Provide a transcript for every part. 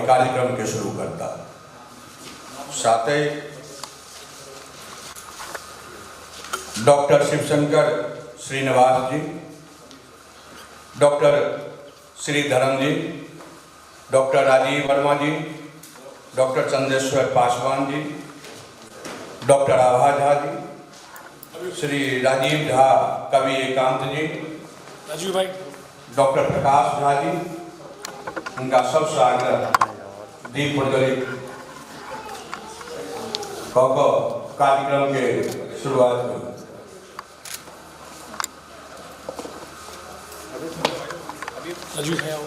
कार्यक्रम के शुरू करता। साथ ही डॉक्टर शिवशंकर श्रीनिवास जी, डॉक्टर श्रीधरन जी, डॉक्टर राजीव वर्मा जी, डॉक्टर चंदेश्वर पासवान जी, डॉक्टर आभा झा जी, श्री राजीव झा कवि एकांत जी, राजीव भाई, डॉक्टर प्रकाश झा जी, उनका सबसे आग्रह दीप प्रज्वलित कऽ कऽ कार्यक्रम के शुरुआत करू। राजीव भाई आओ।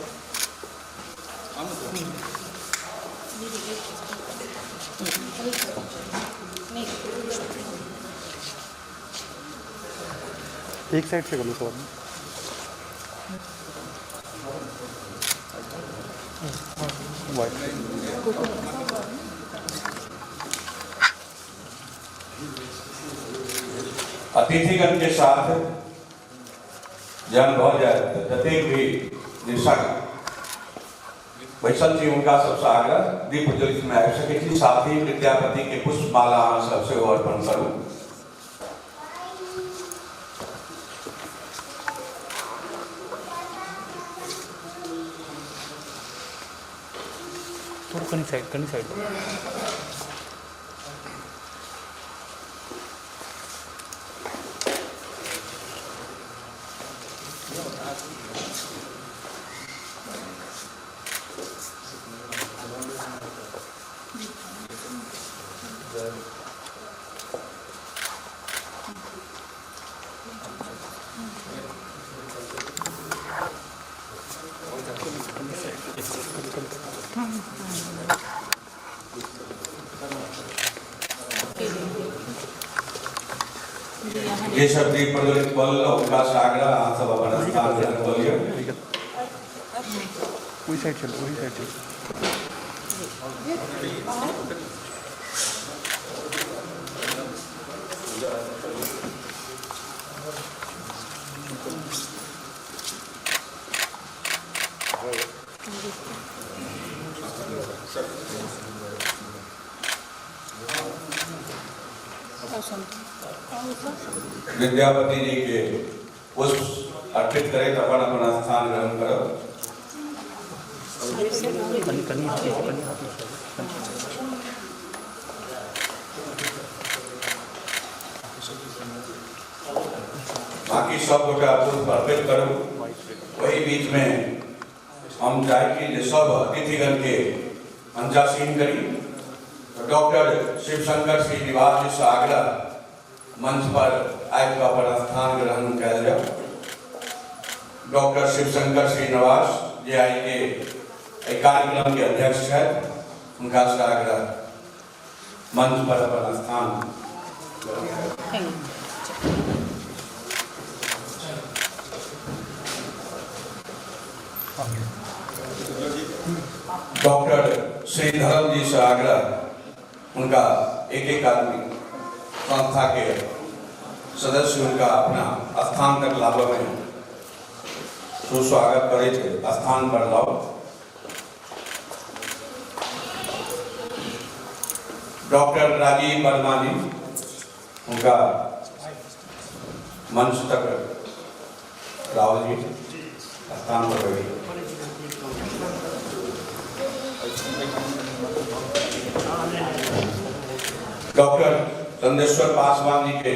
एक साइड से कर लो सब आदमी। वाइट। अतिथिगण के साथ जहन भऽ जाय तऽ जतेक भी दर्शक बैसल छी, हुनका सबसँ आग्रह, दीप प्रज्वलित में आबि सकै छी। साथ ही विद्यापति के पुष्पमाला अहाँ सब सेहो अर्पण करू। थोड़ा कनी साइड, कनी साइड। जे सब दीप प्रज्वलित कऽ लेलहुँ, हुनका से आग्रह, अहाँ सब अपन स्थान ग्रहण कऽ लिअ। वही साइड चलो, वही साइड चलो। विद्यापति जी के पुष्प अर्पित करैत अपन अपन स्थान ग्रहण करब। कनी कनी हाथ पीछे, कनी हाथ पीछे। बाकी सब गोटा पुष्प अर्पित करू। वही बीच में हम चाहे कि जे सब अतिथिगण के मंचासीन करी। तो डॉक्टर शिवशंकर श्रीनिवास जी से आग्रह, मंच पर आबि कऽ अपन स्थान ग्रहण कयल जाउ। डॉक्टर शिवशंकर श्रीनिवास, जे आइ के एहि कार्यक्रम के अध्यक्ष छथि, हुनका से आग्रह, मंच पर अपन स्थान ग्रहण करू। डॉक्टर श्रीधरन जी से आग्रह, उनका एक एक आदमी संस्था के सदस्य उनका अपना स्थान तक लाबऽ में सुस्वागत करे थे, स्थान पर लाओ। डॉक्टर राजीव वर्मा जी, उनका मंच तक राहुल जी स्थान पर बैठे। डॉक्टर चंदेश्वर पासवान जी के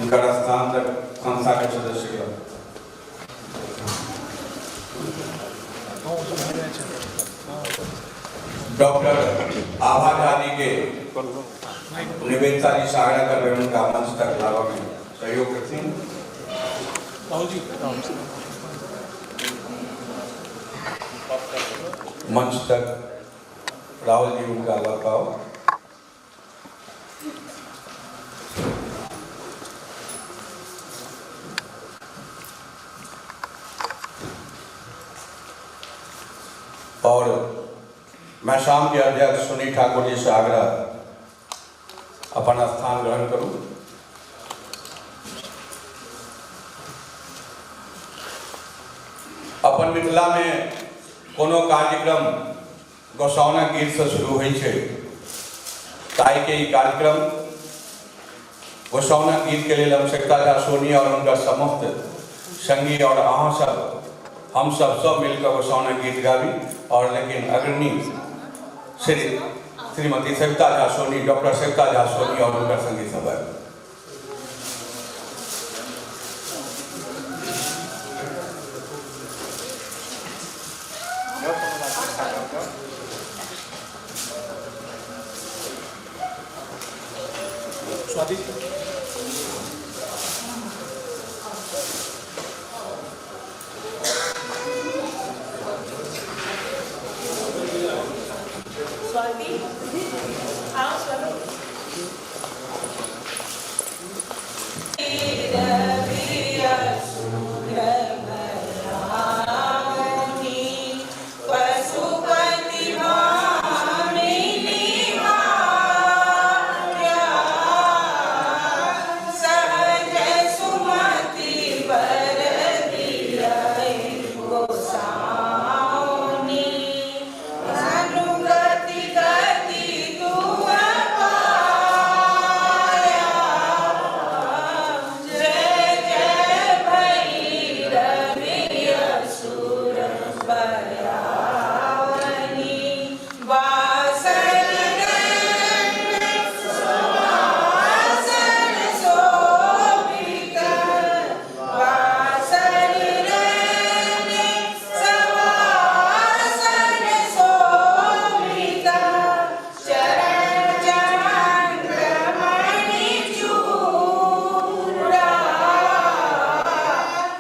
उनका स्थान तक संस्था के सदस्य के। डॉक्टर आभा झा जी के निवेदिता जी से आग्रह करबै, उनका मंच तक लाबऽ में सहयोग करथिन। राहुल जी। मंच तक राहुल जी उनका लऽ कऽ आउ। और मैं शाम के अध्यक्ष सुनील ठाकुर जी से आग्रह, अपन स्थान ग्रहण करू। अपन मिथिला में कोनो कार्यक्रम गोसाउनक गीतसँ शुरू होइ छै, ताहिके ई कार्यक्रम गोसाउनक गीतके लेल हम सरिता झा सोनी आओर हुनकर समस्त संगी आओर अहाँ सब हम सब सब मिलकर गोसाउनक गीत गाबी। और लेकिन अग्रणी श्रीमती सरिता झा सोनी, डॉक्टर सरिता झा सोनी और हुनकर संगी सब आबि। स्वाति। स्वाति, आओ स्वाति। पशुपति भामिनी माया, सहज सुमति बर दियइ गोसाउनि, अनुगति गति तुअ पाया, जय जय भैरवि असुर भयाउनि, बासरि सुवासन शोभित, बासरि सुवासन शोभित, चरण चन्द्रमणि चूड़ा,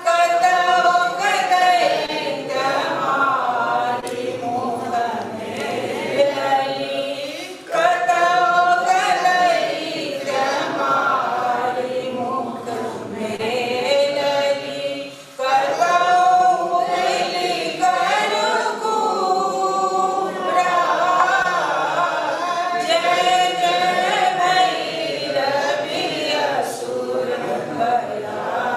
कतहु दैत्य मारि मुख मेलली, कतहु दैत्य मारि मुख मेलली, कतहु उगलि करु कूड़ा, जय जय भैरवि असुर भयाउनि,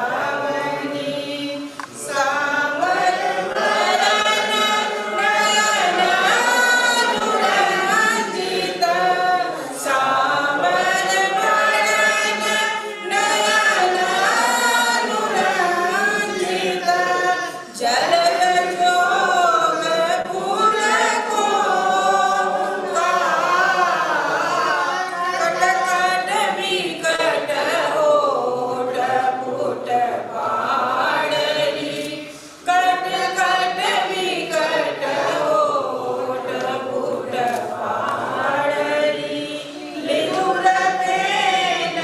सामर बरन नयन अनुरंजित, सामर बरन नयन अनुरंजित, जलद जोग पुर कोका, कट कट विकट होट फूट पाड़री, कट कट विकट होट फूट पाड़री, लिहुरते न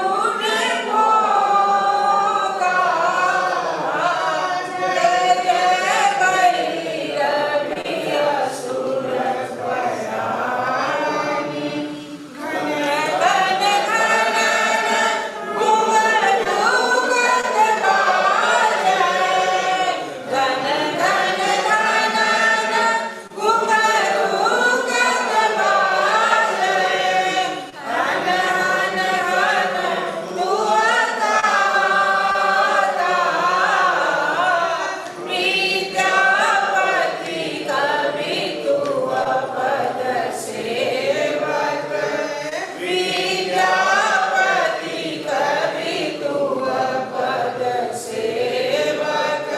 उर भोगा, जय जय भैरवि असुर भयाउनि, घन घन घनन घुंघरू गद बाजै, घन घन घनन घुंघरू गद बाजै, हन हन हन तुअ गाता, विद्यापति कवि तुअ पद सेवक, विद्यापति कवि तुअ पद सेवक,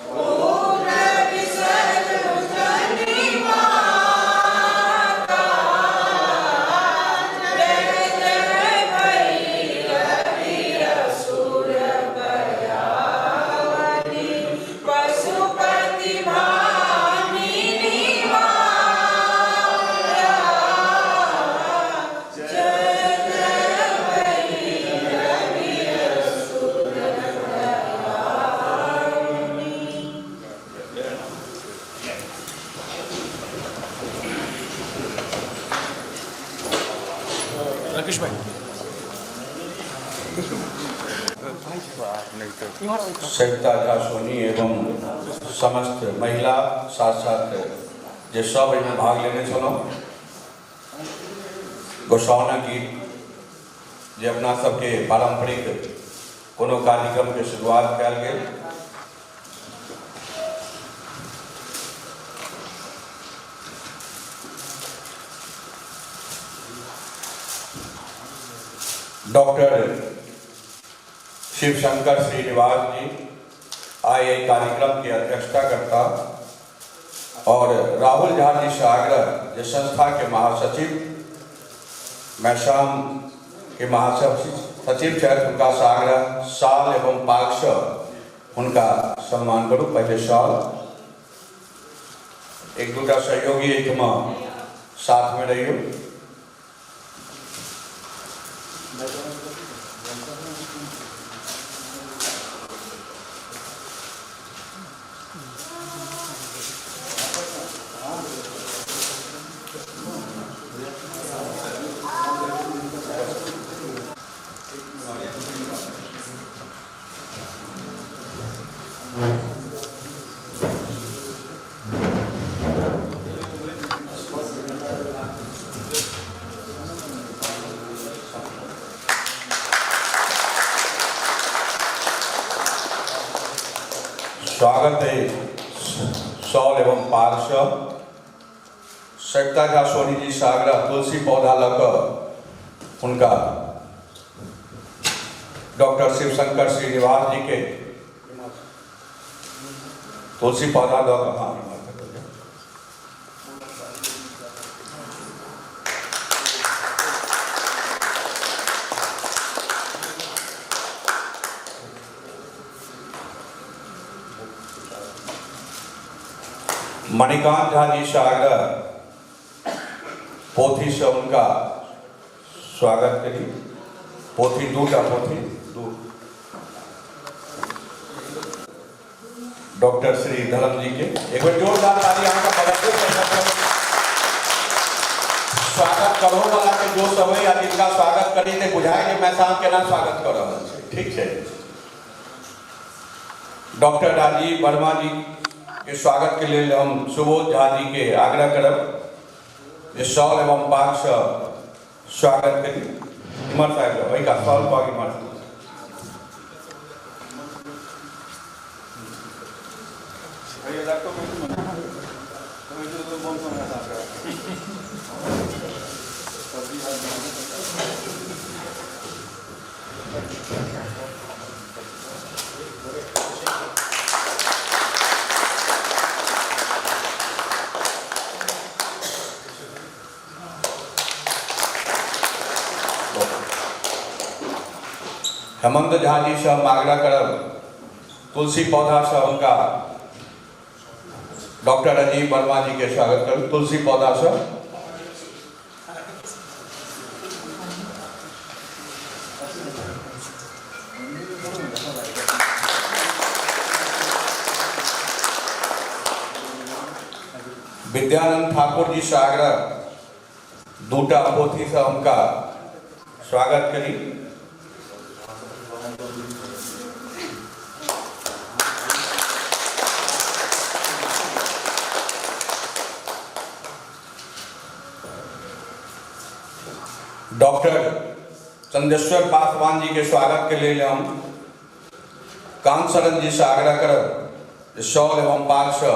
पूर्ण बिसरु जनि माता, जय जय भैरवि असुर भयाउनि, पशुपति भामिनी माया, जय जय भैरवि असुर भयाउनि। राकेश भाई। सरिता झा सोनी एवं समस्त महिला साथ साथ जे सब एहिमे भाग लेने छलहुँ। गोसाउनक गीत जे अपना सबके पारंपरिक कोनो कार्यक्रमके शुरुआत कयल गेल। डॉक्टर शिवशंकर श्रीनिवास जी आइ एहि कार्यक्रम के अध्यक्षता करता और राहुल झा जी से आग्रह जे संस्था के महासचिव मैसाम के महासचिव सचिव छथि, हुनका से आग्रह साल एवं पाग से हुनका सम्मान करू। पहले साल एक दूटा सहयोगी एहिठमा साथ में रहियो। स्वागत है शॉल एवं पाग सँ। सरिता झा सोनी जी से आग्रह तुलसी पौधा लऽ कऽ हुनका डॉक्टर शिवशंकर श्रीनिवास जी के तुलसी पौधा लऽ कऽ, हाँ, मणिकांत झा जी से आग्रह पोथी से उनका स्वागत करी। पोथी दूटा पोथी दू डॉक्टर श्री धर्म जी के एक बार जोरदार ताली अहाँ के स्वागत करो वाला के जोश अबै आ जिनका स्वागत करी ते बुझाय जे मैसाम केना स्वागत कऽ रहल छै। ठीक छै। डॉक्टर राजीव वर्मा जी के स्वागत के लेल हम सुबोध झा जी के आग्रह करब जे शॉल एवं पाग से स्वागत करी। इमहर साइड ओहि का शॉल पाग इमहर। हेमंत झा जी से हम आग्रह करब तुलसी पौधा से उनका डॉक्टर राजीव वर्मा जी के स्वागत करब तुलसी पौधा से। विद्यानंद ठाकुर जी से आग्रह दूटा पोथी से उनका स्वागत करी। डॉक्टर चंदेश्वर पासवान जी के स्वागत के लिए हम कांत शरण जी से आग्रह करब शॉल एवं पाग से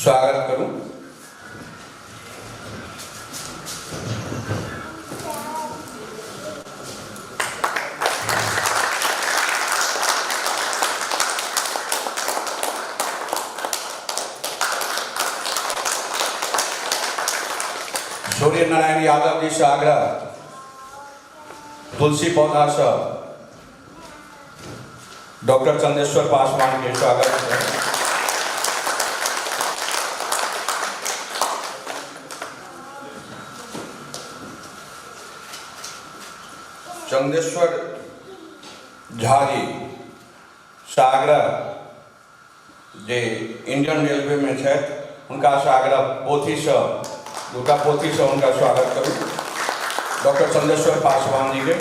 स्वागत करूं। सूर्य नारायण यादव जी से आग्रह तुलसी पौधा से डॉक्टर चंदेश्वर पासवान के स्वागत है। चंदेश्वर झा जी से आग्रह जे इंडियन रेलवे में छथि हुनका से आग्रह पोथी से दूटा पोथी से उनका स्वागत करू डॉक्टर चंदेश्वर पासवान जी के।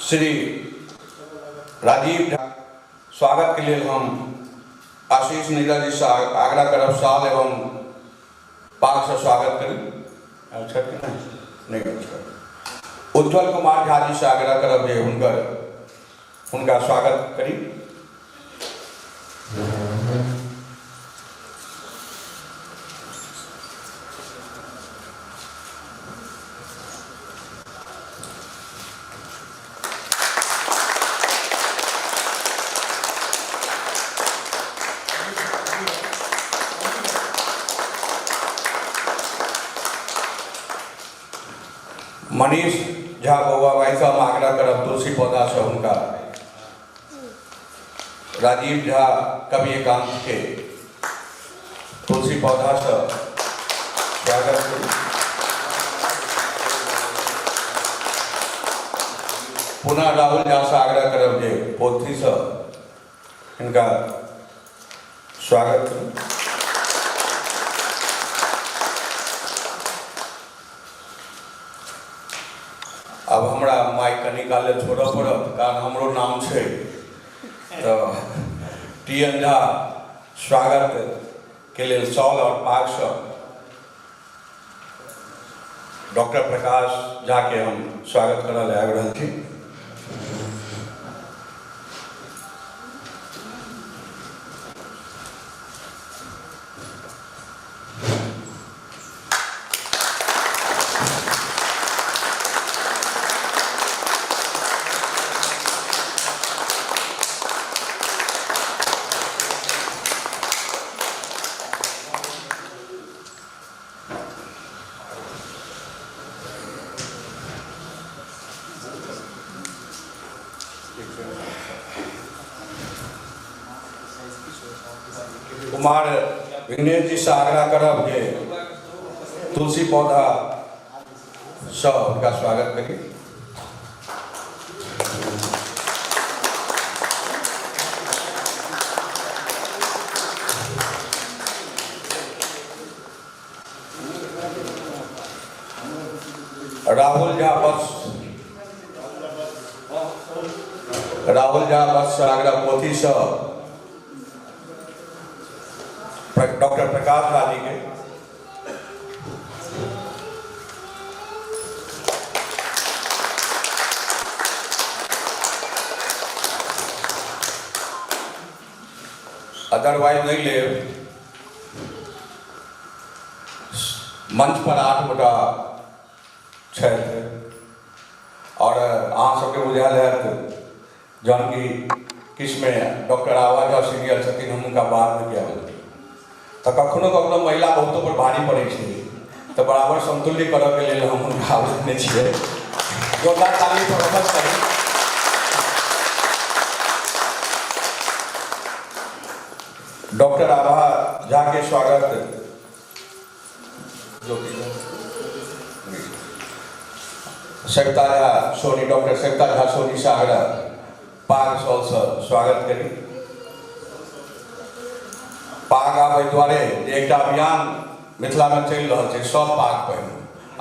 श्री राजीव झा स्वागत के लिए हम आशीष नीरज जी से आग्रह करब साल एवं पाग से स्वागत करी। अच्छा नहीं, अच्छा उज्जवल कुमार झा जी से आग्रह करब जे हुनका स्वागत करी। मनीष झा बौआ भाई साहब आग्रह करब तुलसी पौधा से हुनका राजीव झा कवि एकांत के तुलसी पौधा से स्वागत करू। पुनः राहुल झा से आग्रह करब जे पोथी से हिनका स्वागत करू। आब हमरा माइक कनी काल लेल छोड़ऽ पड़त, कारण हमरो नाम छै। तऽ टी एन झा स्वागत के लेल शॉल और पागसँ डॉक्टर प्रकाश झा के हम स्वागत करऽ लए आबि रहल छी। कुमार विघ्नेश जी से आग्रह करब जे तुलसी पौधा से हुनका स्वागत करी। राहुल झा बस, राहुल झा बस आग्रह पोथी से डॉक्टर प्रकाश झा जी के। अदरवाइज नहीं लेब। मंच पर 8 गोटा छथि और अहाँ सबके बुझायल हैत जहन कि किसमे डॉक्टर आभा झा सीनियर छथिन, हम हुनका बादमे किया बोलबै। तऽ कखनो कखनो महिला बहुतो पर भारी पड़ै छै, तऽ बराबर समतुल्य करऽके लेल हम हुनका आबने छियै। जोरदार ताली पर अवश्य करी। डॉक्टर आभा झा के स्वागत सविता झा सोनी, डॉक्टर सविता झा सोनी से आग्रह पाग शॉल से स्वागत करी। पाग आब एहि दुआरे जे एकटा अभियान मिथिला में चलि रहल छै, सब पाग पहिरू।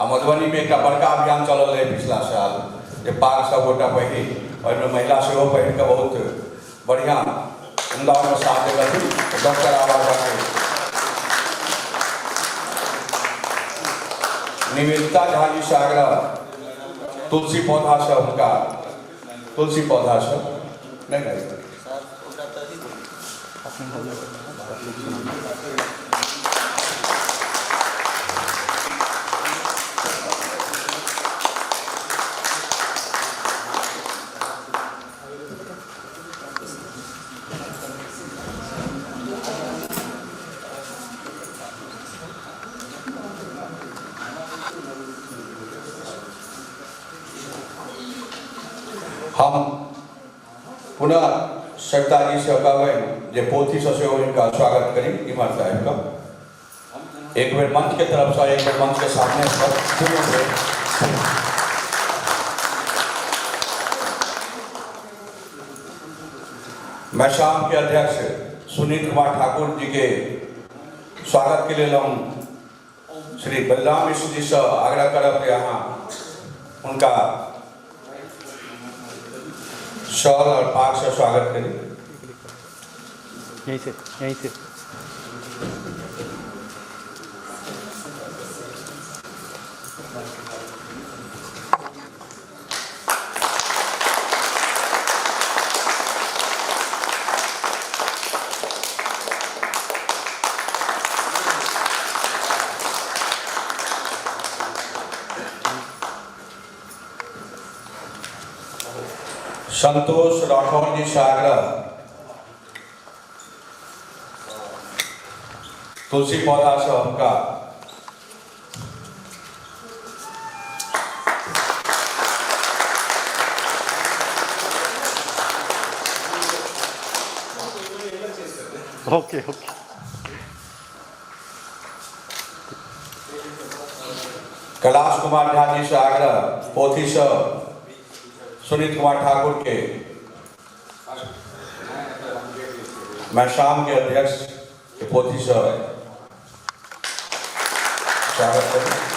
आ मधुबनी में एकटा बड़का अभियान चलल रहै पिछला साल जे पाग सब गोटा पहिरी, ओहिमे महिला सेहो पहिर कऽ बहुत बढ़िआँ उम्दा ओहिमे साथ देलथिन। डॉक्टर आभा झा के निवेदिता झा जी से आग्रह तुलसी पौधा से हुनका तुलसी पौधा से नहीं नहीं हम पुनः सविता जी से कहबनि जे पोथी से सेहो हिनका स्वागत करी इम्हर से आबि कऽ एक बेर मंच के तरफ से, एक बेर मंच के सामने से दुनू बेर। मैसाम के अध्यक्ष सुनील कुमार ठाकुर जी के स्वागत के लिए हम श्री बलराम मिश्र जी से आग्रह करब जे अहाँ उनका शॉल और पाग से स्वागत करी। यहीं से, यहीं से। संतोष राठौर जी से आग्रह तुलसी पौधा से उनका Okay okay. Kailash Kumar Jha ji से आग्रह पोथी से सुनीत कुमार ठाकुर के मैं शाम के अध्यक्ष के पोथी से स्वागत करें।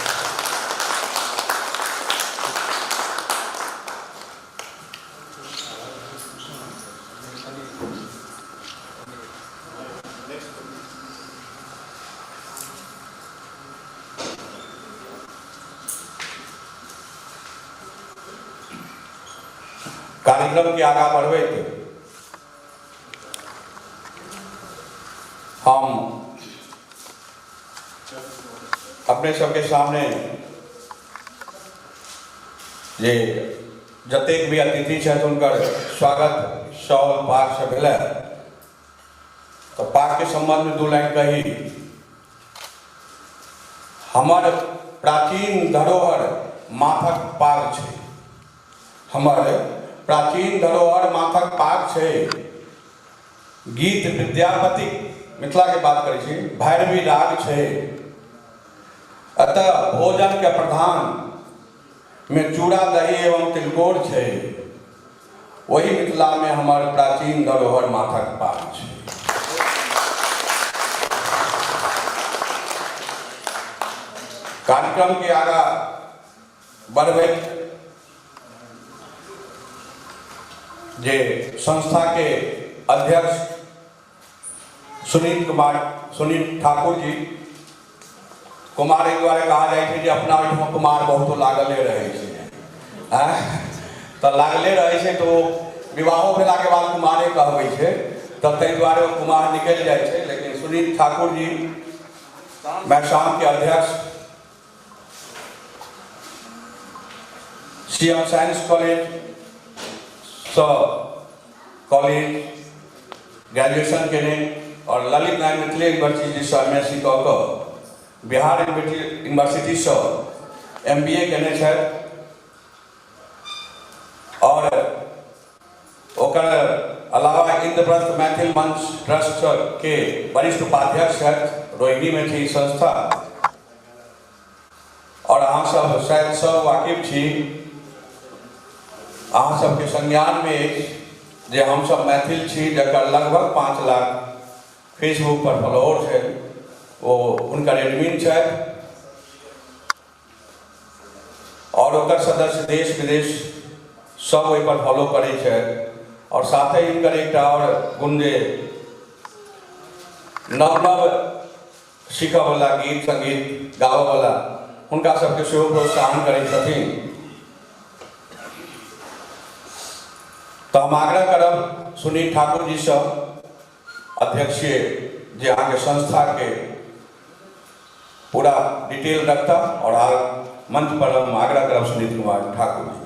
कार्यक्रम के आगा बढ़बैत हम अपने सबके सामने जे जतेक भी अतिथि छथि हुनकर स्वागत शॉल पाग से भेलै। तो पाग के संबंध में दू लाइन कही, हमर प्राचीन धरोहर माथक पाग छै, हमर प्राचीन धरोहर माथक पाग छै। गीत विद्यापति मिथिला के बात करै छी, भैरवी राग छै। अतः भोजन के प्रधान में चूड़ा दही एवं तिलकोर छै। वही मिथिला में हमर प्राचीन धरोहर माथक पाग छै। कार्यक्रम के आगा बढ़बैत जे संस्था के अध्यक्ष सुनील ठाकुर जी, कुमार एहि दुआरे कहा जाइ छै जे अपना ओहिठाम कुमार बहुतो लागले रहै छै, तऽ लागले रहै छै तऽ ओ विवाहो भेलाके बाद कुमारे कहबै छै, तऽ ताहि दुआरे ओ कुमार निकलि जाइ छै। लेकिन सुनील ठाकुर जी मैसाम के अध्यक्ष, सीएम साइंस कॉलेज सँ कॉलेज ग्रेजुएशन केने और ललित नारायण मिथिला यूनिवर्सिटी से एम एस सी कऽ कऽ बिहार यूनिवर्सिटी से एम बी ए केने छथि और ओकर अलावा इंद्रप्रस्थ मैथिल मंच ट्रस्ट के वरिष्ठ उपाध्यक्ष छथि, रोहिणी में छै ई संस्था। और अहाँ सब शायद सब वाकिफ छी, अहाँ सबके संज्ञान में अछि जे हम सब मैथिल छी, जकर लगभग 5 लाख फेसबुक पर फॉलोअर छै, ओ हुनकर एडमिन छथि और ओकर सदस्य देश विदेश सब ओहि पर फॉलो करै छथि। और साथे हिनकर एकटा और गुण जे नव नव सीखऽवला गीत संगीत गाबऽवला हुनका सबके सेहो प्रोत्साहन करै छथिन। तऽ हम आग्रह करब सुनील ठाकुर जी सँ, अध्यक्ष जे अहाँके संस्था के पूरा डिटेल रखता, और मंच पर हम आग्रह करब सुनील कुमार ठाकुर जी।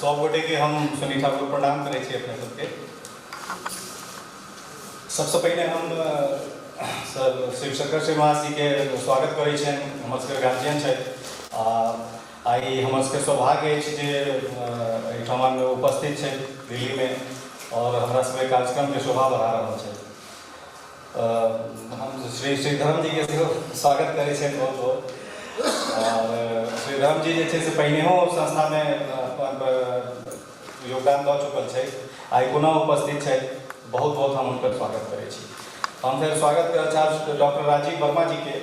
सब गोटे के हम सुनील ठाकुर प्रणाम करै छी अपने सबके। सबसे पहिने हम सर शिवशंकर श्रीवास जी के स्वागत करै छियनि, हमर सबके गार्जियन छथि। आइ हमर सबके सौभाग्य अछि जे एहिठाम उपस्थित छथि दिल्लीमे और हमरा सबके कार्यक्रमके शोभा बढ़ा रहल छथि। हम श्री श्रीधरम जी के सेहो स्वागत करै छियनि बहुत बहुत। और श्रीधरम जी जे छै से पहिनेहो संस्थामे अपन योगदान दऽ चुकल छथि, आइ पुनः उपस्थित छथि, बहुत बहुत हम हुनकर स्वागत करै छी। हम फेर स्वागत करऽ चाहब डॉक्टर राजीव वर्मा जी के,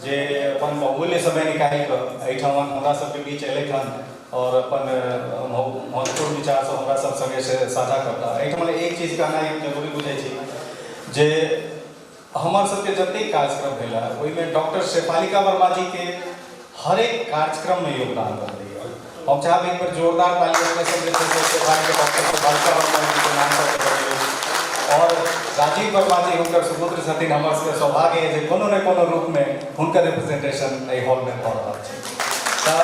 जे अपन बहुमूल्य समय निकालि कऽ एहिठाम हमरा सबके बीच एलथि हन और अपन महत्वपूर्ण विचार सब हमरा सब संगे से साझा करता। एहिठाम एक चीज कहनाइ जरूरी बुझै छी जे हमर सबके जतेक कार्यक्रम भेल है ओहिमे डॉक्टर शेफालिका वर्मा जी के हरेक कार्यक्रम में योगदान रहलैए। हम चाहब एक बेर जोरदार ताली अपने सब जे छै से शेफालिका डॉक्टर शेफालिका वर्मा जी के नाम पर बजैयौ। और राजीव वर्मा जी हुनकर सुपुत्र छथिन, हमर सबके सौभाग्य है जे कोनो ने कोनो रूप में हुनकर रिप्रेजेंटेशन एहि हॉल में भऽ रहल छै। तऽ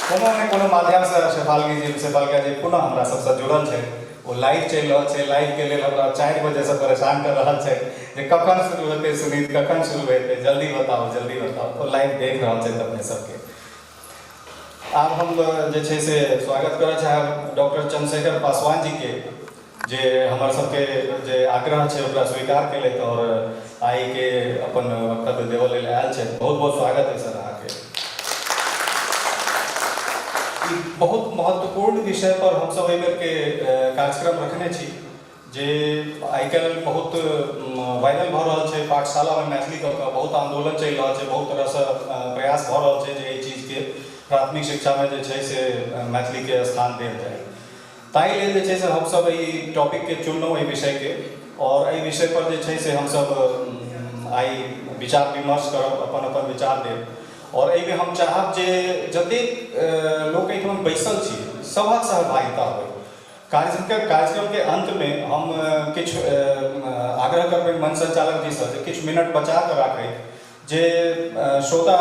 कोनो ने कोनो माध्यमसँ शेफालिका जी पुनः हमरा सबसँ जुड़ल छथि, ओ लाइव चलि रहल छै। लाइवके लेल हमरा 4 बजेसँ परेशान कर रहल छै जे कखन शुरू हेतै सुनीत, कखन शुरू हेतै, जल्दी बताउ जल्दी बताउ। ओ लाइव देख रहल छथि अपने सबके। आब हम जे छै से स्वागत करऽ चाहब डॉक्टर चंद्रशेखर पासवान जीके, जे हमर सबके जे आग्रह छै ओकरा स्वीकार केलथि और आइके अपन वक्तव्य देबऽ लेल आयल छथि। बहुत बहुत स्वागत है सर अहाँके। बहुत महत्वपूर्ण विषय पर हमसब एहि बेरके कार्यक्रम रखने छी, जे आइ काल्हि बहुत वायरल भऽ रहल छै। पाठशालामे मैथिली कऽ कऽ बहुत आन्दोलन चलि रहल छै, बहुत तरहसँ प्रयास भऽ रहल छै जे एहि चीजके प्राथमिक शिक्षामे जे छै से मैथिलीके स्थान देल जाय। ताहि लेल जे छै से हमसब एहि टॉपिकके चुनलहुँ, एहि विषयके, और एहि विषय पर जे छै से हमसब आइ विचार विमर्श करब, अपन अपन विचार देब। और एहिमे हम चाहब जे जतेक लोक एहिठाम बैसल छी सभक सहभागिता होइ। कार्यक्रमके अंतमे हम किछु आग्रह करबै मंच संचालक जीसँ जे किछु मिनट बचा कऽ राखै, जे श्रोता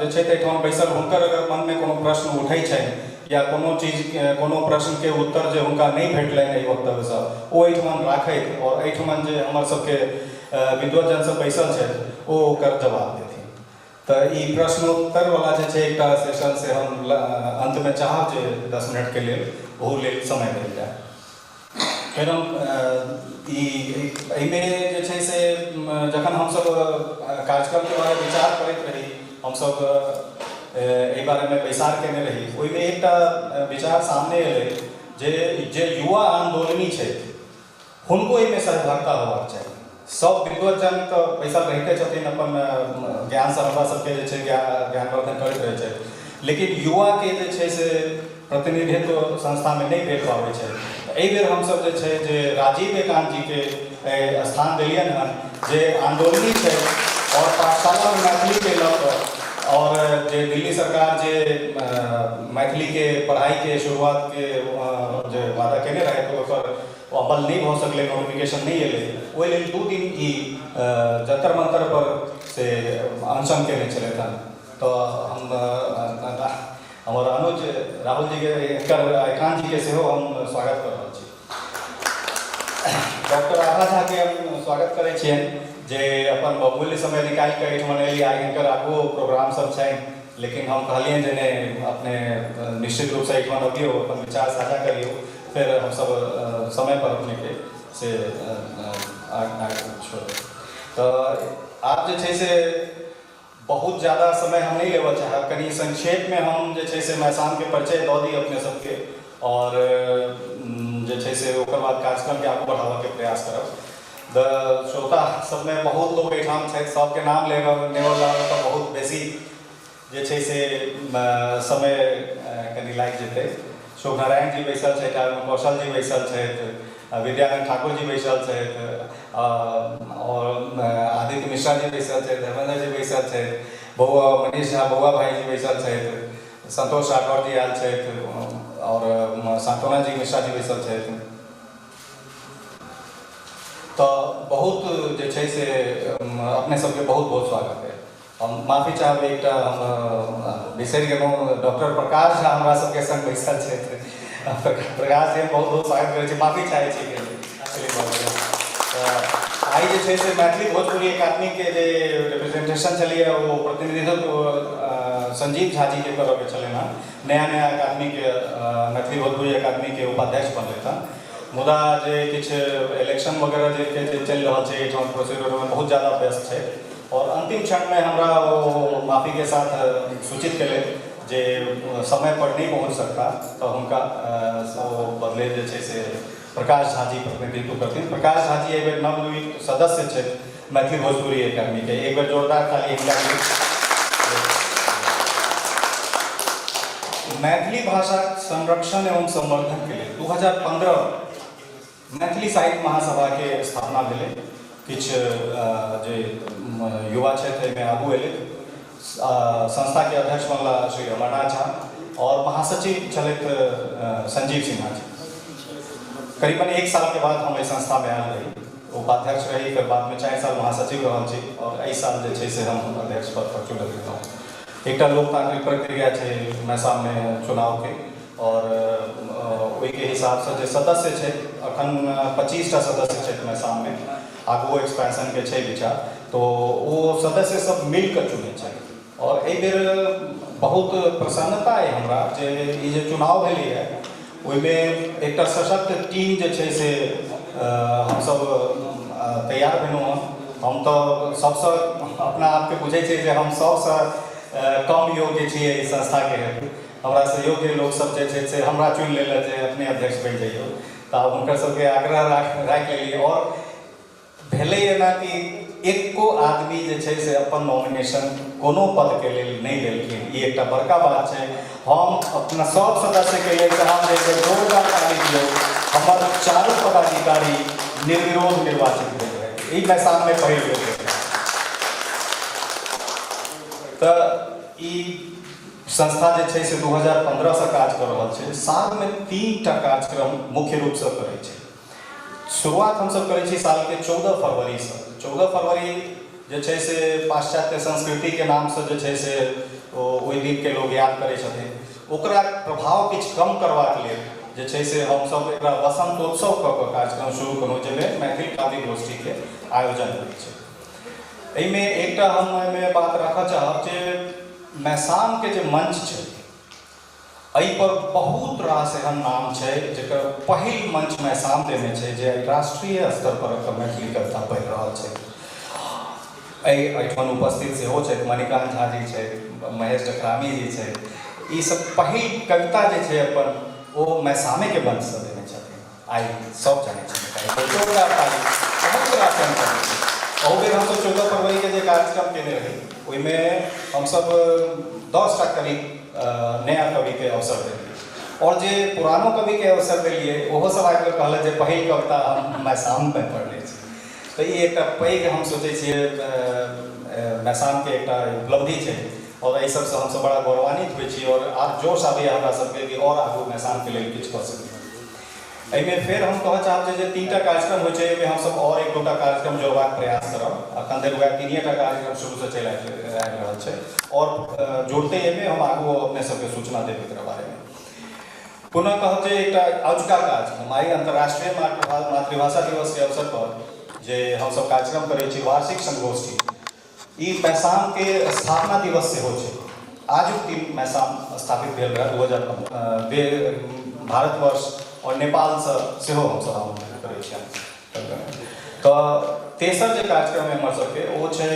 जे छै एहिठाम बैसल हुनकर अगर मनमे कोनो प्रश्न उठै छनि या कोनो चीज कोनो प्रश्नके उत्तर जे हुनका नहि भेटलनि एहि वक्तव्यसँ, ओ एहिठाम राखैत और एहिठाम जे हमर सबके विद्वजन सब बैसल छथि ओ ओकर जवाब देथिन। तऽ ई प्रश्नोत्तर वाला जे छै एकटा सेशन से हम अंतमे चाहब जे 10 मिनटके लेल ओहू लेल समय देल जाय। फेर हम एहिमे जे छै से जखन हमसब कार्यक्रमके बारेमे विचार करैत रही, हमसब एहि बारेमे बैसार केने रही, ओहिमे एकटा विचार सामने एलै जे जे युवा आन्दोलनी छथि हुनको एहिमे सहभागिता होबाक चाही। सब विद्वजन तऽ बैसल रहिते छथिन, अपन ज्ञानसँ हमरा सबके जे छै ज्ञानवर्धन करैत रहै छथि, लेकिन युवाके जे छै से प्रतिनिधित्व संस्थामे नहि भेट पाबै छै। एहि बेर हमसब जे छै जे राजीव एकांत जीके स्थान देलियनि हन, जे आन्दोलनी छै और पाठशालामे मैथिलीके लऽ कऽ, और जे दिल्ली सरकार जे मैथिलीके पढ़ाइके शुरुआतके जे वादा केने रहै तऽ ओकर अमल नहि भऽ सकलै, नोटिफिकेशन नहि एलै, ओहि लेल 2 दिन ई जंतर मंतर पर से अनशन केने छलथि हन। तऽ हम हमर अनुज राहुल जीके एकांत जीके सेहो हम स्वागत कऽ रहल छी। डॉक्टर आभा झाके हम स्वागत करै छियनि जे अपन बहुमूल्य समय निकालि कऽ एहिठाम एलियै। आइ हिनकर आगुओ प्रोग्राम सब छनि, लेकिन हम कहलियनि जे नहि, अपने निश्चित रूपसँ एहिठाम अबियौ, अपन विचार साझा करियौ, फेर हमसब समय पर अपनेके से छोड़बै। तऽ आब जे छै से बहुत ज़्यादा समय हम नहीं लेबऽ चाहब, कनि संक्षेपमे हम जे छै से मैसामके परिचय दऽ दी अपने सबके, और जे छै से ओकर बाद कार्यक्रमके आगू बढ़ाबऽके प्रयास करब। तऽ श्रोता सबमे बहुत लोग एहिठाम छथि, सबके नाम लेबऽ लागब तऽ बहुत बेसी जे छै से समय कनि लागि जेतै। शुभ नारायण जी बैसल छथि, कौशल जी बैसल छथि, विद्यानंद ठाकुर जी बैसल छथि, और आदित्य मिश्रा जी बैसल छथि, धर्मेंद्र जी बैसल छथि, बौआ मनीष झा बौआ भाई जी बैसल छथि, संतोष राठौर जी आयल छथि, और सांत्वना जी मिश्रा जी बैसल छथि। तऽ बहुत जे छै से अपने सबके बहुत बहुत स्वागत है। हम माफी चाहब, एकटा हम बिसरि गेलहुँ, डॉक्टर प्रकाश झा हमरा सबके संग बैसल छथि। प्रकाश जी हम बहुत बहुत स्वागत करै छी, माफी चाहै छी। तऽ आइ जे छै से मैथिली भोजपुरी अकादमीके जे रिप्रेजेंटेशन छलैए ओ प्रतिनिधित्व संजीव झा जीके करऽके छलनि हँ। नया नया अकादमीके मैथिली भोजपुरी अकादमीके उपाध्यक्ष बनलथि हँ, मुदा जे किछु इलेक्शन वगैरह जे चलि रहल छै एहिठाम प्रोसीडरमे बहुत ज़्यादा व्यस्त छै, और अंतिम क्षणमे हमरा ओ माफीके साथ सूचित केलथि जे समय पर नहीं पहुँच सकता, तऽ हुनका ओ बदले जे छै से प्रकाश झा जी प्रतिनिधित्व करथिन। प्रकाश झा जी एहि बेर नवनियुक्त सदस्य छथि मैथिली भोजपुरी अकादमीके। एक बेर जोरदार ताली हिनका लेल। मैथिली भाषा संरक्षण एवं संवर्धन के लेल 2015 मैथिली साहित्य महासभा के स्थापना भेलै। किछु जे युवा छथि एहिमे आगू एलै। संस्था के अध्यक्ष बनला श्री अमरनाथ झा और महासचिव छलथि संजीव सिन्हा जी। करीबन 1 साल के बाद हम एहि संस्था में आयल रही, उपाध्यक्ष रही, फिर बाद में 4 साल महासचिव रहल छी और एहि साल जे छै से हम अध्यक्ष पद पर चुनल गेलहुँ। एकटा लोकतांत्रिक प्रक्रिया छै मैसाममे चुनावके, और ओहिके हिसाबसँ जे सदस्य छै, अखन 25टा सदस्य छथि मैसाममे, आगुओ एक्सपेंशनके छै विचार, तऽ ओ सदस्य सब मिलकऽ चुनै छै। आओर एहिबेर बहुत प्रसन्नता अइ हमरा जे ई जे चुनाव भेलैए ओहिमे एकटा सशक्त टीम जे छै से हमसब तैयार भेलहुँ हँ। हम तऽ सबसँ अपना आपके बुझै छियै जे हम सबसँ कम योग्य छी एहि संस्थाके हेतु। हमरासँ योग्य लोकसब जे छै से हमरा चुनि लेलक जे अपने अध्यक्ष बनि जइयौ, तऽ आब हुनकर सबके आग्रह राखि लेलियै। आओर भेलै एना कि एको आदमी जे छै से अपन नॉमिनेशन कोनो पदके लेल नहि देलखिन। ई एकटा बड़का बात छै। हम अपना सब सदस्यके लेल चाहब जे एक जोरदार ताली दियौ। हमर चारू पदाधिकारी निर्विरोध निर्वाचित भेल रहै, ई मैसाममे पहिल बेर भेल। तऽ ई संस्था जे छै से 2015सँ काज कऽ रहल छै। सालमे 3टा कार्यक्रम मुख्य रूपसँ करै छै। शुरुआत हमसब करै छी सालके 14 फरवरीसँ। 14 फरवरी जे छै से पाश्चात्य संस्कृतिके नामसँ जे छै से ओहि दिनके लोग याद करै छथिन। ओकरा प्रभाव किछु कम करबाक लेल जे छै से हमसब एकरा वसंतोत्सव कऽ कऽ कार्यक्रम शुरू केलहुँ, जाहिमे मैथिल काव्य गोष्ठीके आयोजन होइ छै। एहिमे एकटा हम एहिमे बात राखऽ चाहब जे मैसामके जे मंच छै एहि पर बहुत रास एहन नाम छै जकर पहिल मंच मैसाम देने छै, जे आइ राष्ट्रीय स्तर पर एकर मैथिली कविता पढ़ि रहल छै। एहिठाम उपस्थित सेहो छथि, मणिकांत झा जी छथि, महेश डखरामी जी छथि। ई सब पहिल कविता जे छै अपन ओ मैसामेके मंचसँ देने छथिन, आइ सब जानै छै। जोरदार ताली। बहुत रास एहन कवि छै। अहू बेर हमसब 14 फरवरीके जे कार्यक्रम केने रही ओहिमे हमसब 10टा करीब नया कविके अवसर देलियै, आओर जे पुरानो कविके अवसर देलियै ओहो सब आबि कऽ कहलक जे पहिल कविता हम मैसाममे पढ़ने छी। तऽ ई एकटा पैघ हम सोचै छियै मैसामके एकटा उपलब्धि छै, आओर एहि सबसँ हमसब बड़ा गौरवान्वित होइ छी, आओर आब जोश आबैए हमरा सबके कि आओर आगू मैसामके लेल किछु कऽ सकी। एहिमे फेर हम कहऽ चाहब जे 3टा कार्यक्रम होइ छै, एहिमे हमसब आओर 1-2टा कार्यक्रम जोड़बाक प्रयास करब। अखन धरि वएह 3टा कार्यक्रम शुरूसँ चलि आबि रहल छै, आओर जोड़ते एहिमे हम आगू अपने सबके सूचना देब एकरा बारेमे। पुनः कहब जे एकटा अजुका कार्यक्रम आइ अन्तर्राष्ट्रीय मातृभाषा दिवसके अवसर पर जे हमसब कार्यक्रम करै छी वार्षिक संगोष्ठी, ई मैसामके स्थापना दिवस सेहो छै। आजुक दिन मैसाम स्थापित भेल रहै 2015। भारतवर्ष आओर नेपालसँ सेहो हमसब आमंत्रित करै छियनि। तऽ तेसर जे कार्यक्रम है हमर सबके ओ छै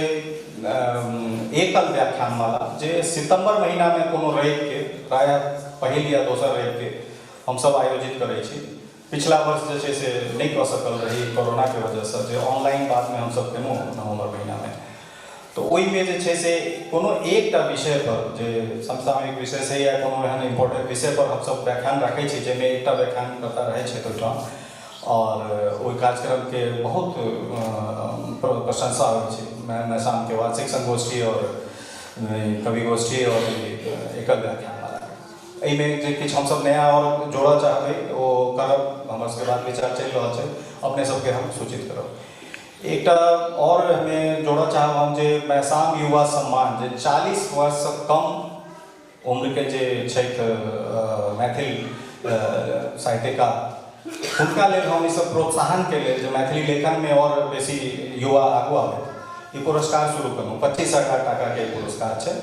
एकल व्याख्यानमाला, जे सितम्बर महीनामे कोनो रविके, प्रायः पहिल या दोसर रविके हमसब आयोजित करै छी। पिछला वर्ष जे छै से नहि कऽ सकल रही कोरोनाके वजहसँ, जे ऑनलाइन बादमे हमसब केलहुँ नवम्बर महीनामे। तऽ ओहिमे जे छै से कोनो एकटा विषय पर, जे समसामयिक विषय छै या कोनो एहन इम्पोर्टेंट विषय पर हमसब व्याख्यान राखै छी, जाहिमे एकटा व्याख्यानकर्ता रहै छथि ओहिठाम, आओर ओहि कार्यक्रमके बहुत प्रशंसा होइ छै। मैसामके वार्षिक संगोष्ठी आओर कवि गोष्ठी आओर एकल व्याख्यानमाला, एहिमे जे किछु हमसब नया आओर जोड़ऽ चाहबै ओ करब। हमर सबके बात विचार चलि रहल छै, अपने सबके हम सूचित करब। एकटा आओर हमे जोड़ऽ चाहब हम जे मैसाम युवा सम्मान, जे 40 वर्षसँ कम उम्रके जे छथि मैथिल साहित्यकार, हुनका लेल हम ईसब प्रोत्साहनके लेल जे मैथिली लेखनमे आओर बेसी युवा आगू आबै, ई पुरस्कार शुरू केलहुँ। 25,000 टाकाके ई पुरस्कार छै,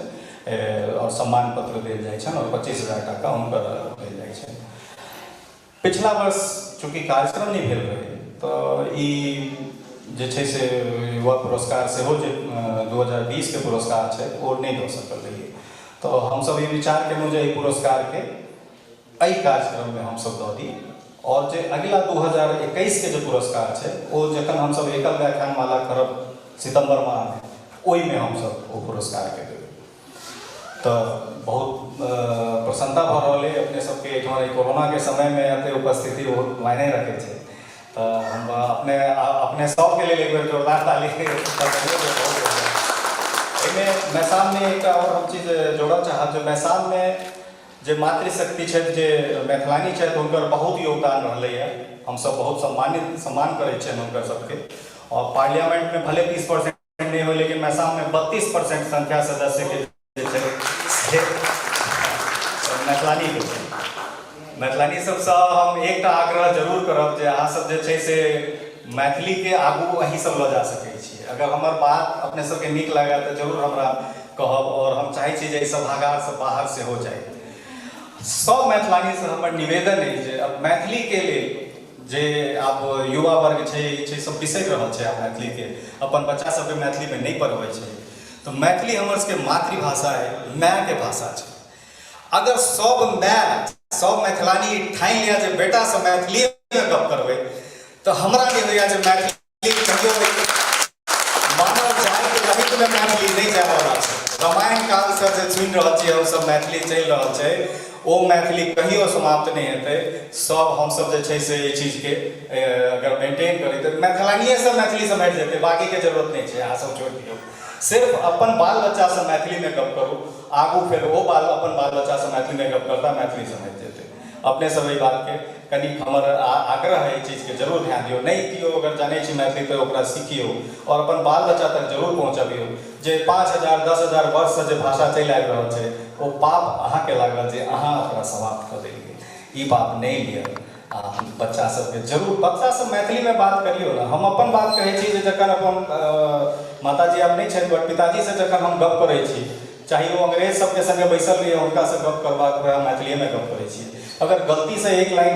आओर सम्मान पत्र देल जाइ छनि, आओर 25,000 टाका हुनकर देल जाइ छनि। पिछला वर्ष चूँकि कार्यक्रम नहि भेल रहै तऽ ई जे छै से युवा पुरस्कार सेहो जे 2020 के पुरस्कार छै ओ नहि दऽ सकल रहियै। तऽ हमसब ई विचार केलहुँ जे एहि पुरस्कारके एहि कार्यक्रममे हमसब दऽ दी, आओर जे अगिला 2021 के जे पुरस्कार छै ओ जखन हमसब एकल व्याख्यानमाला करब सितम्बर माहमे, ओहिमे हमसब ओ पुरस्कारके देबै। तऽ बहुत प्रसन्नता भऽ रहल अइ अपने सबके एहिठाम एहि कोरोनाके समयमे एते उपस्थिति बहुत मायने रखै छै। तऽ हम अपने अपने सबके लेल एक बेर जोरदार ताली एहिमे मैसाममे एकटा आओर हम चीज जोड़ऽ चाहब जे मैसाममे जे मातृशक्ति छथि, जे मैथिलानी छथि, हुनकर बहुत योगदान रहलैए। हमसब बहुत सम्मान करै छियनि हुनकर सबके। आओर पार्लियामेंटमे भले 30% नहि होइ, लेकिन मैसाममे 32% संख्या सदस्यके जे छै से मैथिलानीके छै। मैथिलानी सबसँ हम एकटा आग्रह जरूर करब जे अहाँ सब जे छै से मैथिलीके आगू अहीं सब लऽ जा सकै छी। अगर हमर बात अपने सबके नीक लागल तऽ जरूर हमरा कहब आओर हम चाहै छी जे एहि सभागारसँ बाहर सेहो जाइ। सब मैथिलानीसँ हमर निवेदन अइ जे अब मैथिलीके लेल जे आब युवा वर्ग छै ई छै सब बिसरि रहल छै आब मैथिलीके, अपन बच्चा सबके मैथिलीमे नहि पढ़बै छै। तऽ मैथिली हमर सबके मातृभाषा अइ, मायके भाषा छै। अगर सब माय सब मैथिलानी ठानि लिअ जे बेटासँ मैथिलीएमे गप करबै तऽ हमरा नहि होइए जे मैथिली कहियो मानव जातिके रहितमे मैथिली नहि जायवला छै। रामायण कालसँ जे सुनि रहल छियै हमसब मैथिली चलि रहल छै, ओ मैथिली कहियो समाप्त नहि हेतै। सब हमसब जे छै से एहि चीजके अगर मेंटेन करी तऽ मैथिलानिए सब मैथिली सम्हरि जेतै, बाकीके जरूरत नहि छै। अहाँ सब छोड़ि दियौ, सिर्फ अपन बाल बच्चासँ मैथिलीमे गप करू, आगू फेर ओ बाल अपन बाल बच्चासँ मैथिलीमे गप करता, मैथिली सम्हरि जेतै। अपने सब एहि बातके कनि हमर आग्रह है, एहि चीजके जरूर ध्यान दियौ। नहि केओ अगर जानै छै मैथिली तऽ ओकरा सीखियौ आओर अपन बाल बच्चा तक जरूर पहुँचबियौ जे 5000 10,000 वर्षसँ जे भाषा चलि आबि रहल छै ओ पाप अहाँके लागल जे अहाँ ओकरा समाप्त कऽ देलियै। ई बात नहि लिअ आ बच्चा सबके जरूर बच्चा सब मैथिलीमे बात करियौ ने। हम अपन बात कहै छी जे जखन अपन माताजी आब नहि छथि बट पिताजीसँ जखन हम गप करै छी, चाहे ओ अंग्रेज सबके संगे बैसल रहिए हुनकासँ गप करबाक हुए, हम मैथिलीएमे गप करै छी। अगर गलतीसँ एक लाइन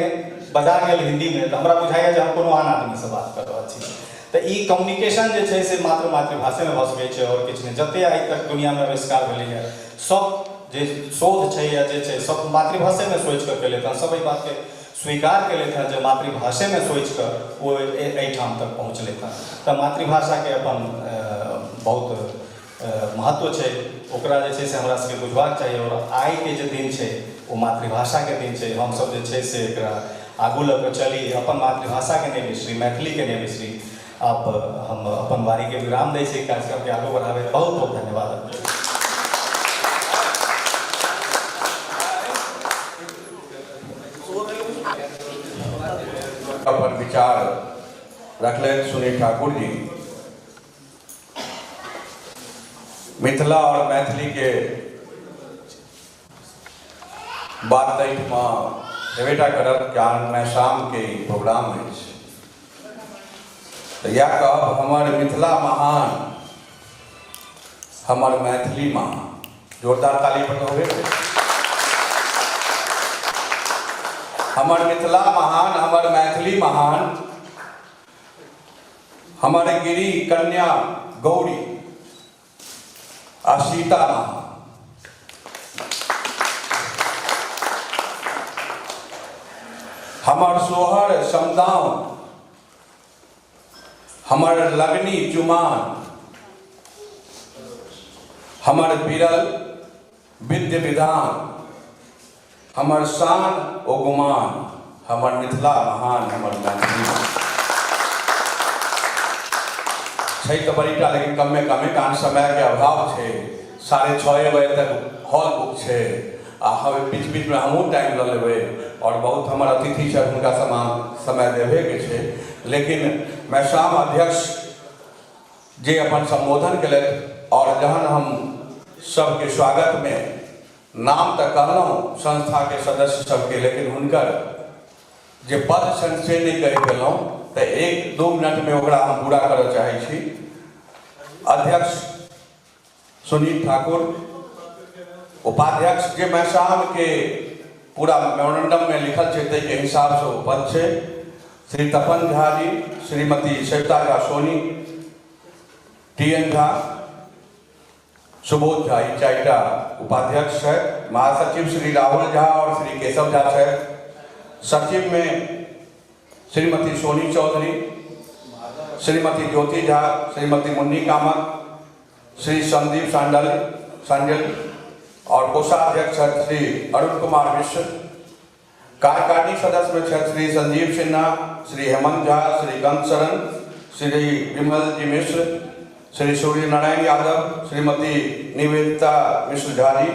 बजा गेल हिन्दीमे तऽ हमरा बुझाइए जे हम कोनो आन आदमीसँ बात कऽ रहल छी। तऽ ई कम्युनिकेशन जे छै से मात्र मातृभाषेमे भऽ सकै छै आओर किछु नहि। जते आइ तक दुनिआँमे आविष्कार भेलैए सब जे शोध छै या जे छै सब मातृभाषेमे सोचिकऽ केलथि हँ। सब एहि बातके स्वीकार केलथि हँ जे मातृभाषेमे सोचिकऽ ओ एहिठाम तक पहुँचलथि हँ। तऽ मातृभाषाके अपन बहुत महत्व छै, ओकरा जे छै से हमरा सबके बुझबाक चाही। आओर आइके जे दिन छै ओ मातृभाषाके दिन छै। हमसब जे छै से एकरा आगू लऽ कऽ चली, अपन मातृभाषाके नहि बिसरी, मैथिलीके नहि बिसरी। आब हम अपन वाणीके विराम दै छी, कार्यक्रमके आगू बढ़ाबै। बहुत बहुत धन्यवाद। अपन विचार रखलनि सुनील ठाकुर जी। मिथिला और मैथिली के बात तऽ एहिठमा हेबेटा करत, कारण मैसाम के ई प्रोग्राम अछि। तऽ इएह कहब, हमर मिथिला महान, हमर मैथिली महान। जोरदार ताली पर तऽ होबे। हमर मिथिला महान, हमर मैथिली महान, हमर गिरी कन्या गौरी आ सीता महान। हमर सोहर समदाउन, हमर लगनी चुमान, हमर बिरल विद्य विधान, हमर शान ओ गुमान, हमर मिथिला महान, हमर मैथिली छै। तऽ बड़ीटा लेकिन कमे कमे, कारण समयके अभाव छै। 6:30 बजे तक हॉल बुक छै आ हम बीच बीचमे हमहूँ टाइम लऽ लेबै आओर बहुत हमर अतिथि छथि, हुनका समान समय देबेके छै। लेकिन मैसाम अध्यक्ष जे अपन सम्बोधन केलथि आओर जहन हम सबके स्वागतमे नाम तऽ कहलहुँ संस्थाके सदस्य सबके, लेकिन हुनकर जे पद छनि से नहि कहि पेलहुँ, तऽ 1-2 मिनटमे ओकरा हम पूरा करऽ चाहै छी। अध्यक्ष सुनील ठाकुर, उपाध्यक्ष जे मैसामके पूरा मेमोरेंडममे लिखल छै ताहिके हिसाबसँ ओ पद छै, श्री तपन झा जी, श्रीमती सविता झा सोनी, टी.एन. झा, सुबोध झा, ई 4टा उपाध्यक्ष छथि। महासचिव श्री राहुल झा और श्री केशव झा छथि। सचिव में श्रीमती सोनी चौधरी, श्रीमती ज्योति झा, श्रीमती मुन्नी कामत, श्री संदीप सांडल और कोषाध्यक्ष श्री अरुण कुमार मिश्र। कार्यकारिणी सदस्य में छथि श्री संजीव सिन्हा, श्री हेमंत झा, श्री गंग शरण, श्री विमल जी मिश्र, श्री सूर्य नारायण यादव, श्रीमती निवेदिता मिश्र झा जी,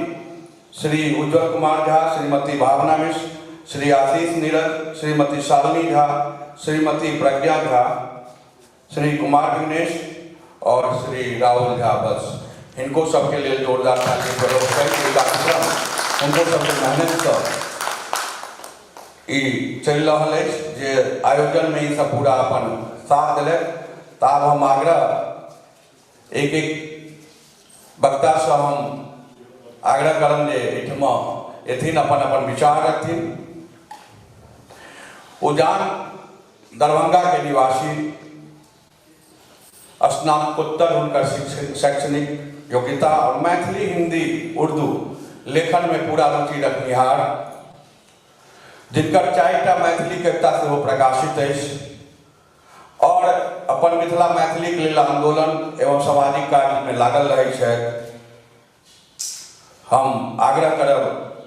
श्री उज्जवल कुमार झा, श्रीमती भावना मिश्र, श्री आशीष नीरज, श्रीमती शालिनी झा, श्रीमती प्रज्ञा झा, श्री कुमार विघ्नेश और श्री राहुल झा। बस हिनको सबके लिए जोरदार ताली। कार्यक्रम हुनको सबके मेहनतसँ ई चलि रहल अछि जे आयोजनमे ई सब पूरा अपन साथ देलक। तऽ आब हम आग्रह एक एक वक्तासँ हम आग्रह करब जे एहिठमा एथिन, अपन अपन विचार रखथिन। उजान दरभंगा के निवासी, स्नातकोत्तर हुनकर शैक्षणिक योग्यता और मैथिली, हिंदी, उर्दू लेखन में पूरा रुचि रखनिहार, जिनकर 4टा मैथिली कविता सेहो प्रकाशित अछि और अपन मिथिला मैथिली के लेल आंदोलन एवं सामाजिक कार्य में लागल रहै छथि। हम आग्रह करब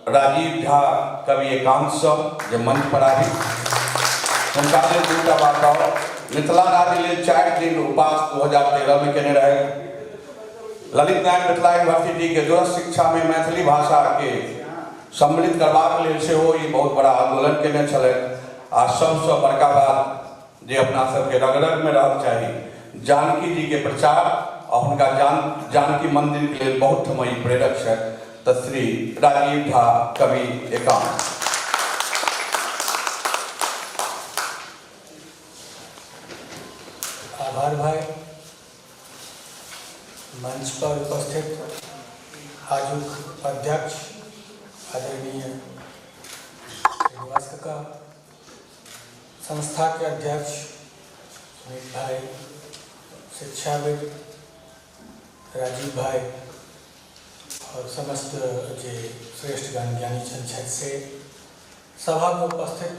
राजीव झा कवि एकांतसँ जे मंच पर आबी। हुनका लेल 2टा बात और, मिथिला राज्य लेल 4 दिन उपास 2013 में केने रहे। ललित नारायण मिथिला यूनिवर्सिटी के दूरस्थ शिक्षा में मैथिली भाषा के सम्मिलित करबाक लेल सेहो ई बहुत बड़ा आंदोलन केने छलथि। आ सबसँ बड़का बात जे अपना सबके रग रग में रहक चाही, जानकी जी के प्रचार और हुनका जानकी मंदिर के लेल बहुत ठमा ई प्रेरक छथि। तऽ श्री राजीव झा कवि एकांत। आभार भाई। मंच पर उपस्थित आजुक अध्यक्ष आदरणीय श्रीनिवास काका, संस्था के अध्यक्ष सुनील भाई, शिक्षाविद राजीव भाई और समस्त जे श्रेष्ठगण ज्ञानीजन छथि से, सभा में उपस्थित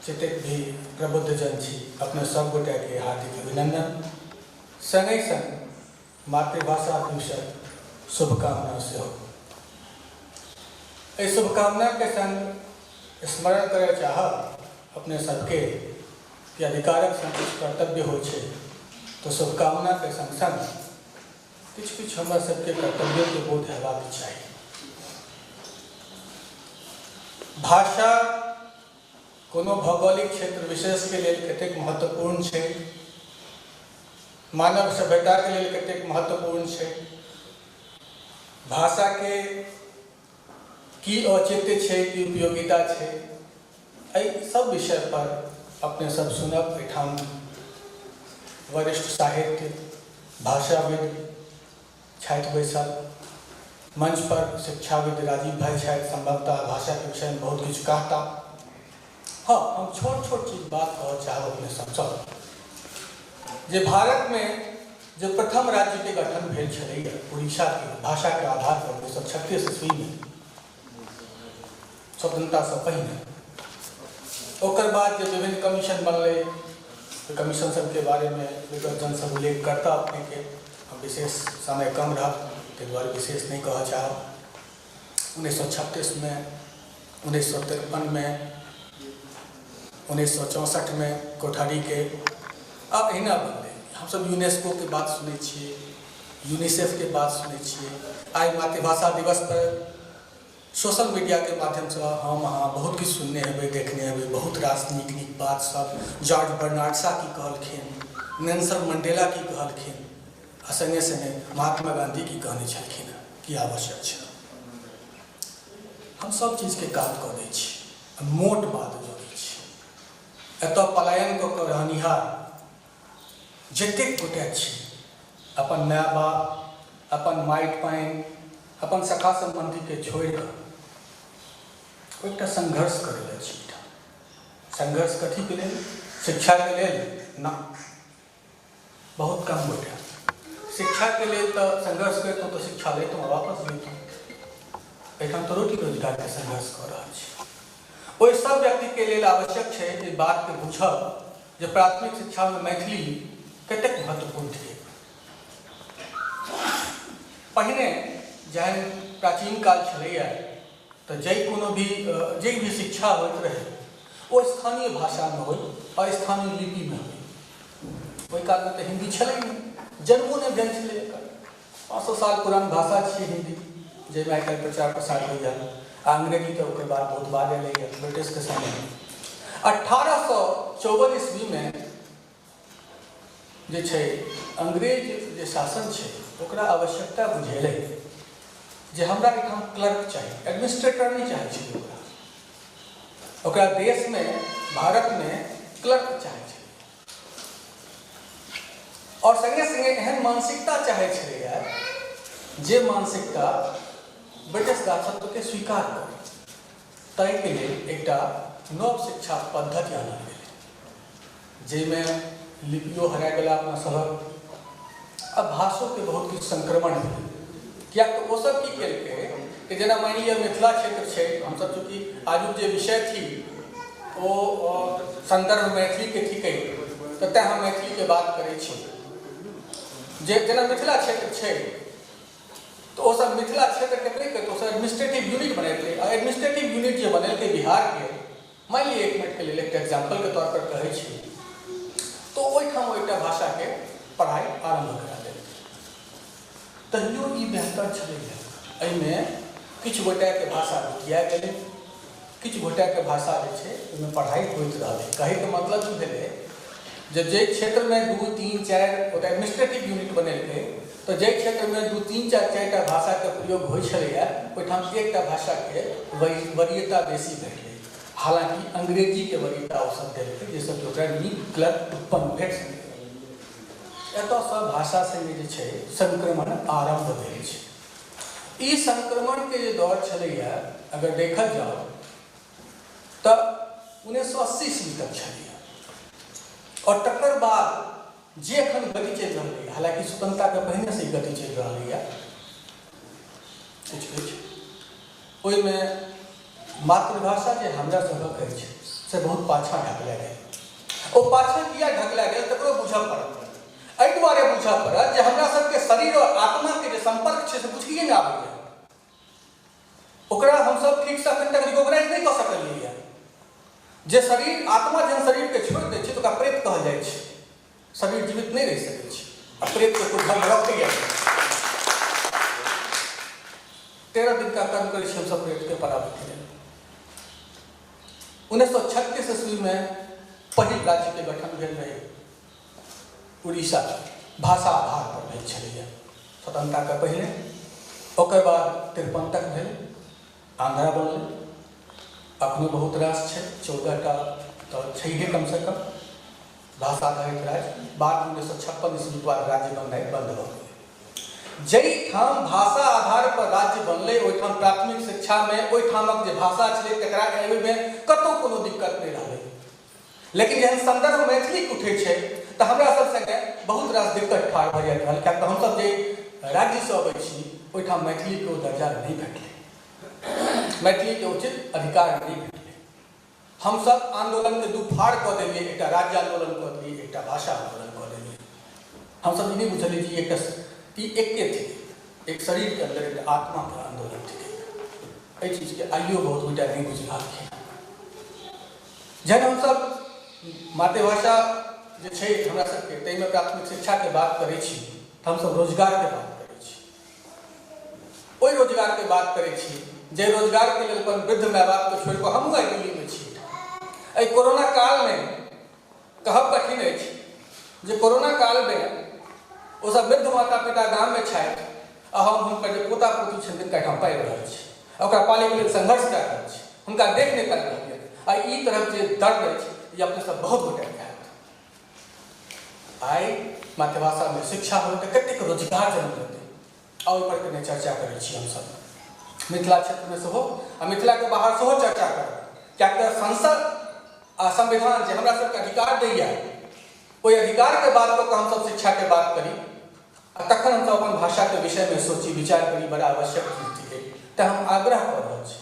जतेक भी प्रबुद्धजन छी, अपने सब गोटे के हार्दिक अभिनंदन, संगहि संग मातृभाषा दिवसक शुभकामना सेहो। एहि शुभकामना के संग स्मरण करय चाहब अपने सबके कि अधिकारक संग किछु कर्तव्य होइ छै, तो शुभकामना के संग संग किछु किछु हमरा सबके कर्तव्यके बोध हेबाक चाही। भाषा कोनो भौगोलिक क्षेत्र विशेषके लेल कतेक महत्वपूर्ण छै, मानव सभ्यताके लेल कतेक महत्वपूर्ण छै, भाषाके की औचित्य छै, की उपयोगिता छै, एहि सब विषय पर अपने सब सुनब। एहिठाम वरिष्ठ साहित्य भाषाविद छथि बैसल, मंच पर शिक्षाविद राजीव भाई छथि, संभवतः भाषा के विषय में बहुत किछु कहता। हाँ, हम छोट छोट चीज बात कहऽ चाहब अपने सबसँ जे भारत में जो प्रथम राज्य के गठन भेल छलैया उड़ीसा के भाषा के आधार पर 1936 ईस्वी में, स्वतंत्रता से पहिने, ओकर बाद जे विभिन्न कमीशन बनलै, ओहि कमीशन सबके बारे में विद्वजन सब उल्लेख करता अपने के, हम विशेष समय कम रहत ताहि दुआरे विशेष नहीं कहऽ चाहब। 1936 में, 1953 में, 1964 में कोठारी के अब एहिना बनलै। हमसब यूनेस्को के बात सुनै छियै, यूनिसेफ के बात सुनै छियै। आइ मातृभाषा दिवस पर सोशल मीडिया के माध्यमसँ हम अहाँ बहुत किछु सुनने हेबै, देखने हेबै, बहुत रास नीक नीक बात सब। जॉर्ज बर्नार्ड शॉ की कहलखिन, नेल्सन मंडेला की कहलखिन, आ संगे संगे महात्मा गांधी की कहने छलखिन हँ, की आवश्यक छै। हम सब चीजके कात कऽ दै छी, मोट बात जोड़ै छी। एतऽ पलायन कऽ कऽ रहनिहार जतेक गोटे छी, अपन माय बाप, अपन माटि पानि, अपन सखा सम्बन्धीके छोड़ि कऽ एकटा संघर्ष करै लए छी। संघर्ष कथीके लेल? शिक्षाके लेल ना, बहुत कम गोटे शिक्षाके लेल तऽ संघर्ष करितहुँ तऽ शिक्षा लैतहुँ आ वापस जैतहुँ। एहिठाम तऽ रोटी रोजगारके संघर्ष कऽ रहल छी। ओहि सब व्यक्तिके लेल आवश्यक छै एहि बातके बुझब जे प्राथमिक शिक्षामे मैथिली कतेक महत्वपूर्ण छै। पहिने जहन प्राचीन काल छलैया तऽ जाहि कोनो भी जाहि भी शिक्षा होइत रहै ओ स्थानीय भाषामे होइ और स्थानीय लिपिमे होइ। ओहि कालमे तऽ हिंदी छलै नहि, जन्मो नहि भेल छलै एकर। 500 साल पुरान भाषा छियै हिंदी, जाहिमे आइ काल्हि प्रचार प्रसार होइए। आ अंग्रेजी तऽ ओकर बाद बहुत बाद एलैए ब्रिटिशके समयमे। 1854 ईस्वीमे जे छै अंग्रेज जे शासन छै ओकरा आवश्यकता बुझेलै जे हमरा एहिठाम क्लर्क चाही, एडमिनिस्ट्रेटर नहि चाहै छलै ओकरा। ओकरा देशमे भारतमे क्लर्क चाहै छलै आओर सङ्गे सङ्गे एहन मानसिकता चाहै छलैए जे मानसिकता ब्रिटिश दासत्वके स्वीकार करै। ताहिके लेल एकटा नव शिक्षा पद्धति आनल गेलै जाहिमे लिपियो हरा गेला अपना सभक आ भाषोके बहुत किछु संक्रमण भेलै। किएक तऽ ओसभ की केलकै कि जेना मानि लिअ मिथिला क्षेत्र छै, हमसभ चूँकि आजुक जे विषय थी ओ सन्दर्भ मैथिलीके थिकै तऽ तैँ हम मैथिलीके बात करै छी। जे जेना मिथिला क्षेत्र छै तऽ ओसभ मिथिला क्षेत्रके नहि कहै, ओसभ एडमिनिस्ट्रेटिव यूनिट बनेलकै आ एडमिनिस्ट्रेटिव यूनिट जे बनेलकै बिहारके, मानि लिअ एक मिनटके लेल एकटा एग्जाम्पलके तौर पर कहै छी, तऽ ओहिठाम ओ एकटा भाषाके पढ़ाइ आरम्भ करा देलकै। तहियो ई बेहतर छलैए, एहिमे किछु गोटाके भाषा रुकिया गेलै, किछु गोटाके भाषा जे छै ओहिमे पढ़ाइ होइत रहलै। कहैके मतलब ई भेलै जे जाहि क्षेत्रमे 2 3 4 ओतऽ एडमिनिस्ट्रेटिव यूनिट बनेलकै तऽ जाहि क्षेत्रमे 2 3 4 4टा भाषाके प्रयोग होइ छलैए ओहिठाम एकटा भाषाके वरीयता बेसी भेटलै। हालाँकि अंग्रेजीके वरीयता ओसभ देलकै जाहिसँ कि ओकरा नीक क्लर्क उत्पन्न भेट सकै। एतऽसँ भाषा सङ्गे जे छै संक्रमण आरम्भ भेल छै। ई संक्रमणके जे दौर छलैए अगर देखल जाओ तऽ 1980 ईस्वी तक छलैए और तकर बाद जे एखन गति चलि रहलैए, हालाँकि स्वतंत्रताके पहिनेसँ ई गति चलि रहलैए किछु किछु, ओहिमे मातृभाषा जे हमरा सभक अछि से बहुत पाछाँ ढकला गेल। ओ पाछाँ किया ढकला गेल तकरो बुझऽ पड़त। एहि दुआरे बुझऽ पड़त जे हमरा सबके शरीर और आत्माके जे सम्पर्क छै से बुझिए नहि आबैए, ओकरा हमसब ठीकसँ एखन तक रिकॉग्नाइज नहि कऽ सकलियै। जे शरीर आत्मा जहन शरीरके छोड़ि दै छै तऽ ओकरा प्रेत कहल जाइ छै। शरीर जीवित नहि रहि सकै छै आ प्रेतके कोइ घरमे रखैए। 13 दिनका कर्म करै छी हमसब प्रेतके पराबैके लेल। 1936 ईस्वीमे पहिल राज्यके गठन भेल रहै उड़ीसा, भाषा आधार पर भेल छलैए स्वतंत्रताके पहिने। ओकर बाद 53 तक भेल, आंध्रा बनलै। अखनो बहुत रास छै, 14टा तऽ छैहे कमसँ कम भाषा आधारित राज्य। बाद 1956 ईस्वीके बाद राज्य बननाइ बन्द भऽ गेलै। जाहिठाम भाषा आधार पर राज्य बनलै ओहिठाम प्राथमिक शिक्षामे ओहिठामक जे भाषा छलै तकरा एहिमे कतहु कोनो दिक्कत नहि रहलै। लेकिन जहन सन्दर्भ मैथिलीके उठै छै तऽ हमरा सब सङ्गे बहुत रास दिक्कत ठाढ़ भऽ जाइत रहल, किएक तऽ हमसब जे राज्यसँ अबै छी ओहिठाम मैथिलीके ओ दर्जा नहि भेटलै, मैथिलीके उचित अधिकार नहि भेटलै। हमसब आन्दोलनके दू फाड़ कऽ देलियै, एकटा राज्य आन्दोलन कऽ देलियै, एकटा भाषा आन्दोलन कऽ देलियै। हमसब ई नहि बुझलियै जे एकटा ई एके थिक, एक शरीरके अन्दर एकटा आत्माके आन्दोलन थिक। एहि चीजके आइयो बहुत गोटा नहि बुझि रहलखिन। जहन हमसब मातृभाषा जे छै हमरा सबके ताहिमे प्राथमिक शिक्षाके बात करै छी तऽ हमसब रोजगारके बात करै छी। ओहि रोजगारके बात करै छी जे रोजगारके लेल अपन वृद्ध माय बापके छोड़ि कऽ हमहूँ आइ दिल्लीमे छी। एहि कोरोना कालमे कहब कठिन अछि जे कोरोना कालमे ओसब वृद्ध माता पिता गाममे छथि आ हम हुनकर जे पोता पोती छनि तिनका एहिठाम पाबि रहल छी, ओकरा पालैके लेल संघर्ष कए रहल छी, हुनका देख नहि पाबि रहलियै। आ ई तरहक जे दर्द अछि ई अपने सब बहुत गोटाके हैत। आइ मातृभाषामे शिक्षा होय तऽ कतेक रोजगार जन्म लेतै, आ ओहिपर कने चर्चा करै छी हमसब मिथिला क्षेत्रमे सेहो आ मिथिलाके बाहर सेहो चर्चा करब, किएक तऽ संसद आ संविधान जे हमरा सबके अधिकार दैए ओहि अधिकारके बात कऽ कऽ हमसब शिक्षाके बात करी आ तखन हमसब अपन भाषाके विषयमे सोची विचार करी, बड़ा आवश्यक चीज थिकै। तऽ हम आग्रह कऽ रहल छी,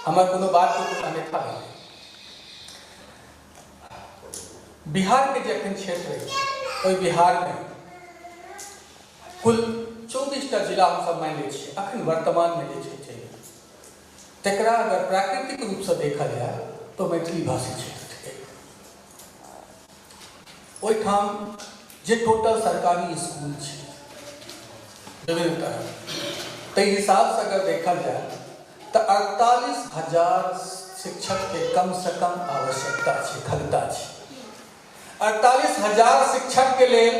हमर कोनो बातके कोनो अन्यथा नहि। बिहारके जे एखन क्षेत्र अछि ओहि बिहारमे कुल 24टा जिला हमसब मानि लै छियै अखन वर्तमानमे जे छै तकरा अगर प्राकृतिक रूपसँ देखल जाय तऽ मैथिली भाषी क्षेत्र थिकै। ओहिठाम जे टोटल सरकारी स्कूल छै विभिन्न तरह ताहि हिसाबसँ अगर देखल जाय तऽ 48,000 शिक्षकके कमसँ कम आवश्यकता छै, खगता छै। 48,000 शिक्षकके लेल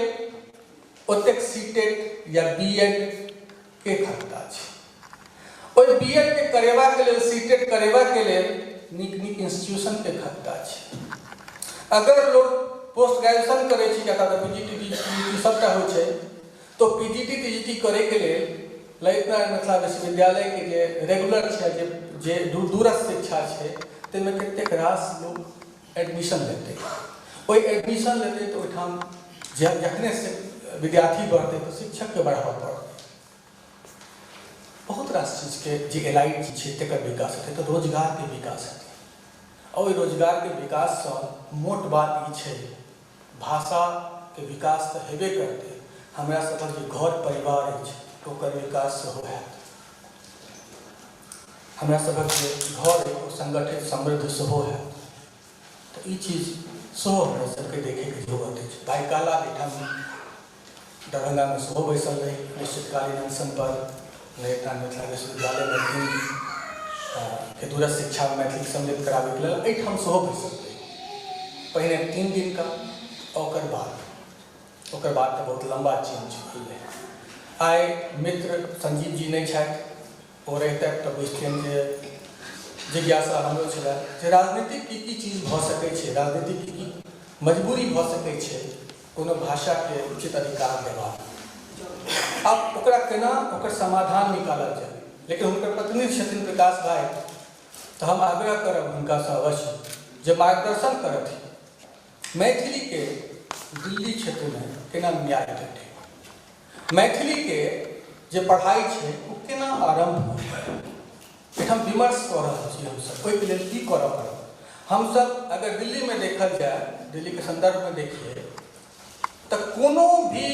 ओतेक सीटेट या बीएड के खगता छै। ओहि बीएड के करेबाके लेल, सीटेट करेबाके लेल नीक नीक इंस्टीट्यूशनके खगता छै। अगर लोग पोस्ट ग्रेजुएशन करै छै, जकरा P G T T G सबटा होइ छै, तऽ P G T T G T करैके लेल ललित नारायण मिथिला विश्वविद्यालयके जे रेगुलर छै, जे जे दूरस्थ शिक्षा छै, ताहिमे कतेक रास लोक एडमिशन लेतै। ओहि एडमिशन लेतै तऽ ओहिठाम जखने विद्यार्थी बढ़तै तऽ शिक्षकके बढ़ाबऽ पड़तै। बहुत रास चीजके जे एलाइट चीज छै तकर विकास हेतै तऽ रोजगारके विकास हेतै। आ ओहि रोजगारके विकाससँ मोट बात ई छै, भाषाके विकास तऽ हेबे करतै, हमरा सभक जे घर परिवार अछि ओकर विकास सेहो हैत। हमरा सभक जे घर अछि ओ संगठित समृद्ध सेहो हैत। तऽ ई चीज सेहो हमरा सबके देखैके जरूरत अछि। भाइ कहला एहिठाम दरभंगामे सेहो बैसल रही निश्चितकालीन अनशन पर, ललित नारायण मिथिला विश्वविद्यालयमे के दूरस्थ शिक्षा मैथिली सम्मिलित कराबैके लेल एहिठाम सेहो बैसल रही पहिने 3 दिनका, ओकर बाद तऽ बहुत लम्बा चेंज भेलै। आइ मित्र संजीव जी नहि छथि, ओ रहितथि तऽ बुझतियनि जे जिज्ञासा हमरो छलै जे राजनीतिक की की चीज भऽ सकै छै, राजनीतिक की की मजबूरी भऽ सकै छै कोनो भाषाके उचित अधिकार देबाक, आब ओकरा केना ओकर समाधान निकालल जाय। लेकिन हुनकर प्रतिनिधि छथिन प्रकाश भाई, तऽ हम आग्रह करब हुनकासँ अवश्य जे मार्गदर्शन करथि मैथिलीके दिल्ली क्षेत्रमे केना न्याय भेटै, मैथिलीके जे पढ़ाइ छै ओ केना आरम्भ होइ। एहिठाम विमर्श कऽ रहल छी हमसब, ओहिके लेल की करऽ पड़त। हमसब अगर दिल्लीमे देखल जाय, दिल्लीके सन्दर्भमे देखिए तऽ कोनो भी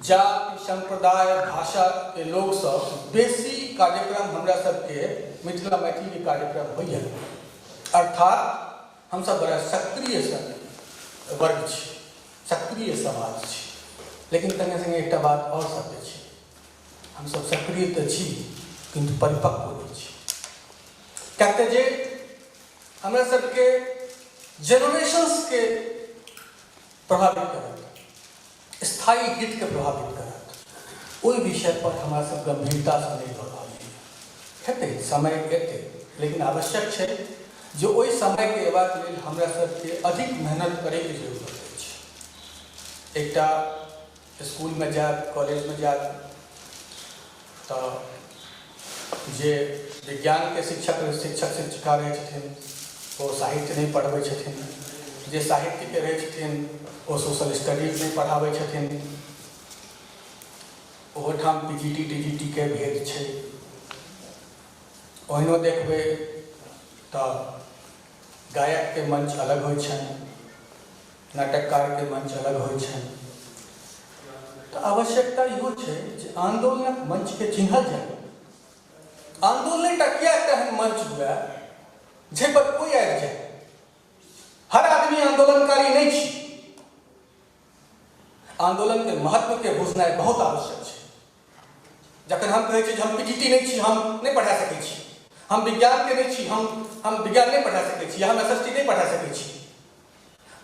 जाति सम्प्रदाय भाषाके लोकसब बेसी कार्यक्रम हमरा सबके मिथिला मैथिलीके कार्यक्रम होइए, अर्थात हमसब बड़ा सक्रिय वर्ग छी, सक्रिय समाज छी। लेकिन संगे संगे एकटा बात आओर सत्य छै, हमसब सक्रिय तऽ छी किन्तु परिपक्व नहि छी। किएक तऽ जे हमरा सबके जेनरेशन्सके प्रभावित करत, स्थायी हितके प्रभावित करत, ओहि विषय पर हमरा सब गंभीरतासँ नहि लऽ रहल छी। हेतै समय एतै, लेकिन आवश्यक छै जे ओहि समयके अयबाक लेल हमरा सबके अधिक मेहनत करैके जरूरत अछि। एकटा स्कूलमे जायब, कॉलेजमे जायब तऽ जे विज्ञानके शिक्षक शिक्षिका रहै छथिन ओ साहित्य नहि पढ़बै छथिन, जे साहित्यके रहै छथिन ओ सोशल स्टडीज नहि पढ़ाबै छथिन। ओहोठाम P G T T G T के भेद छै। ओहिनो देखबै तऽ गायकके मंच अलग होइ छनि, नाटककारके मंच अलग होइ छनि। तऽ आवश्यकता इहो छै जे आन्दोलनक मंचके चिन्हल जाय। आन्दोलनटा किया एकटा एहन मंच हुए जाहिपर कोइ आबि जाय। हर आदमी आन्दोलनकारी नहि छी। आन्दोलनके महत्वके बुझनाइ बहुत आवश्यक छै। जखन हम कहै छी जे हम पी जी टी नहि छी, हम नहि पढ़ा सकै छी, हम विज्ञानके नहि छी, हम विज्ञान नहि पढ़ा सकै छी, हम एस एस टी नहि पढ़ा सकै छी,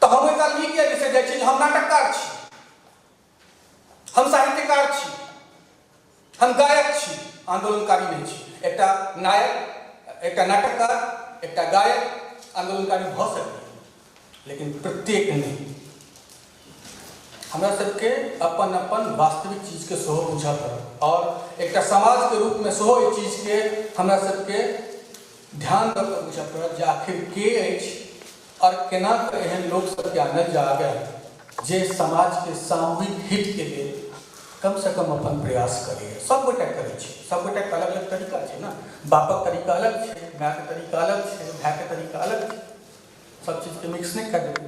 तऽ हम ओहि काल ई किया बिसरि जाइ छी जे हम नाटककार छी, हम साहित्यकार छी, हम गायक छी, आन्दोलनकारी नहि छी। एकटा नायक, एकटा नाटककार, एकटा गायक आन्दोलनकारी भऽ सकैए, लेकिन प्रत्येक नहि। हमरा सबके अपन अपन वास्तविक चीजके सेहो बुझऽ पड़त और एकटा समाजके रूपमे सेहो एहि चीजके हमरा सबके ध्यान दऽ कऽ बुझऽ पड़त जे आखिर के अछि और केना कऽ एहन लोक सबके आनल जाए जे समाजके सामूहिक हितके लेल कम से कम अपन प्रयास करैए। सब गोटा करै छै, सब गोटाके अलग अलग तरीका छै ने। बापक तरीका अलग छै, मायके तरीका अलग छै, भायके तरीका अलग छै, सब चीजके मिक्स नहि कऽ देबै।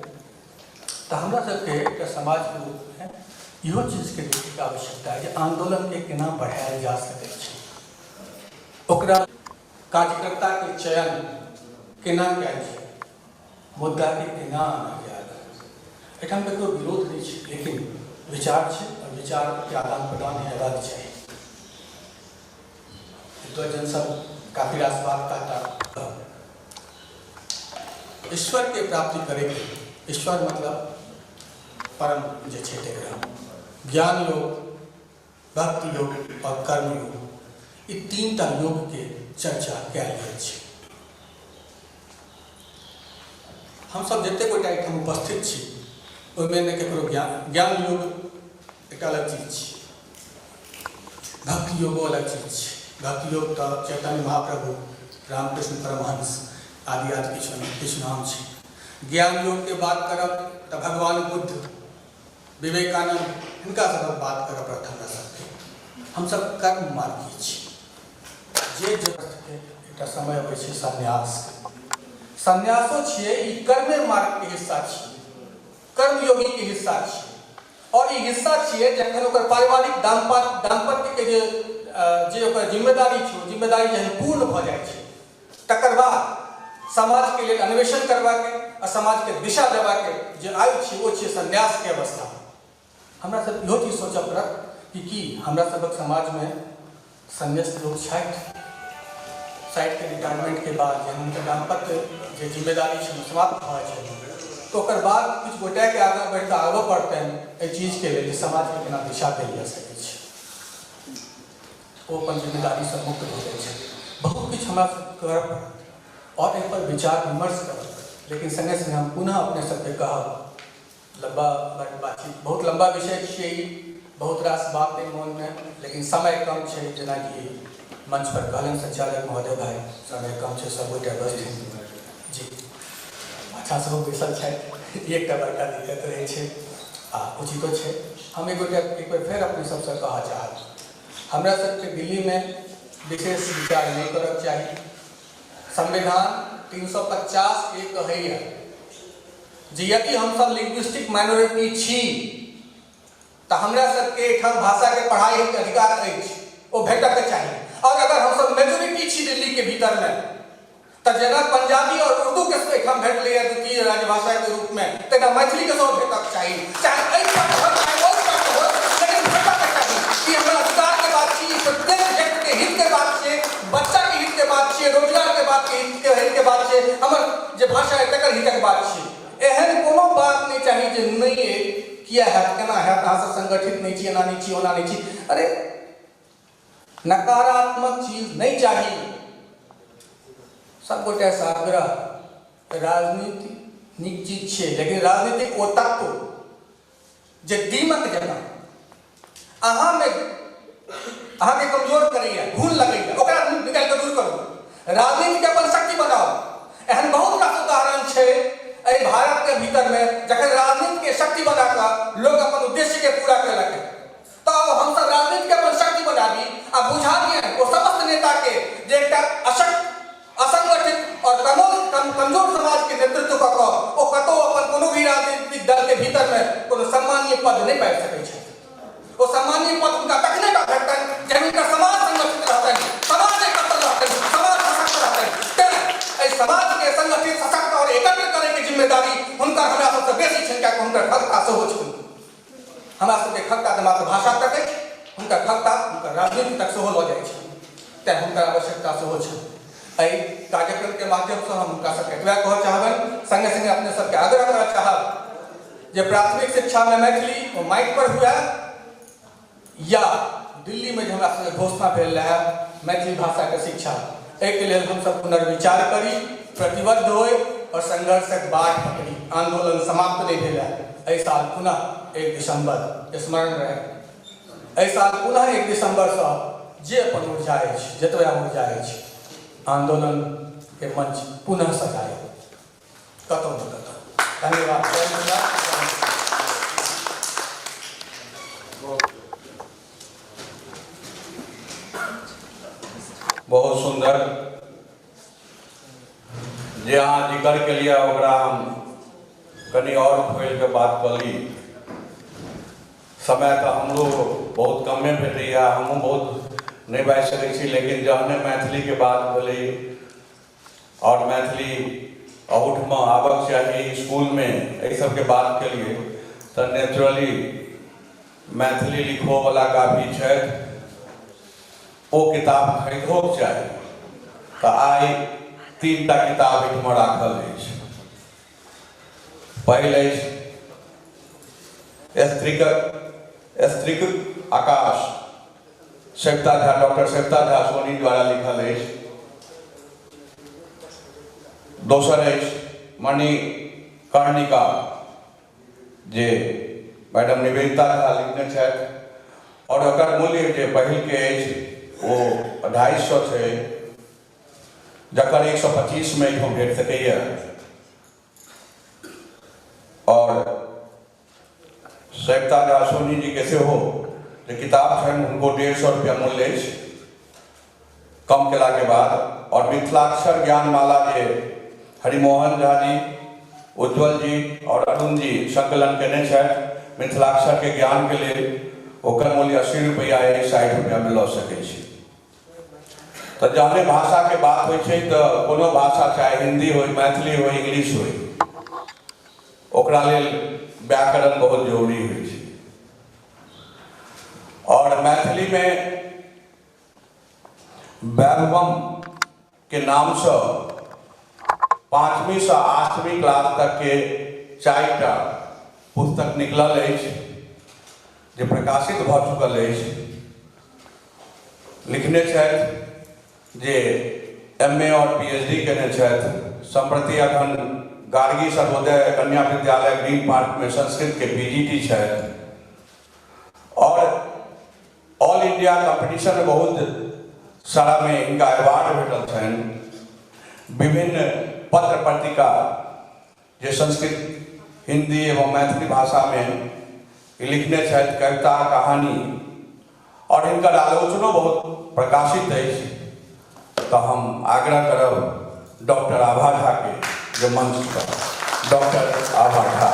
तऽ हमरा सबके एकटा समाजके रूपमे इहो चीजके देखैके आवश्यकता है जे आन्दोलनके केना बढ़ायल जा सकै छै, ओकरा कार्यकर्ताके चयन केना कयल जाय, मुद्दाके केना आनल जाय। एहिठाम ककरो विरोध नहि छै, लेकिन विचार छै और विचारके आदान प्रदान हेबाक चाही। विद्वजन सब काफी रास बात कहता। ईश्वर के प्राप्ति करैके, ईश्वर मतलब परम जे छै तकरा ज्ञान योग, भक्ति योग और कर्म योग, ई 3टा योग के चर्चा कयल गेल छै। हमसब जतेक गोटा एहिठाम उपस्थित छी ओहिमे ने ककरो ज्ञान ज्ञान योग एकटा अलग चीज छी, भक्ति योगो अलग चीज छै। भक्ति योग तऽ चैतन्य महाप्रभु, रामकृष्ण परमहंस आदि आदि किछु किछु नाम छै। ज्ञान योगके बात करब तऽ भगवान बुद्ध, विवेकानंद, हिनका सबक बात करऽ पड़त हमरा सबके। हमसब कर्म मार्गी छी। जे एकटा समय अबै छै सन्यासके, सन्यासो छियै ई कर्मे मार्गके हिस्सा छियै, कर्मयोगीके हिस्सा छियै। और ई हिस्सा छियै जखन ओकर पारिवारिक दाम्पत्यके जे जे ओकर जिम्मेदारी छै, ओ जिम्मेदारी जहन पूर्ण भऽ जाइ छै तकर बाद समाजके लेल अन्वेषण करबाके आ समाजके दिशा देबाके जे आयु छै ओ छियै सन्यासके अवस्था। हमरा सब इहो चीज सोचऽ पड़त कि की हमरा सबक समाजमे सन्यस्त लोक छथि? साइडके रिटायरमेंटके बाद जहन हुनकर दाम्पत्य जे जिम्मेदारी छै ओ समाप्त भऽ जाइ छै तऽ ओकर बाद किछु गोटाके आगाँ बढ़िकऽ आबऽ पड़तनि एहि चीजके लेल जे समाजके केना दिशा देल जा सकै छै। ओ अपन जिम्मेदारीसँ मुक्त भऽ जाइ छथि। बहुत किछु हमरा सबके करऽ पड़त आओर एहिपर विचार विमर्श करऽ पड़त। लेकिन सङ्गे सङ्गे हम पुनः अपने सबके कहब, लम्बा बातचीत बहुत लम्बा विषय छियै ई, बहुत रास बात अइ मोनमे, लेकिन समय कम छै। जेनाकि मंच पर कहलनि संचालक महोदय भाई, समय कम छै, सब गोटे व्यस्त जी अच्छा सेहो बैसल छथि, ई एकटा बड़का दिक्कत रहै छै आ उचितो छै। हम एक गोटे एक बेर फेर अपने सबसँ कहऽ चाहब, हमरा सबके दिल्लीमे विशेष विचार नहि करक चाही। संविधान 350 ए कहैया जे यदि हमसब लिंग्विस्टिक माइनॉरिटी छी तऽ हमरा सबके एहिठाम भाषाके पढ़ाइके अधिकार अछि, ओ भेटऽके चाही। और अगर हमसब मेजोरिटी छी दिल्लीके भीतरमे तऽ जेना पंजाबी और उर्दूके एहिठाम भेटलैए द्वितीय राजभाषाके रूपमे, तेना मैथिलीके सेहो भेटक चाही, चाहे एहि पक्ष हो चाहे ओहि पक्ष हो, लेकिन भेटऽके चाही। ई हमरा अधिकारके बात छी, ई प्रत्येक व्यक्तिके हितके बात छियै, बच्चाके हितके बात छियै, रोजगारके बात के हितके बात छियै, हमर जे भाषा है तकर हितक बात छियै। एहन कोनो बात नहि चाही जे नहि किया हैत, केना हैत, अहाँ सब संगठित नहि छी, एना नहि छी, ओना नहि छी। अरे नकारात्मक चीज नहि चाही। सब गोटेसँ आग्रह, राजनीति नीक चीज छियै, लेकिन राजनीतिक ओ तत्व जे दीमक जकाँ अहाँमे अहाँके कमजोर करैया, घून लगैया, ओकरा निकालि कऽ दूर करू। राजनीतिके अपन शक्ति बनाउ। एहन बहुत रास उदाहरण छै एहि भारतके भीतरमे जखन राजनीतिके शक्ति बना कऽ लोक अपन उद्देश्यके पूरा केलक। तऽ हमसब राजनीतिके अपन शक्ति बनाबी आ बुझा दियनि ओ समस्त नेताके जे एकटा अशक्त, असंगठित और कमजोर समाज के नेतृत्व कऽ कऽ ओ कतौ अपन कोनो भी राजनीतिक दल के भीतर में कोनो सम्मानीय पद नहि पाबि सकै छथि। ओ सम्मानीय पद हुनका तखने टा भेटतनि जहन हुनकर समाज संगठित रहतनि, समाज एकत्र रहतनि, समाज सशक्त रहतनि। तें एहि समाज के संगठित, सशक्त और एकत्र करे के जिम्मेदारी हुनकर हमरा सबसँ बेसी छनि, कियाकि हुनकर खगता सेहो छनि। हमरा सबके खगता तऽ मात्र भाषा तक अछि, हुनकर खगता हुनकर राजनीति तक सेहो लऽ जाइ छनि, तेँ हुनकर आवश्यकता सेहो छनि। एहि कार्यक्रमके माध्यमसँ हम हुनका सबके एतबे कहऽ चाहबनि, सङ्गे सङ्गे अपने सबके आग्रह करऽ चाहब जे प्राथमिक शिक्षामे मैथिली ओ माइक पर हुए या दिल्लीमे जे हमरा सबके घोषणा भेल रहए मैथिली भाषाके शिक्षा, एहिके लेल हमसब पुनर्विचार करी, प्रतिबद्ध होइ और संघर्षक बाट पकड़ी। आंदोलन समाप्त नहीं भेल है। एहि साल पुनः 1 दिसंबर स्मरण रहे, एहि साल पुनः 1 दिसंबर से जे अपन ऊर्जा अछि, जतबे ऊर्जा अछि, आंदोलन के मंच पुनः सजाए कतौ न कतौ। धन्यवाद। जय मिथिला। बहुत सुंदर जे अहाँ जिक्र के लिए ओकरा हम कनि और खोलि के बात कऽ ली। समय तऽ हमरो बहुत कमे भेटैया, हमहूँ बहुत नहि बाजि सकै छी, लेकिन जहने मैथिलीके बात भेलै और मैथिली अहूठमा आबक चाही स्कूलमे, एहि सबके बात केलिए तऽ नेचुरली मैथिली लिखोवला काफी छथि, ओ किताब खरीदोके चाही। तऽ आइ 3 टा किताब एहिठमा राखल अछि। पहिल अछि स्त्रीक आकाश, सविता झा, डॉक्टर सविता झा सोनी द्वारा लिखल अछि। दोसर अछि मणि कर्णिका जे मैडम निवेदिता झा लिखने छथि आओर ओकर मूल्य जे पहिलके अछि ओ 250 छै, जकर 125 में एहिठाम भेट सकैए। आओर सविता झा सोनी जी के सेहो जे किताब छनि हुनको 150 रुपया मूल्य अछि कम केला के बाद। और मिथिलाक्षर ज्ञानमाला जे हरिमोहन झा जी, उज्ज्वल जी और अरुण जी संकलन केने छथि मिथिलाक्षर के ज्ञान के लेल, ओकर मूल्य 80 रुपया अछि, 60 रुपया में लऽ सकै छी। तऽ जहने भाषा के बात होइ छै तऽ कोनो भाषा चाहे हिंदी होइ, मैथिली होइ, इंग्लिश होइ, ओकरा लेल व्याकरण बहुत जरूरी होइ छै। और मैथिली में वैभवम के नाम से 5वीं से 8वीं क्लास तक के 4टा पुस्तक निकलल अछि जे प्रकाशित भऽ चुकल अछि। लिखने छथि जे एम ए और पी एच डी केने छथि, सम्प्रति अखन गार्गी सर्वोदय कन्या विद्यालय ग्रीन पार्क में संस्कृत के पी जी टी छथि और ऑल इंडिया कंपटीशन में बहुत सारा में इनका अवार्ड भेटल छनि। विभिन्न पत्र पत्रिका जे संस्कृत, हिंदी एवं मैथिली भाषा में लिखने छथि, कविता, कहानी और हिनकर आलोचनो बहुत प्रकाशित अछि। तो हम आग्रह करब डॉक्टर आभा झा के जे मंच पर डॉक्टर आभा झा।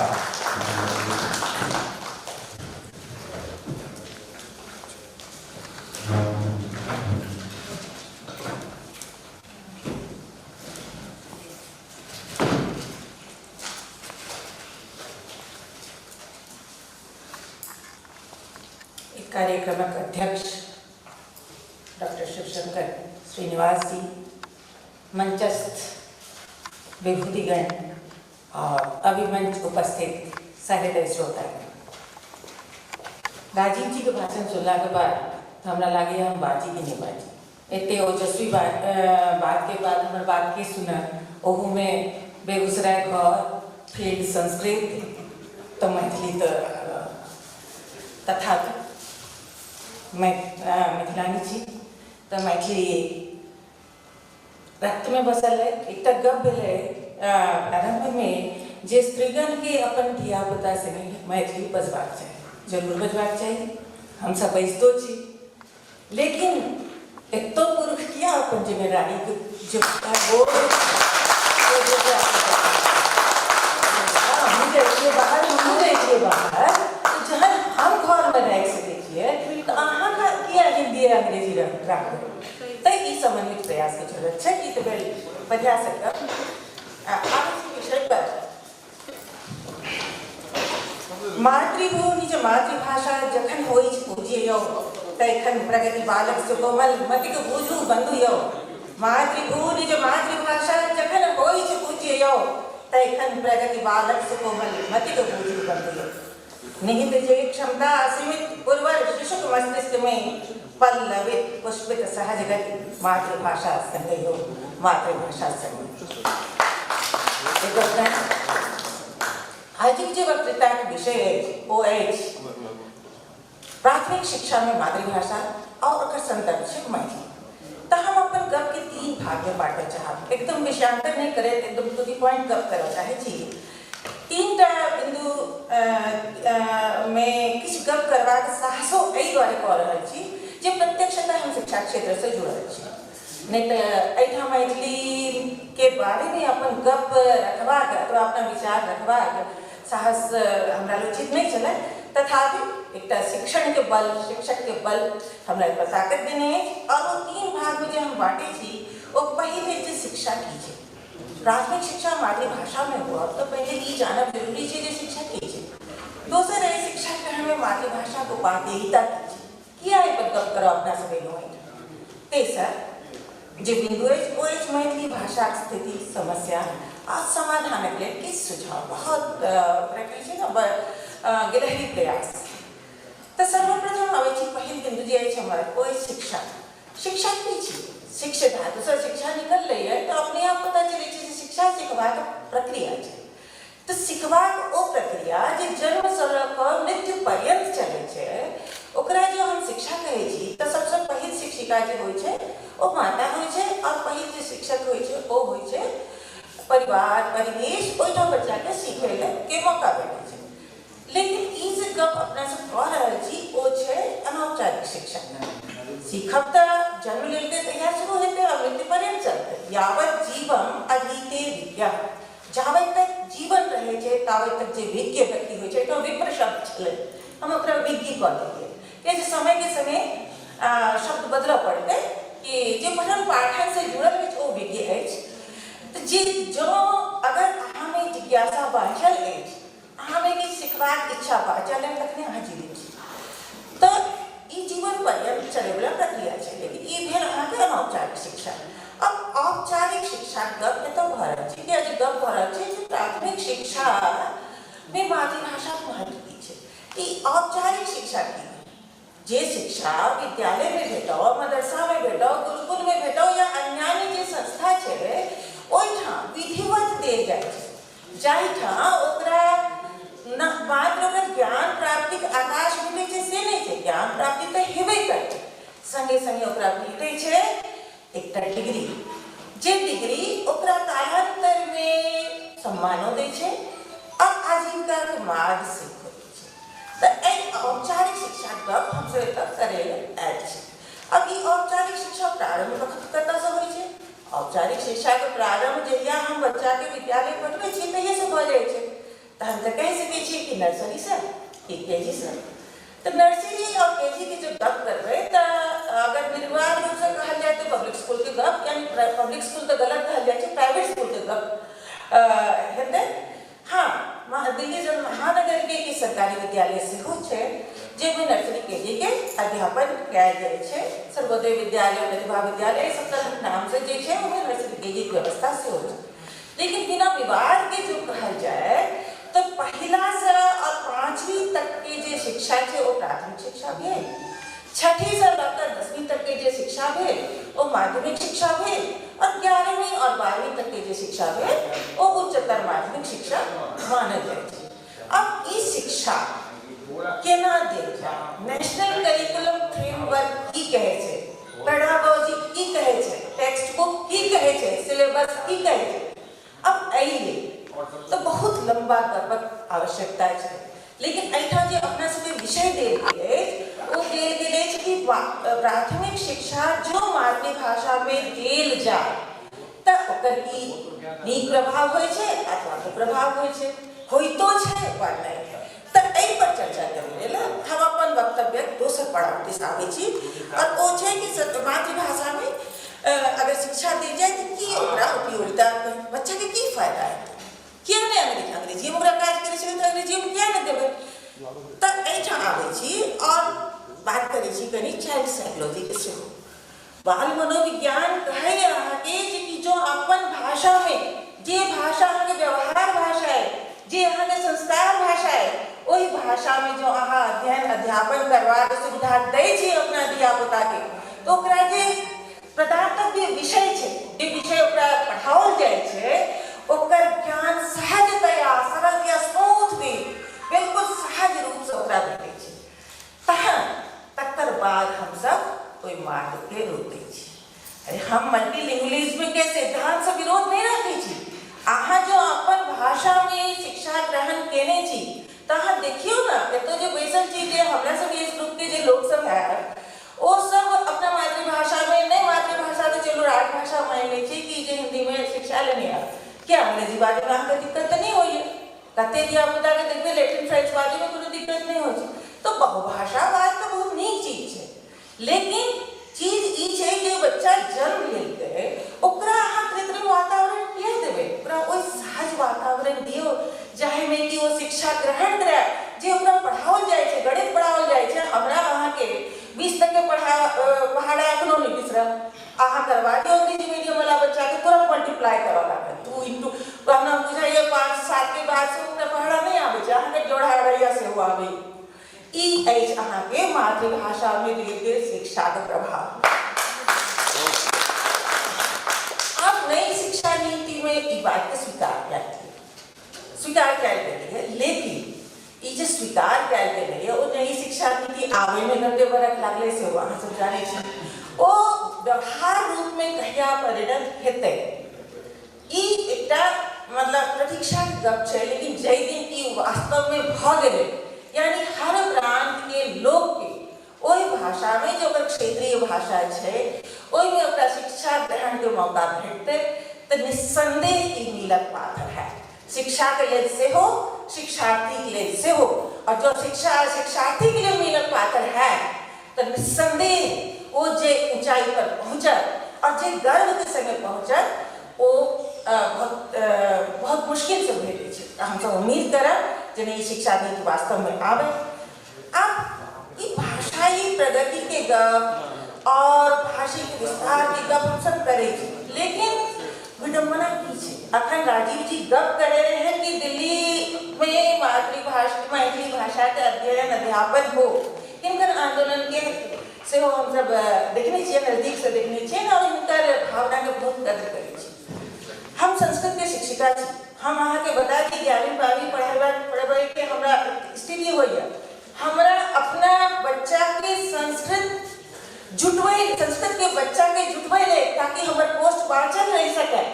कार्यक्रमक अध्यक्ष डॉक्टर शिवशंकर श्रीनिवास जी, मंचस्थ विभूतिगण और अभिमंच उपस्थित सहृदय श्रोतागण, राजीव जी के भाषण सुनला के बाद तो हमरा लागे हम बाजी कि नहीं बाजी। एते ओजस्वी बात के बाद हमर बात के सुनल, ओहू में बेगूसराय घर, फील्ड संस्कृत तो मैथिली तो तथापि मैं मिथिलानी छी तो मैथिली रक्त में बसल है। एक गप भेलै प्रारंभ में जे स्त्रीगण के अपन धियापुता से मैथिली बजबाक चाही, जरूर बजबाक चाही, हमसब बजितो छी, लेकिन एतो पुरुष किया अपन जिम्मेदारी के बोझ हम जाइ छियै बाहर, हमहूँ जाइ छियै बाहर, तऽ जहन हम घरमे राखि सकै छियै तऽ अहाँके किया हिन्दी अंग्रेजी राखबै? तऽ ई समन्वित प्रयासके जरूरत छै। ई तऽ भेल बढ़िया सकब। आबै छी विषय पर। मातृभूमि जे मातृभाषा जखन होइ छै पूज्य यौ, तखन प्रगति बालक सुकोमल मतिक बूझू बंधु यौ। मातृभूमि जे मातृभाषा जखन होइ छै पूज्य यौ, तखन प्रगति बालक सुकोमल मतिक बूझू बंधु यौ। निहित जे क्षमता असीमित उर्वर शिशुक मस्तिष्क में पल्लवित पुष्पित सहज गति मातृभाषा संग यौ, मातृभाषा संग। आजुक जे वक्तृताक विषय अछि ओ अछि प्राथमिक शिक्षा में मातृभाषा और ओकर संदर्भ छै मैथिली। तऽ हम अपन गप के 3 भाग में बांटऽ चाहब, एकदम विषयांतर नहीं करैत एकदम टू the point गप करऽ चाहै छी। 3टा बिंदु में किछु गप करबाक साहसो एहि दुआरे कऽ रहल छी जे प्रत्यक्षतः हम शिक्षा क्षेत्र से जुड़ल छी, नहीं तऽ एहिठाम मैथिली के बारे में अपन गप रखबाक अथवा अपना विचार रखबाक साहस हमरा उचित नहीं छलै। तथापि एकटा शिक्षण के बल, शिक्षक के बल हमरा एहि पर ताकत देने अछि। और वो 3 भाग में जे हम बांटे छी ओ पहिल अछि जे शिक्षा की छै। प्राथमिक शिक्षा मातृभाषा में हुआ तो पहले ई जानब जरूरी छै जे शिक्षा की छै। दोसर है शिक्षा ग्रहण में मातृभाषा को उपादेयता की छै, किया एहि पर गप करब अपना सब एलहुँ एहिठाम। तेसर जे बिंदु अछि ओ अछि मैथिली भाषाक स्थिति, समस्या आ समाधानक लेल किछु सुझाव। बहुत ओकरा कहै छै ने गिलहरी प्रयास। तऽ सर्वप्रथम आबै छी पहिल बिंदु जे अछि हमर ओ अछि शिक्षा। शिक्षा की छी? शिक्षा धातुसँ शिक्षा निकललै तऽ अपने आप पता चलै छै जे शिक्षा सिखबाक प्रक्रिया छै। तऽ परिवार परिवेश ओहिठाम बच्चाके सीखै लए के मौका भेटै छै। लेकिन ई जे गप अपना सब कऽ रहल छी ओ छै अनौपचारिक शिक्षा। सीखब तऽ जन्म लेलकै तहिया शुरू हेतै आ मृत्यु पर्यन्त चलतै। यावत जीवम अधीते विद्या, जाबत तक जीवन रहै छै ताबत तक जे विज्ञ व्यक्ति होइ छै, तऽ विप्र शब्द छलै, हम ओकरा विज्ञ कऽ देलियै, कियाकि समयके समय शब्द बदलऽ पड़तै कि जे पठन पाठनसँ जुड़ल अछि ओ विज्ञ अछि। तऽ जे जँ अगर अहाँमे जिज्ञासा बाँचल अछि, अहाँमे किछु सिखबाक इच्छा बाँचल अछि, तखने अहाँ जीवित छी। तऽ ई जीवन पर्यन्त चलैवला प्रक्रिया छै। लेकिन ई भेल अहाँके अनौपचारिक शिक्षा। अब औपचारिक शिक्षाके गप एतऽ भऽ रहल छै कि जे गप भऽ रहल छै जे प्राथमिक शिक्षामे मातृभाषाके महत्व की छै। ई औपचारिक शिक्षा की, जे शिक्षा विद्यालयमे भेटौ, मदरसामे भेटौ, गुरुकुलमे भेटौ या अन्यान्य जे संस्था छै ओहिठाम विधिवत देल जाइ छै, जाहिठाम ओकरा न मात्र ओकरा ज्ञान प्राप्तिके आकाश भेटै छै से नहि छै, ज्ञान प्राप्ति तऽ हेबे करतै, सङ्गे सङ्गे ओकरा भेटै छै एकटा डिग्री, जे डिग्री ओकरा कालान्तरमे सम्मानो दै छै आ आजीविकाके मार्ग सेहो दै छै। तऽ एहि औपचारिक शिक्षाके गप हमसब एतऽ करै लए आयल छी। अब ई औपचारिक शिक्षा प्रारम्भ कतऽसँ होइ छै? औपचारिक शिक्षाके प्रारम्भ जहिया हम बच्चाके विद्यालय पठबै छियै तहिएसँ भऽ जाइ छै। तऽ हम तऽ कहि सकै छियै कि नर्सरीसँ कि केजीसँ। तऽ नर्सरी आओर केजीके जब गप करबै तऽ अगर निर्विवाद रूपसँ कहल जाय तऽ पब्लिक स्कूलके गप, यानी पब्लिक स्कूल तऽ गलत कहल जाइ छै, प्राइवेट स्कूलके गप हेतै। हाँ, दिल्ली जन महानगरके किछु सरकारी विद्यालय सेहो छै जाहिमे नर्सरी केजीके अध्यापन कयल जाइ छै। सर्वोदय विद्यालय, प्रतिभा विद्यालय, सब तरहक नामसँ जे छै ओहिमे नर्सरी केजीके व्यवस्था सेहो छै। लेकिन बिना विवादके जो कहल जाय तऽ पहिलासँ आओर 5वीं तकके जे शिक्षा छै ओ प्राथमिक शिक्षा भेल, 6वींसँ लऽ कऽ 10वीं तकके जे शिक्षा भेल ओ माध्यमिक शिक्षा भेल, आओर 11वीं आओर 12वीं तकके जे शिक्षा भेल ओ उच्चतर माध्यमिक शिक्षा मानल जाइ छै। अब ई शिक्षा केना देल जाय, नेशनल करिकुलम फ्रेमवर्क की कहै छै, पेडागोजी की कहै छै, टेक्स्ट बुक की कहै छै, सिलेबस की कहै छै, अब एहि लेल तऽ बहुत लम्बा गपक आवश्यकता छै। लेकिन एहिठाम जे अपना सबके विषय देल गेल अछि ओ देल गेल अछि कि प्राथमिक शिक्षा जो मातृभाषामे देल जाय तऽ ओकर की नीक प्रभाव होइ छै अथवा कुप्रभाव होइ छै, होइतो छै वा नहि। तऽ एहि पर चर्चा करै लेल हम अपन वक्तव्यक दोसर पड़ाव दिस आबै छी, आओर ओ छै कि मातृभाषामे अगर शिक्षा देल जाय तऽ की ओकरा उपयोगिता, बच्चाके की फायदा हेतै, किया नहि अंग्रेजीमे ओकरा काज करै छै तऽ अंग्रेजीमे किया नहि देबै। तऽ एहिठाम आबै छी आओर बात करै छी कनि चाइल्ड साइकोलॉजीके सेहो। बाल मनोविज्ञान कहैए अहाँके जे कि जो अपन भाषामे, जे भाषा अहाँके व्यवहार भाषा अइ, जे अहाँके संस्कार भाषा अइ, ओहि भाषामे जो अहाँ अध्ययन अध्यापन करबाक सुविधा दै छी अपना धियापुताके, तऽ ओकरा जे प्रदातव्य विषय छै, जे विषय ओकरा पढ़ाओल जाइ छै, ओकर ज्ञान सहजतया सरल या स्मूथ भी बिल्कुल सहज रूपसँ ओकरा भेटै छै। तहन तकर बाद हमसब ओहि मार्गके रोकै छी। अरे हम मल्टीलिंगुअलिज्मके सिद्धान्तसँ विरोध नहि राखै छी। अहाँ जो अपन भाषामे शिक्षा ग्रहण केने छी तऽ अहाँ देखियौ ने, एतऽ जे बैसल छी जे हमरा सब एज ग्रुपके जे लोकसब हैत ओ सब अपना मातृभाषामे नहि, मातृभाषा तऽ चलू राजभाषा मानि लै छी कि जे हिन्दीमे शिक्षा लेने हैत, किया अंग्रेजी बाजैमे अहाँके दिक्कत तऽ नहि होइए? कते धियापुताके देखबै लैटिन फ्रेंच बाजैमे कोनो दिक्कत नहि होइ छै। तऽ बहुभाषावाद तऽ बहुत नीक चीज छै, लेकिन चीज ई छै जे बच्चा जन्म लेलकै ओकरा अहाँ कृत्रिम वातावरण किया देबै? ओकरा ओहि सहज वातावरण दियौ जाहिमे कि ओ शिक्षा ग्रहण करय, जे ओकरा पढ़ाओल जाइ छै, गणित पढ़ाओल जाइ छै। हमरा अहाँके 20 तकके पढ़ा एखनो नहि बिसरल। अहाँ करवा दियौ अंग्रेजी मीडियम वाला बच्चाके, तुरंत मल्टीप्लाई करऽ लागत, 2 इंटू हमरा बुझाइए 5 7 के बाद से ओकरा पढ़ा नहि आबै छै, अहाँके जोड़ा अढ़ैया सेहो आबै। ई अछि अहाँके मातृभाषामे देल गेल शिक्षाके प्रभाव। आब नई शिक्षा नीतिमे ई बातके स्वीकार कयल गेलैए, लेकिन ई जे स्वीकार कयल गेलैए ओ नई शिक्षा नीति आबैमे कते बरख लागलै सेहो अहाँ सब जानै छी। ओ व्यवहार रूपमे कहिया परिणत हेतै ई एकटा गप छै, लेकिन जाहि दिन ई वास्तवमे भऽ गेलै, यानी हर प्रान्तके लोकके ओहि भाषामे जे ओकर क्षेत्रीय भाषा छै ओहिमे ओकरा शिक्षा ग्रहणके मौका भेटतै, तऽ निस्सन्देह ई मीलक पाथर हैत शिक्षाके लेल सेहो, शिक्षार्थीके लेल सेहो। आओर जँ शिक्षा शिक्षार्थीके लेल मीलक पाथर हैत तऽ निस्सन्देह ओ जे ऊँचाइ पर पहुँचत आओर जे गर्वके सङ्गे पहुँचत ओ बहुत बहुत मुश्किलसँ भेटै छै। तऽ हमसब उम्मीद करब जे नहि, ई शिक्षा नीति वास्तवमे आबै। आब ई भाषाई प्रगतिके गप और भाषिक विस्तारके गप हमसब करै छी, लेकिन विडम्बना की छै? अखन राजीव जी गप करे रहे कि दिल्लीमे मातृभाषा मैथिली भाषाके अध्ययन अध्यापन हो। हिनकर आंदोलनके सेहो हमसब देखने छियै, नजदीकसँ देखने छियै और हिनकर भावनाके बहुत कद्र करै छी। हम संस्कृतके शिक्षिका छी। हम अहाँके बता दी, 11वीं 12वीं पढ़बैके हमरा स्थिति होइए। हमरा अपना बच्चाके संस्कृत जुटबै, संस्कृतके बच्चाके जुटबै लेल, ताकि हमर पोस्ट बाँचल रहि सकै,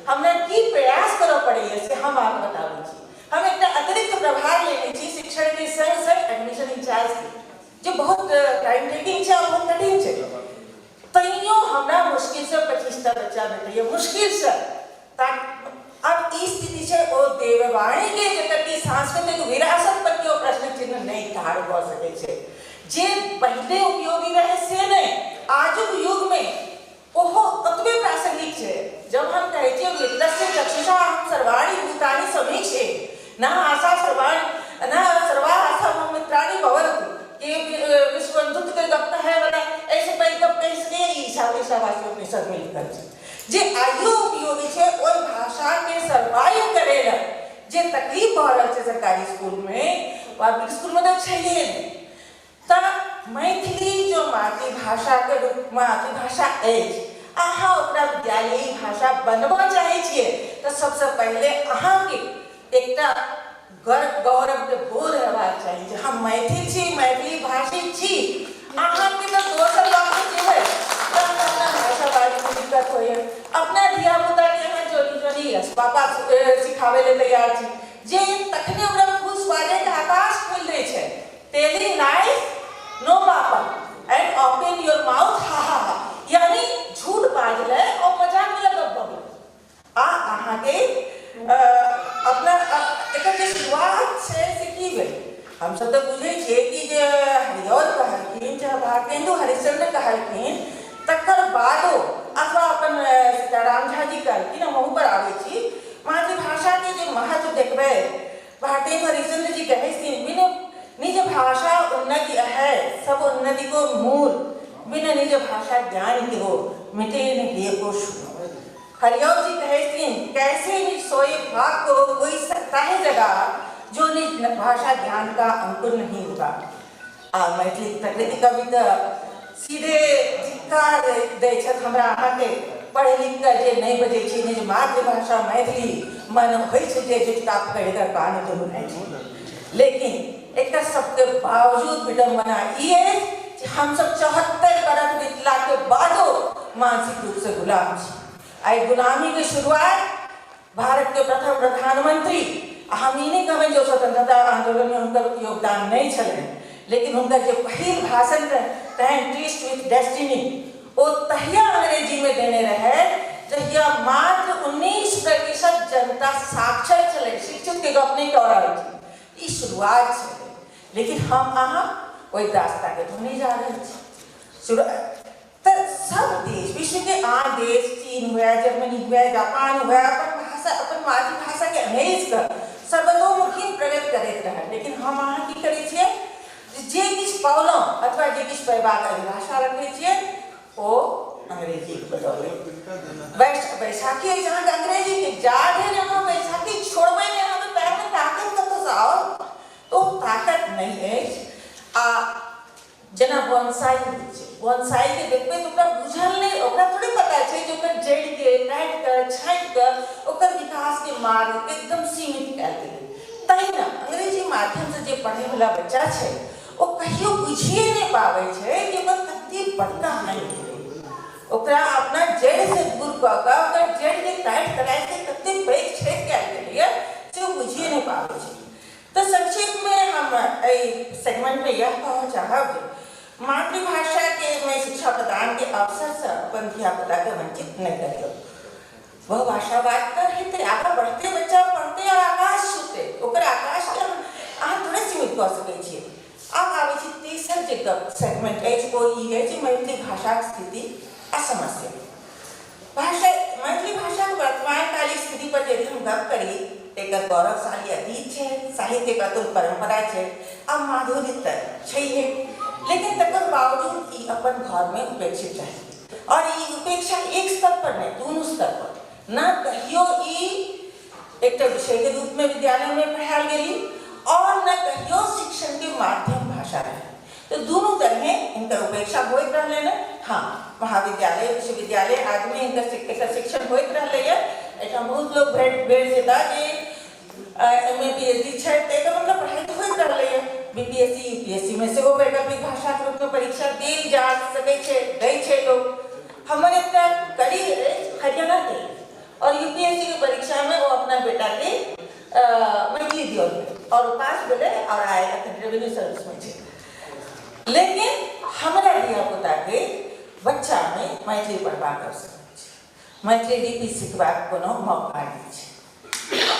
हमरा की प्रयास करऽ पड़ैए से हम अहाँके बताबै छी। हम एकटा अतिरिक्त प्रभार लेने छी शिक्षणके सङ्ग सङ्ग एडमिशन इंचार्जके, जे बहुत टाइम टेकिंग छै और बहुत कठिन छै। तैयो हमरा मुश्किलसँ 25टा बच्चा भेटैए, मुश्किलसँ। आब ई स्थिति छै ओ देववाणीके, जकर कि सांस्कृतिक विरासत पर केओ प्रश्न चिन्ह नहि ठाढ़ भऽ सकै छै। जे पहिले उपयोगी रहै से नहि, आजुक युगमे ओहो ओतबे प्रासंगिक छै। जब हम कहै छियै मित्रस्य चक्षुषा हम सर्वाणि भूतानि समीक्षे न आशा सर्वाणि न सर्वा आशा मम मित्राणि भवन्तु, के विश्वबंधुत्व के गप कहै वाला ऐसे पैघ गप कहि सकैए? ईशा ईशावासी उपनिषद में लिखल छै जे आइयो उपयोगी छै। ओहि भाषाके सर्वाइव करै लए जे तकलीफ भऽ रहल छै सरकारी स्कूलमे, पब्लिक स्कूलमे तऽ छैहे नहि। तऽ मैथिली जो मातृभाषाके रूप मातृभाषा अछि, अहाँ ओकरा विद्यालयी भाषा बनबऽ चाहै छियै तऽ सबसँ पहिले अहाँके एकटा गर्व गौरवके बोध हेबाक चाही जे हम मैथिल छी, मैथिली भाषी छी। अहाँके तऽ दोसर बात जे है तहन अपना भाषा बाजैमे दिक्कत होइए। अपना धियापुताके अहाँ जोड़ी जोड़ी यस पापा सिखाबै लए तैयार छी, जे तखने ओकरा फूस बाजैके आकाश खोलि दै छै, telling lies no papa and open your mouth हा हा हा, यानी झूठ बाजलै और मजाक वाला गप भऽ गेलै। आ अहाँके अपना एकर जे शुरुआत छै से की भेल? हमसब तऽ बुझै छियै कि जे हरिऔध कहलखिन, चाहे भारतेन्दु हरिश्चंद्र कहलखिन, तकर बादो अथवा अपन सीताराम झा जी कहलखिन, हम अहू पर आबै छी। मातृभाषाके जे महत्व देखबै, भारतेन्दु हरिश्चंद्र जी कहै छथिन, बिन निज भाषा उन्नति है सब उन्नति को मूल, बिन निज भाषा ज्ञान के हो मिटे न हिय को शूल। हरिऔध जी कहै छथिन, कैसे निज सोए भाग को कोई सकता है जगा, जो निज भाषा ज्ञान का अंकुर नहीं होगा। आ मैथिली प्रकृति कवि तऽ सीधे धिक्कार दै छथि हमरा अहाँके, पढ़ि लिख कऽ जे नहि बजै छी निज मातृभाषा मैथिली, मन होइ छै जे झुटका पकड़ि कऽ कान दुनू काटि। लेकिन एकर सबके बावजूद विडम्बना ई अछि जे हमसब 74 बरख बीतलाके बादो मानसिक रूपसँ गुलाम छी। आइ गुलामीके शुरुआत भारत के प्रथम प्रधानमंत्री, आ हम ई नहि कहबनि जे स्वतंत्रता आंदोलनमे हुनकर योगदान नहि छलनि, लेकिन हुनकर जे पहिल भाषण रहै तहन ट्रीस्ट विथ डेस्टिनी, ओ तहिया अंग्रेजीमे देने रहै जहिया मात्र 19% जनता साक्षर छलै। शिक्षितके गप नहि कऽ रहल छी, ई शुरुआत छलै। लेकिन हम अहाँ ओहि रास्ताके धोने जा रहल छी। तऽ सब देश, विश्वके आन देश, चीन हुए, जर्मनी हुए, जापान हुए, अपन भाषा, अपन मातृभाषाके अंग्रेजके सर्वतोमुखी प्रगति करैत रहल। लेकिन हम अहाँ की करै छियै? जे किछु पौलहुँ अथवा जे किछु पयबाक अभिलाषा रखै छियै ओ अंग्रेजीके बदौलत। बैसाखी अछि अहाँके अंग्रेजीके। जा धरि अहाँ बैसाखी छोड़बै नहि, अहाँके पैरमे ताकत कतऽसँ आओत? तऽ ओ ताकत नहि अछि। आ जेना बोनसाई होइ छै, बोनसाईके देखबै तऽ ओकरा बुझल नहि, ओकरा थोड़े पता छै जे ओकर जड़िके काटि कऽ छाँटि कऽ ओकर विकासके मार्ग एकदम सीमित कयल गेलै। तहिना अंग्रेजी माध्यमसँ जे पढ़ैवला बच्चा छै ओ कहियो बुझिए नहि पाबै छै कि ओकर कतेक बड़का हानि भेलै। ओकरा अपना जड़िसँ दूर कऽ कऽ ओकर जड़िके काटि कटाइके कतेक पैघ क्षति कयल गेलैए से ओ बुझिए मातृभाषा के में शिक्षा प्रदान के अवसर से अपन धिया पुता के वंचित नहीं करियो। बहुभाषावाद तऽ हेतै, आगाँ बढ़तै, बच्चा पढ़तै और आकाश छूतै, ओकर आकाश के अहाँ थोड़े सीमित कऽ सकै छियै। आब आबै छी तेसर जे गप सेगमेंट अछि ओ ई अछि मैथिली भाषाक स्थिति आ समस्या। भाषा मैथिली भाषाक वर्तमानकालिक स्थिति पर यदि हम गप करी तऽ एकर गौरवशाली अतीत छै, साहित्यक अतुल परम्परा छै आ माधुर्य तऽ छैहे, लेकिन तकर बावजूद ई अपन घरमे उपेक्षित रहै और ई उपेक्षा एक स्तर पर नहि, दुनू स्तर पर न कहियो ई एकटा विषयके रूपमे विद्यालयमे पढ़ायल गेली और न कहियो शिक्षणके माध्यम भाषा रहै। तो दुनू तरहे हिनकर उपेक्षा होइत रहलै ने। हाँ, महाविद्यालय विश्वविद्यालय आदिमे हिनकर एकर शिक्षण होइत रहलैए। एहिठाम बहुत लोग भेट भेट जेता जे M A P H D छै, तऽ एकर मतलब पढ़ाइ तऽ होइत रहलैए। B P S C U P S C मे सेहो वैकल्पिक भाषाके रूपमे परीक्षा देल जा सकै छै, दै छै लोक। हमर एकटा करीब अछि हरियाणाके और यू पी एस सी के परीक्षामे ओ अपना बेटाके मैथिली दियौलकै और ओ पास भेलै और आइ अखन रेवेन्यू सर्विसमे छै। लेकिन हमरा धियापुताके बच्चामे मैथिली पढ़बाक अवसर नहि छै, मैथिली लिपि सिखबाक कोनो मौका नहि छै।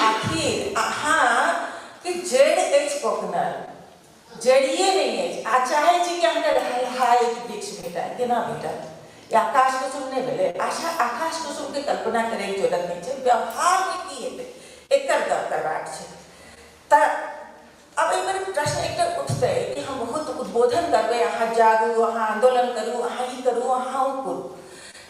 आखिर अहाँके जड़ि अछि कोकनल, जड़िए नहि अछि आ चाहै छी कि अहाँके हाय वृक्ष भेटत, केना भेटत? ई आकाश कुसुम नहि भेलै। आशा आकाश कुसुमके कल्पना करैके जरूरत नहि छै, व्यवहारमे की हेतै एकर गप करबाक छै। तऽ आब एहिपर प्रश्न एकटा उठतै कि हम बहुत उद्बोधन करबै, अहाँ जागू, अहाँ आन्दोलन करू, अहाँ ई करू, अहाँ ओ करू,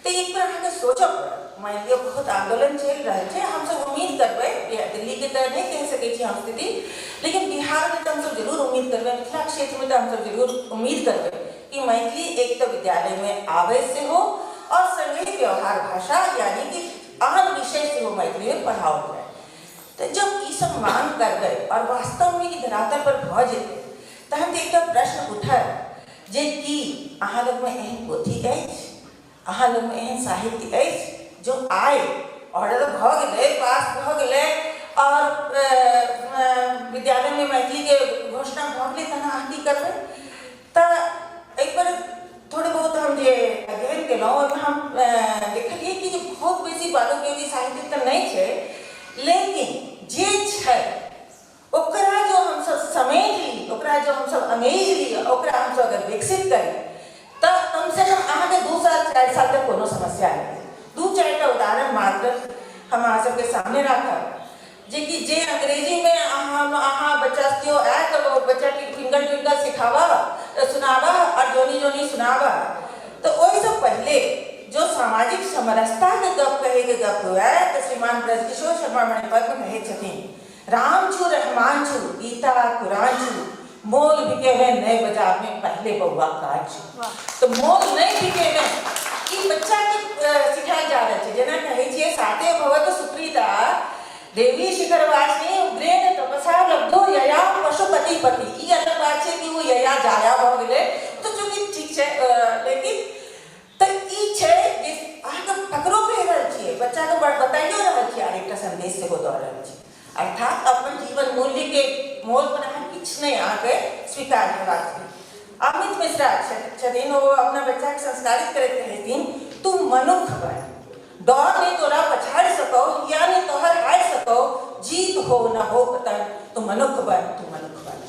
तऽ एक बेर अहाँके सोचऽ पड़त। मानि लिअ बहुत आन्दोलन चलि रहल छै, हमसब उम्मीद करबै, दिल्लीके तऽ नहि कहि सकै छी हम स्थिति, लेकिन बिहारमे तऽ हमसब जरूर उम्मीद करबै, मिथिला क्षेत्रमे तऽ हमसब जरूर उम्मीद करबै कि मैथिली एक तऽ विद्यालयमे आबै सेहो और सङ्गहि व्यवहार भाषा यानी कि आन विषय सेहो मैथिलीमे पढ़ाओल जाय। तऽ जब ई सब मांग करबै और वास्तवमे ई धरातल पर भऽ जेतै तहन तऽ एकटा प्रश्न उठत जे की अहाँ लगमे एहन पोथी अछि, अहाँ लगमे एहन साहित्य अछि जो आइ ऑर्डर भऽ गेलै, पास भऽ गेलै और विद्यालयमे मैथिलीके घोषणा भऽ गेलै, तहन अहाँ की करबै? तऽ एहिपर थोड़े बहुत हम जे अध्ययन केलहुँ ओहिमे हम देखलियै कि जे बहुत बेसी बालोपयोगी साहित्य तऽ नहि छै, लेकिन जे छै ओकरा जो हमसब समेट ली, ओकरा जो हमसब अंगेज ली, ओकरा हमसब अगर विकसित करी तऽ कमसँ कम अहाँके 2 साल 4 साल तक कोनो समस्या नहि। 2-4 टा उदाहरण मात्र हम अहाँ सबके सामने राखब जे कि जे अंग्रेजीमे अहाँ बच्चा केओ आयत तऽ ओ बच्चाके ट्विंकल ट्विंकल सिखाबऽ सुनाबऽ और जोनी जोनी सुनाबऽ, तऽ ओहिसँ पहिले जो सामाजिक समरसताके गप कहैके गप हुए तऽ श्रीमान ब्रजकिशोर शर्मा मणिपद्म कहै छथिन, राम छू रहमान छू गीता कुरान छू, मोल बिके में नए बाजार में पहले बउआ काज छू। तो मोल नहीं बिके में ई बच्चा के सिखायल जा रहल छै। जेना कहै छियै साते भवत सुप्रीता देवी शिखरवासिनी उग्रेण तपसा लब्धो यया पशुपति पति। ई अलग बात छै कि ओ यया जाया भऽ गेलै तऽ चूँकि ठीक छै, लेकिन तऽ ई छै जे अहाँके फकरो कहि रहल छियै, बच्चाके बताइयो रहल छियै आर एकटा संदेश सेहो दऽ रहल छियै। अर्थात अपन जीवन मूल्यके मोल पर अहाँ किछु नहि अहाँके स्वीकार हेबाक चाही। अमित मिश्रा छथिन, ओ अपना बच्चाके संस्कारित करैत कहथिन, तू मनुख बन, डर नहि तोरा पछाड़ि सकौ या नहि तोहर हारि सकौ, जीत हो न हो पतन, तू मनुख बन, तू मनुख बन।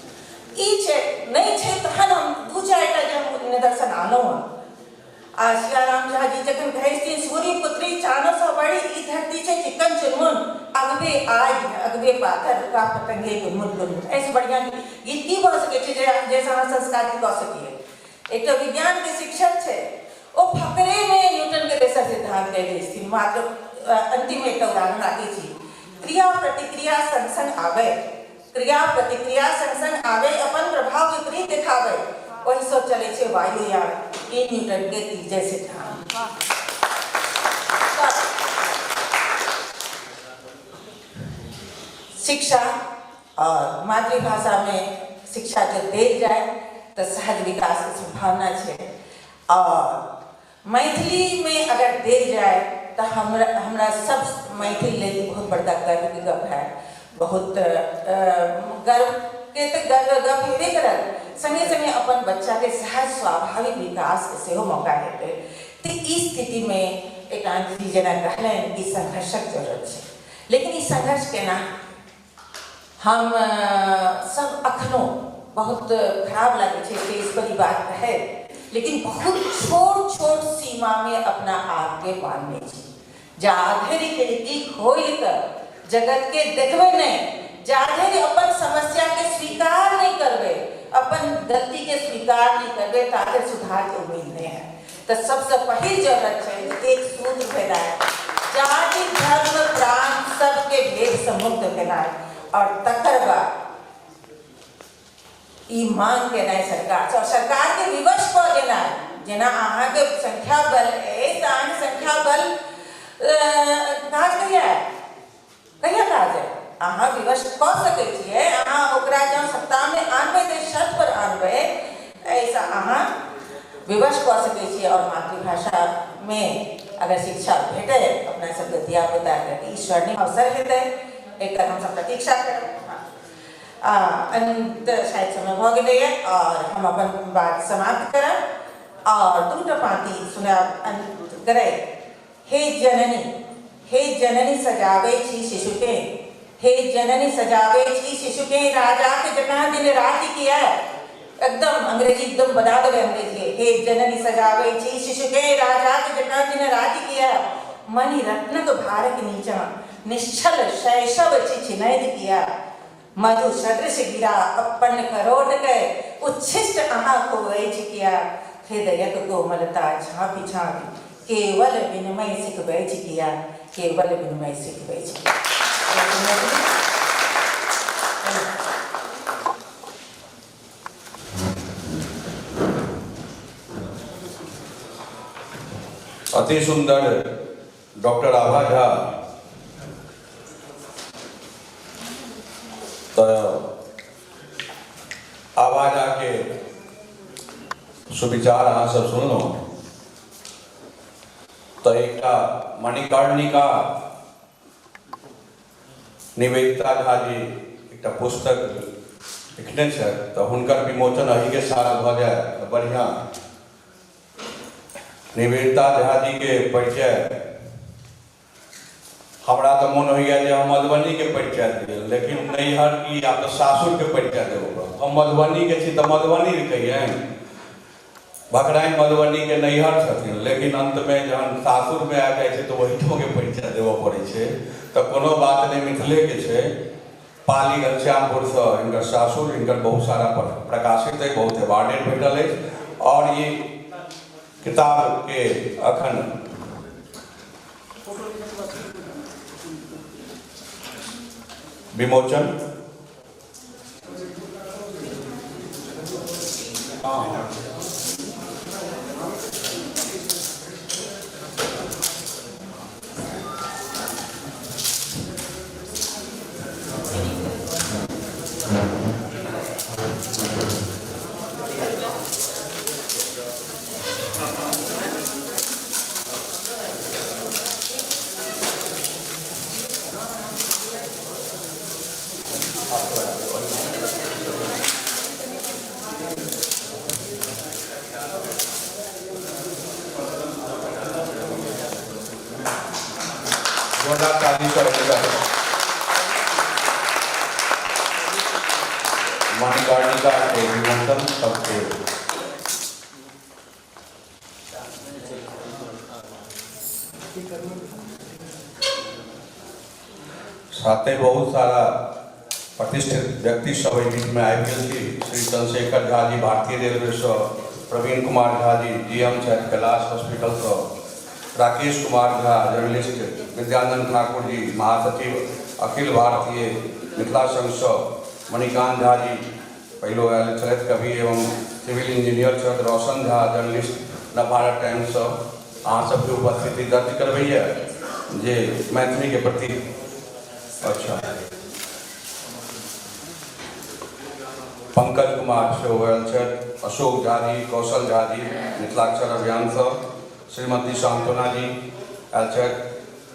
ई छै नहि छै तहन हम 2-4 टा जे हम निदर्शन आनलहुँ हँ। आ सियाराम झा जी जखन कहै छथिन सूर्य पुत्री चानसँ बड़ी ई धरती छै चिकन चुनमुन, अगबे आगि अगबे पाथर रुका पतंगे गुनमुन गुनमुन। एहिसँ बढ़िआँ गीत की भऽ सकै छै जाहिसँ अहाँ संस्कारित कऽ सकिए। एकटा विज्ञानके शिक्षक छै, ओ फकरेमे न्यूटनके तेसर सिद्धांत कहि दै छथिन। मात्र अन्तिममे एकटा उदाहरण राखै छी, क्रिया प्रतिक्रिया संग संग आबै, क्रिया प्रतिक्रिया संग संग आबै, अपन प्रभाव विपरीत देखाबै, ओहिसँ चलै छै वायुयान। ई न्यूटनके तीजय सिद्धांत। शिक्षा और मातृभाषामे शिक्षा जो देल जाय तऽ सहज विकासके सम्भावना छै। और मैथिलीमे अगर देल जाय तऽ हमरा हमरा सब मैथिल लेल बहुत बड़का गर्वके गप है, बहुत गर्वके तऽ गर्व गप हेबे करत, संगे संगे अपन बच्चाके सहज स्वाभाविक विकासके सेहो मौका हेतै। तऽ ई स्थितिमे एकांत जी जेना कहलनि ई संघर्षक जरूरत छै, लेकिन ई संघर्ष केना? हम सब अखनो बहुत खराब लागै छै स्टेज पर ई बात कहैत, लेकिन बहुत छोट छोट सीमामे अपना आपके बांधने छी। जाधरि खिड़की खोलि कऽ जगतके देखबै नहि, जाधरि अपन समस्याके स्वीकार नहि करबै, अपन गलतीके स्वीकार नहि करबै, ताधरि सुधारके उम्मीद नहि है। तऽ सबसँ पहिल जरूरत छै एक सूत्र भेनाइ, जाति धर्म प्रांत सबके भेदसँ मुक्त भेनाइ, आओर तकर बाद ई मांग केनाइ सरकारसँ, आओर सरकारके विवश कऽ देनाइ। जेना अहाँके संख्या बल अछि तऽ अहाँके संख्या बल काज कहिया कहिया काज है? अहाँ विवश कऽ सकै छियै। अहाँ ओकरा जँ सत्तामे आनबै तऽ शर्त पर आनबै, एहिसँ अहाँ विवश कऽ सकै छियै। आओर मातृभाषामे अगर शिक्षा भेटै अपना सबके धियापुताके तऽ ई स्वर्णिम अवसर हेतै, एकर हमसब प्रतीक्षा करब। अन्त शायद समय भऽ गेलैए आओर हम अपन बात समाप्त करब आओर दूटा पाँति सुनायब अन्त करैत। हे जननी, हे जननी सजाबै छी शिशुकेँ, हे जननी सजाबै छी शिशुकेँ राजाक जकाँ दिन राति किए। एकदम अंग्रेजी एकदम बना देबै अंग्रेजी। हे जननी सजाबै छी शिशुकेँ राजाक जकाँ दिन राति किए, मणि रत्नक भारक नीचाँ निश्चल शैशव छिछिनैत किए, मधु सदृश गिरा अपन करोट के उच्छिष्ट अहाँ खुअबै छी किया, हृदयक कोमलता झाँपि झाँपि केवल विनिमय सिखबै छी किया, केवल विनिमय सिखबै छी किया। अति सुंदर डॉक्टर आभा झा। तऽ आभा झा के सुविचार अहाँ सब सुनलहुँ। तऽ एकटा मणिकर्णिका निवेदिता झा जी एकटा पुस्तक लिखने छथि, तऽ हुनकर विमोचन अहीके साथ भऽ जाय तऽ बढ़िआँ। निवेदिता झा जी के परिचय हमरा तऽ मोन होइए जे हम मधुबनीके परिचय दिअ, लेकिन नैहर की आब तऽ सासुरके परिचय देबऽ पड़त। हम मधुबनीके छी तऽ मधुबनी कहियनि, भखराइन मधुबनीके नैहर छथिन, लेकिन अन्तमे जहन सासुरमे आबि जाइ छै तऽ ओहिठोके परिचय देबऽ पड़ै छै। तऽ कोनो बात नहि, मिथिलेके छै, पाली घनश्यामपुरसँ हिनकर सासुर। हिनकर बहुत सारा प्रकाशित अछि, बहुत अवार्डेड भेटल अछि, आओर ई किताबके अखन विमोचन जोरदार ताली से मणिकर्णिका के विमोचन सबके साथे बहुत सारा प्रतिष्ठित व्यक्ति सब एहि बीचमे आबि गेल छी। श्री चंद्रशेखर झा जी भारतीय रेलवेसँ, प्रवीण कुमार झा जी जीएम छथि कैलाश हॉस्पिटलसँ, राकेश कुमार झा जर्नलिस्ट, विद्यानंद ठाकुर जी महासचिव अखिल भारतीय मिथिला संघसँ, मणिकांत झा जी पहिलो आयल छलथि कवि एवं सिविल इंजीनियर छथि, रोशन झा जर्नलिस्ट नवभारत टाइम्ससँ। अहाँ सबके उपस्थिति दर्ज करबैए जे मैथिलीके प्रति। अच्छा, पंकज कुमार सेहो आयल छथि, अशोक झा जी, कौशल झा जी मिथिलाक्षर अभियानसँ, श्रीमती सांत्वना जी आयल छथि,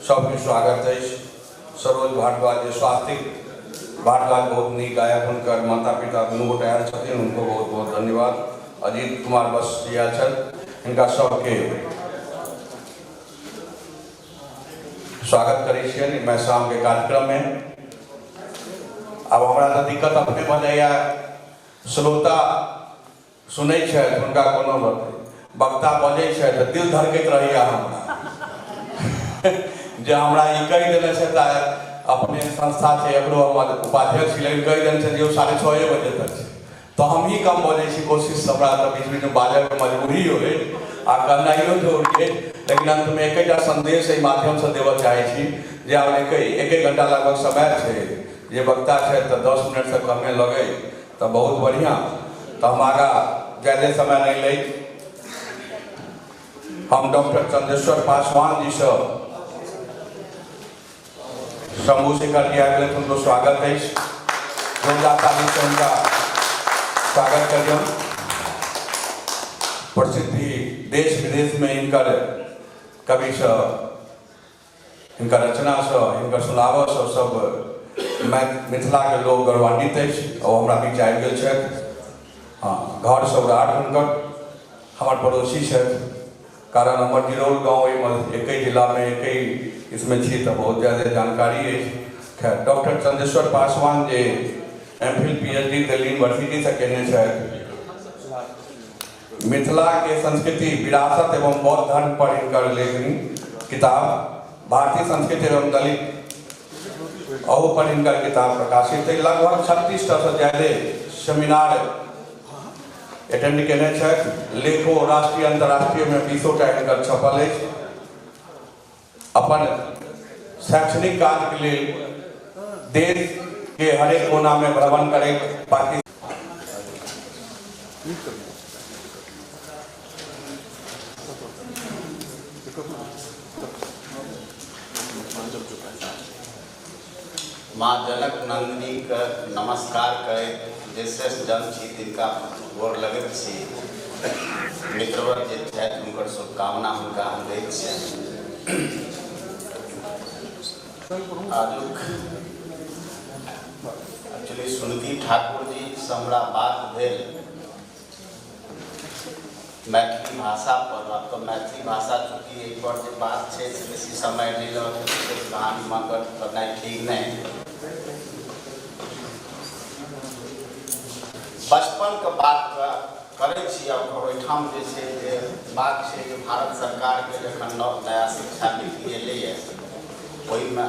सबके स्वागत अछि। सरोज भारद्वाज जे स्वास्तिक भारद्वाज बहुत नीक गायक, हुनकर माता पिता दुनू गोटे आयल छथिन, हुनको बहुत बहुत धन्यवाद। अजीत कुमार बस जी आयल छथि, हिनका सबके स्वागत करै छियनि मैसाम के कार्यक्रम में। आब हमरा तऽ दिक्कत अपने भऽ जाइए, श्रोता सुनै छथि हुनका कोनो वक्ता बजै छथि तऽ दिल धड़कैत रहैए हमरा जे हमरा ई कहि देने छथि, अपने संस्था छै एकरो हम उपाध्यक्ष छी, लेकिन कहि देने छथि जे 6:30 बजे तक छै, तऽ हमही कम बजै छी। कोशिश हमरा तऽ बीच बीचमे बाजयके मजबूरी होइ आ कहनाइयो जरूरी अछि, लेकिन अन्तमे एकेटा सन्देश एहि माध्यमसँ देबऽ चाहै छी जे आब एक घंटा लगभग समय छै, जे वक्ता छथि तऽ 10 मिनटसँ कमे लगै तऽ बहुत बढ़िआँ। तऽ हम आगाँ ज्यादे समय नहि लै, हम डॉक्टर चंद्रेश्वर पासवान जीसँ शंभू शेखर जी आबि गेलथि, हुनको स्वागत अछि, जोरदार तालीसँ हुनका स्वागत करियौन। प्रसिद्धि देश विदेशमे हिनकर कविसँ, हिनकर रचनासँ, हिनकर सुनाबऽसँ सब मिथिलाके लोक गौरवान्वित अछि। ओ हमरा बीच आबि गेल छथि। हँ, घर सौराठ हुनकर हमर पड़ोसी छथि, कारण हमर जिरौल गाँव एहिमे एके जिलामे एके इसमे छी तऽ बहुत ज्यादा जानकारी अछि। खैर, डॉक्टर चंद्रेश्वर पासवान जे M Phil P H D Delhi यूनिवर्सिटीसँ केने छथि, मिथिलाके संस्कृति विरासत एवं बौद्ध धर्म पर हिनकर लेखनी किताब, भारतीय संस्कृति एवं दलित अहू पर हिनकर किताब प्रकाशित है। लगभग 36 टा ज्यादा सेमिनार अटेंड केने छथि, लेखो राष्ट्रीय अंतर्राष्ट्रीय में 20 टा हिनकर छपल अछि। अपन शैक्षणिक कार्य के लेल देश के हरेक कोना में भ्रमण करे पाकिस्तान माँ जनक नंदिनी के नमस्कार करैत जे श्रेष्ठ जन छी तिनका गोर लगैत छी। मित्रवर जे छथि हुनकर शुभकामना हुनका हम दैत छियनि। आजुक एक्चुअली सुनीति ठाकुर जी से हमरा बात भेल मैथिली भाषा पर। आब तऽ मैथिली भाषा चूँकि एहि पर जे बात छै से बेसी समय नहि लऽ के विशेष कहानी मगर करनाइ ठीक नहि। बचपनके बात करै छी आ ओहिठाम जे छै जे बात छै जे भारत सरकारके जखन नया शिक्षा नीति एलैए ओहिमे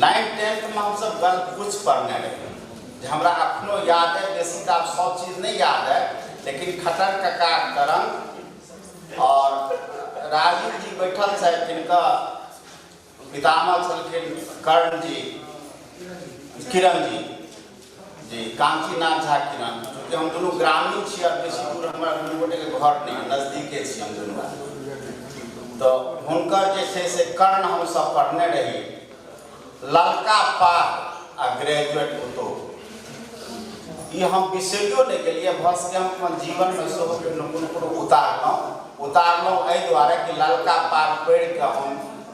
9th 10th मे हमसब गल्प पढ़ने रही, जे हमरा अखनो याद है। बेसी तऽ आब सब चीज नहि याद है, लेकिन खटर कका तरंग और राजीव जी बैठल छथि, जिनका पितामह छलखिन कर्ण जी, किरण जी जी, कांचीनाथ झा किरण। चूँकि हम दुनू ग्रामीण छी और बेसी दूर हमरा दुनू गोटेके घर नहि, नजदीके छी हम दुनू आदमी, तऽ हुनकर जे छै से कर्ण हमसब पढ़ने रही, ललका पाग आ ग्रेजुएट पुतोहु। ई हम बिसरियो नहि गेलियै, भऽ सकै हम अपन जीवनमे सेहो कोनो कोनो कोनो उतारलहुँ एहि दुआरे कि ललका पाग पहिर कऽ हम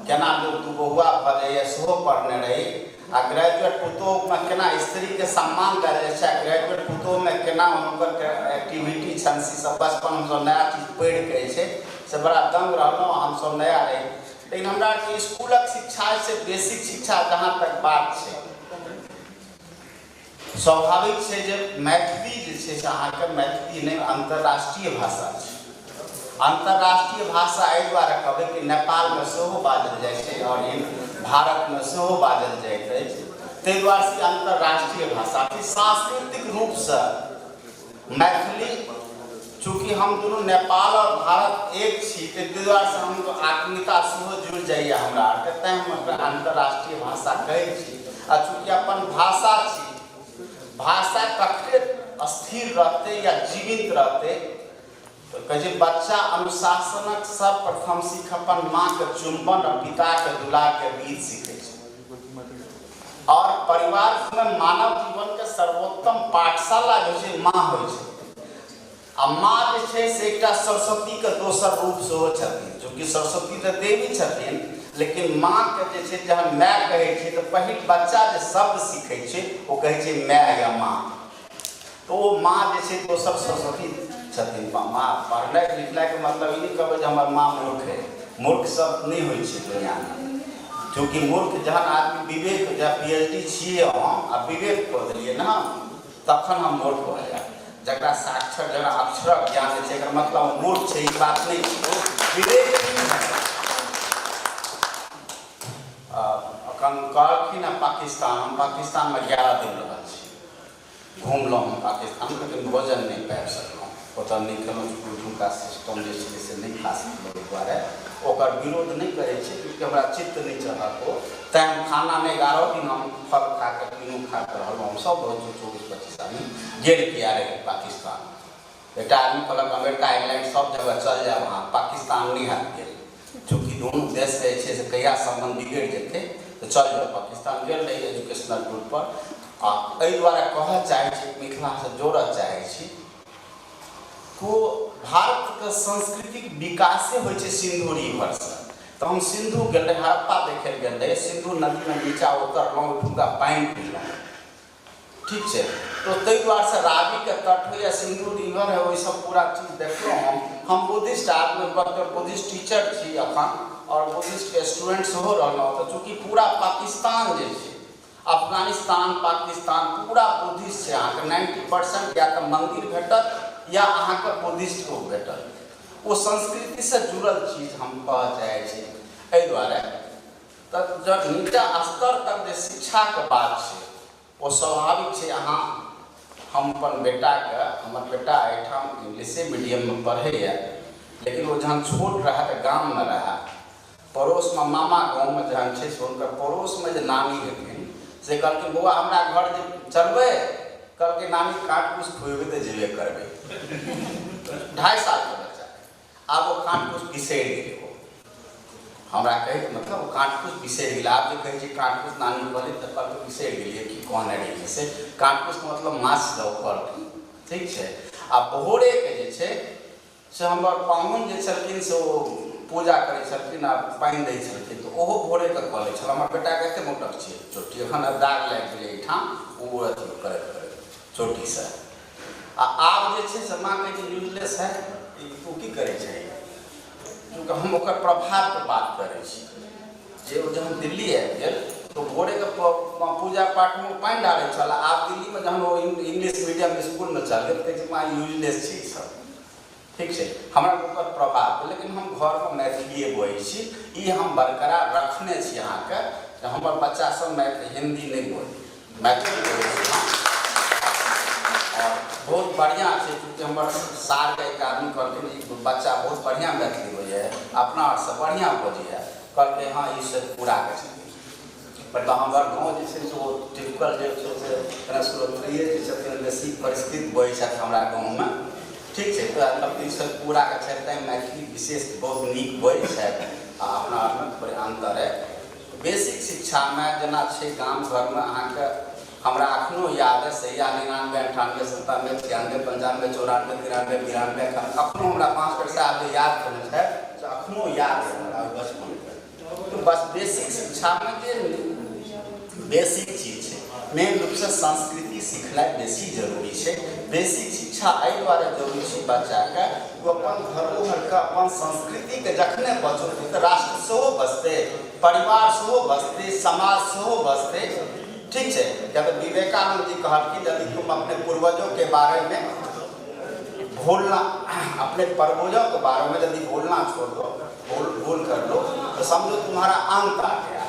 केना लोक दुबहुआ भऽ जाइए सेहो पढ़ने रही, आ ग्रेजुएट पुतोहुमे केना स्त्रीके सम्मान देल जाइ छै, आ ग्रेजुएट पुतोहुमे केना हुनकर एक्टिविटी छनि, से सब बचपन हमसब नया चीज पढ़ि कऽ जे छै से बड़ा दंग रहलहुँ, हमसब नया रही। लेकिन हमरा आरके स्कूलक शिक्षा से बेसिक शिक्षा जहाँ तक बात छै, स्वाभाविक छै जे मैथिली जे छै से अहाँके मैथिली नहि अंतर्राष्ट्रीय भाषा छै। अंतर्राष्ट्रीय भाषा एहि दुआरे कहबै कि नेपालमे सेहो बाजल जाइ छै और भारतमे सेहो बाजल जाइत अछि, ताहि दुआरे से अंतर्राष्ट्रीय भाषा छै। सांस्कृतिक रूपसँ मैथिली चूँकि हम दुनू नेपाल और भारत एक छी, ताहि दुआरे से हम आत्मीयता सेहो जुड़ि जाइए हमरा आरके, तैँ हम ओकरा अंतर्राष्ट्रीय भाषा कहै छी। आ चूँकि अपन भाषा छी, भाषा कखने स्थिर रहतै या जीवित रहतै तऽ कहै छै बच्चा अनुशासनक सर्वप्रथम सीख अपन माँके चुम्बन आ पिताके दुलारके गीत सीखै छै। और परिवारमे मानव जीवनके सर्वोत्तम पाठशाला जे छै माँ होइ छै, आ माँ जे छै से एकटा सरस्वतीके दोसर रूप सेहो छथिन। चूँकि सरस्वती तऽ देवी छथिन, लेकिन माँके जे छै जहन माय कहै छै तऽ पहिल बच्चा जे शब्द सीखै छै ओ कहै छै माय या माँ। तऽ ओ माँ जे छै ओ सब सरस्वती छथिन। माँ पढ़नाइ लिखनाइके मतलब ई नहि कहबै जे हमर माँ मूर्ख है, मूर्ख सब नहि होइ छै दुनिआँमे। चूँकि मूर्ख जहन आदमी विवेक, जब PhD छियै हम आ विवेक कऽ देलियै ने तखन हम मूर्ख भऽ जायब। जकरा साक्षर, जकरा अक्षरक ज्ञान छै, एकर मतलब मूर्ख छै ई बात नहि छै, विवेक। अखन कहलखिन हँ पाकिस्तान, हम पाकिस्तानमे 11 दिन रहल छी, घुमलहुँ हम पाकिस्तान, लेकिन भोजन नहि पाबि सकलहुँ, ओतऽ नहि खेलहुँ। ओहिठुमका सिस्टम जे छै से नहि खा सकलहुँ, ओहि दुआरे ओकर विरोध नहि करै छी, क्योंकि हमरा चित्त नहि चढ़ल ओ, तैँ हम खाना नहि, 11 दिन हम फल खा कऽ पीनू खा कऽ रहलहुँ। हम सब 24-25 आदमी गेल किया रही पाकिस्तान। एकटा आदमी कहलक अमेरिका, इंग्लैंड सब जगह चल जायब अहाँ, पाकिस्तान नहि हैत गेल, चूँकि दुनू देशके जे छै से कहिया सम्बन्ध बिगड़ि जेतै, तऽ चल जाउ पाकिस्तान। गेल रही एजुकेशनल टूर पर। आ एहि दुआरे कहऽ चाहै छी, मिथिलासँ जोड़ऽ चाहै छी, को भारतके सांस्कृतिक विकासे होइ छै सिन्धु रिवरसँ। तऽ हम सिन्धु गेल रही, हड़प्पा देखै लए गेल रही, सिन्धु नदीमे नीचा उतरलहुँ, ओहिठुमका पानि पीलहुँ, ठीक छै। तो ताहि दुआरेसँ रावीके तट हो या सिन्धु रिवर है, ओहि सब पूरा चीज देखलहुँ हम। हम बुद्धिस्ट आदमी, बुद्धिस्ट टीचर छी अखन, आओर बुद्धिस्टके स्टूडेंट सेहो रहलहुँ। तऽ चूँकि पूरा पाकिस्तान जे छै, अफगानिस्तान, पाकिस्तान पूरा बुद्धिस्ट छै, अहाँके 90% या तऽ मन्दिर भेटत या अहाँके बुद्धिस्ट लोक भेटत। ओ संस्कृतिसँ जुड़ल चीज हम कहऽ चाहै छी एहि दुआरे। तऽ जब नीचा स्तर तक जे शिक्षाके बात छै ओ स्वाभाविक छै। अहाँ हम अपन बेटाके, हमर बेटा एहिठाम इंग्लिशे मीडियममे पढ़ैए, लेकिन ओ जहन छोट रहए तऽ गाममे रहए, पड़ोसमे मामा गाँवमे जहन छै से हुनकर पड़ोसमे जे नानी हेथिन से कहलखिन बौआ हमरा घर जे चलबै, कहलकै नानी काट कुश खुएबै तऽ जेबे करबै। 2.5 सालके बच्चा, आब ओ काट कुश बिसरि गेलै। ओ हमरा कहैके मतलब ओ काट कुश बिसरि गेलै। आब जे कहै छै काट कुश नानी कहलै तऽ कहलकै बिसरि गेलियै की कहने रहियै से। काट कुशके मतलब माछ दऽ कहलखिन, ठीक छै। आ भोरेके जे छै से हमर पाहुन जे छलखिन से ओ पूजा करै छलखिन आ पानि दै छलखिन, तऽ ओहो भोरेके कऽ लै छल। हमर बेटाके एते मोटक छै चोटी, एखन दाग लागि गेलै एहिठाम ओ अथी करैत करैत चोटीसँ। आ आब जे छै से माँ कहै छै यूजलेस है, तू की करै छै। चूँकि हम ओकर प्रभावके बात करै छी जे ओ जहन दिल्ली आबि गेल तऽ भोरेके पूजा पाठमे पानि डालै छल। आब दिल्लीमे जहन ओ इंग्लिश मीडियम इसकुलमे चल गेल, कहै छै माँ यूजलेस छै ई सब, ठीक छै। हमरा ओकर प्रभाव, लेकिन हम घरमे मैथिलीए बजै छी, ई हम बरकरार रखने छी। अहाँके जे हमर बच्चा सब मैथिली हिन्दी नहि बोलै, मैथिली बोलै छी हम, और बहुत बढ़िआँ छै। चूँकि हमर सारके एक आदमी कहलखिन ई बच्चा बहुत बढ़िआँ मैथिली बजै है, अपना आरसँ बढ़िआँ बजै है। कहलकै हँ ई से पूराके छथिन। तऽ हमर गाँव जे छै से ओ टिपिकल जे छै से कने श्रोत्रिय जे छथिन बेसी परिष्कृत बजै छथि हमरा गाँवमे, ठीक छै। तऽ ई सब पूराके छथि, तैँ मैथिली विशेष बहुत नीक बजै छथि आ अपना आरमे थोड़े अन्तर अइ। बेसिक शिक्षामे जेना छै गाम घरमे अहाँके हमरा अखनो याद अइ सहिया 99 98 97 96 95 94 93 92 अखनो हमरा मास्टर साहब जे याद केने छथि से अखनो याद अइ हमरा ओहि बचपनके। तऽ बस बेसिक शिक्षामे जे बेसिक चीज छै, मेन रूपसँ संस्कृति सिखनाइ बेसी जरूरी छै। बेसिक शिक्षा एहि दुआरे जरूरी छै बच्चाके, ओ अपन धरोहरके अपन संस्कृतिके जखने बचौतै तऽ राष्ट्र सेहो बचतै, परिवार सेहो बचतै, समाज सेहो बचतै, ठीक छै। किया तऽ विवेकानंद जी कहलखिन यदि तुम अपने पूर्वजों के बारे में भूलना, अपने पूर्वजों के बारे में यदि भूलना छोड़ दो, भूल कर लो तो समझो तुम्हारा अंत आ गया।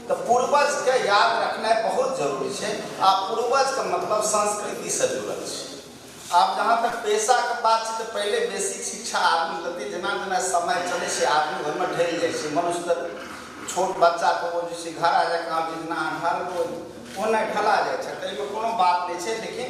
तऽ पूर्वजके याद रखनाइ बहुत जरूरी छै। आ पूर्वजके मतलब संस्कृतिसँ जुड़ल छै। आब जहाँ तक पेशाके बात छै तऽ पहिले बेसिक शिक्षा आदमी लेतै, जेना जेना समय चलै छै आदमी ओहिमे ढलि जाइ छै। मनुष्य तऽ छोट बच्चाके ओ जे छै घड़ा जकाँ जितना ढाल ओ नहि ढला जाइ छै, ताहिमे कोनो बात नहि छै। लेकिन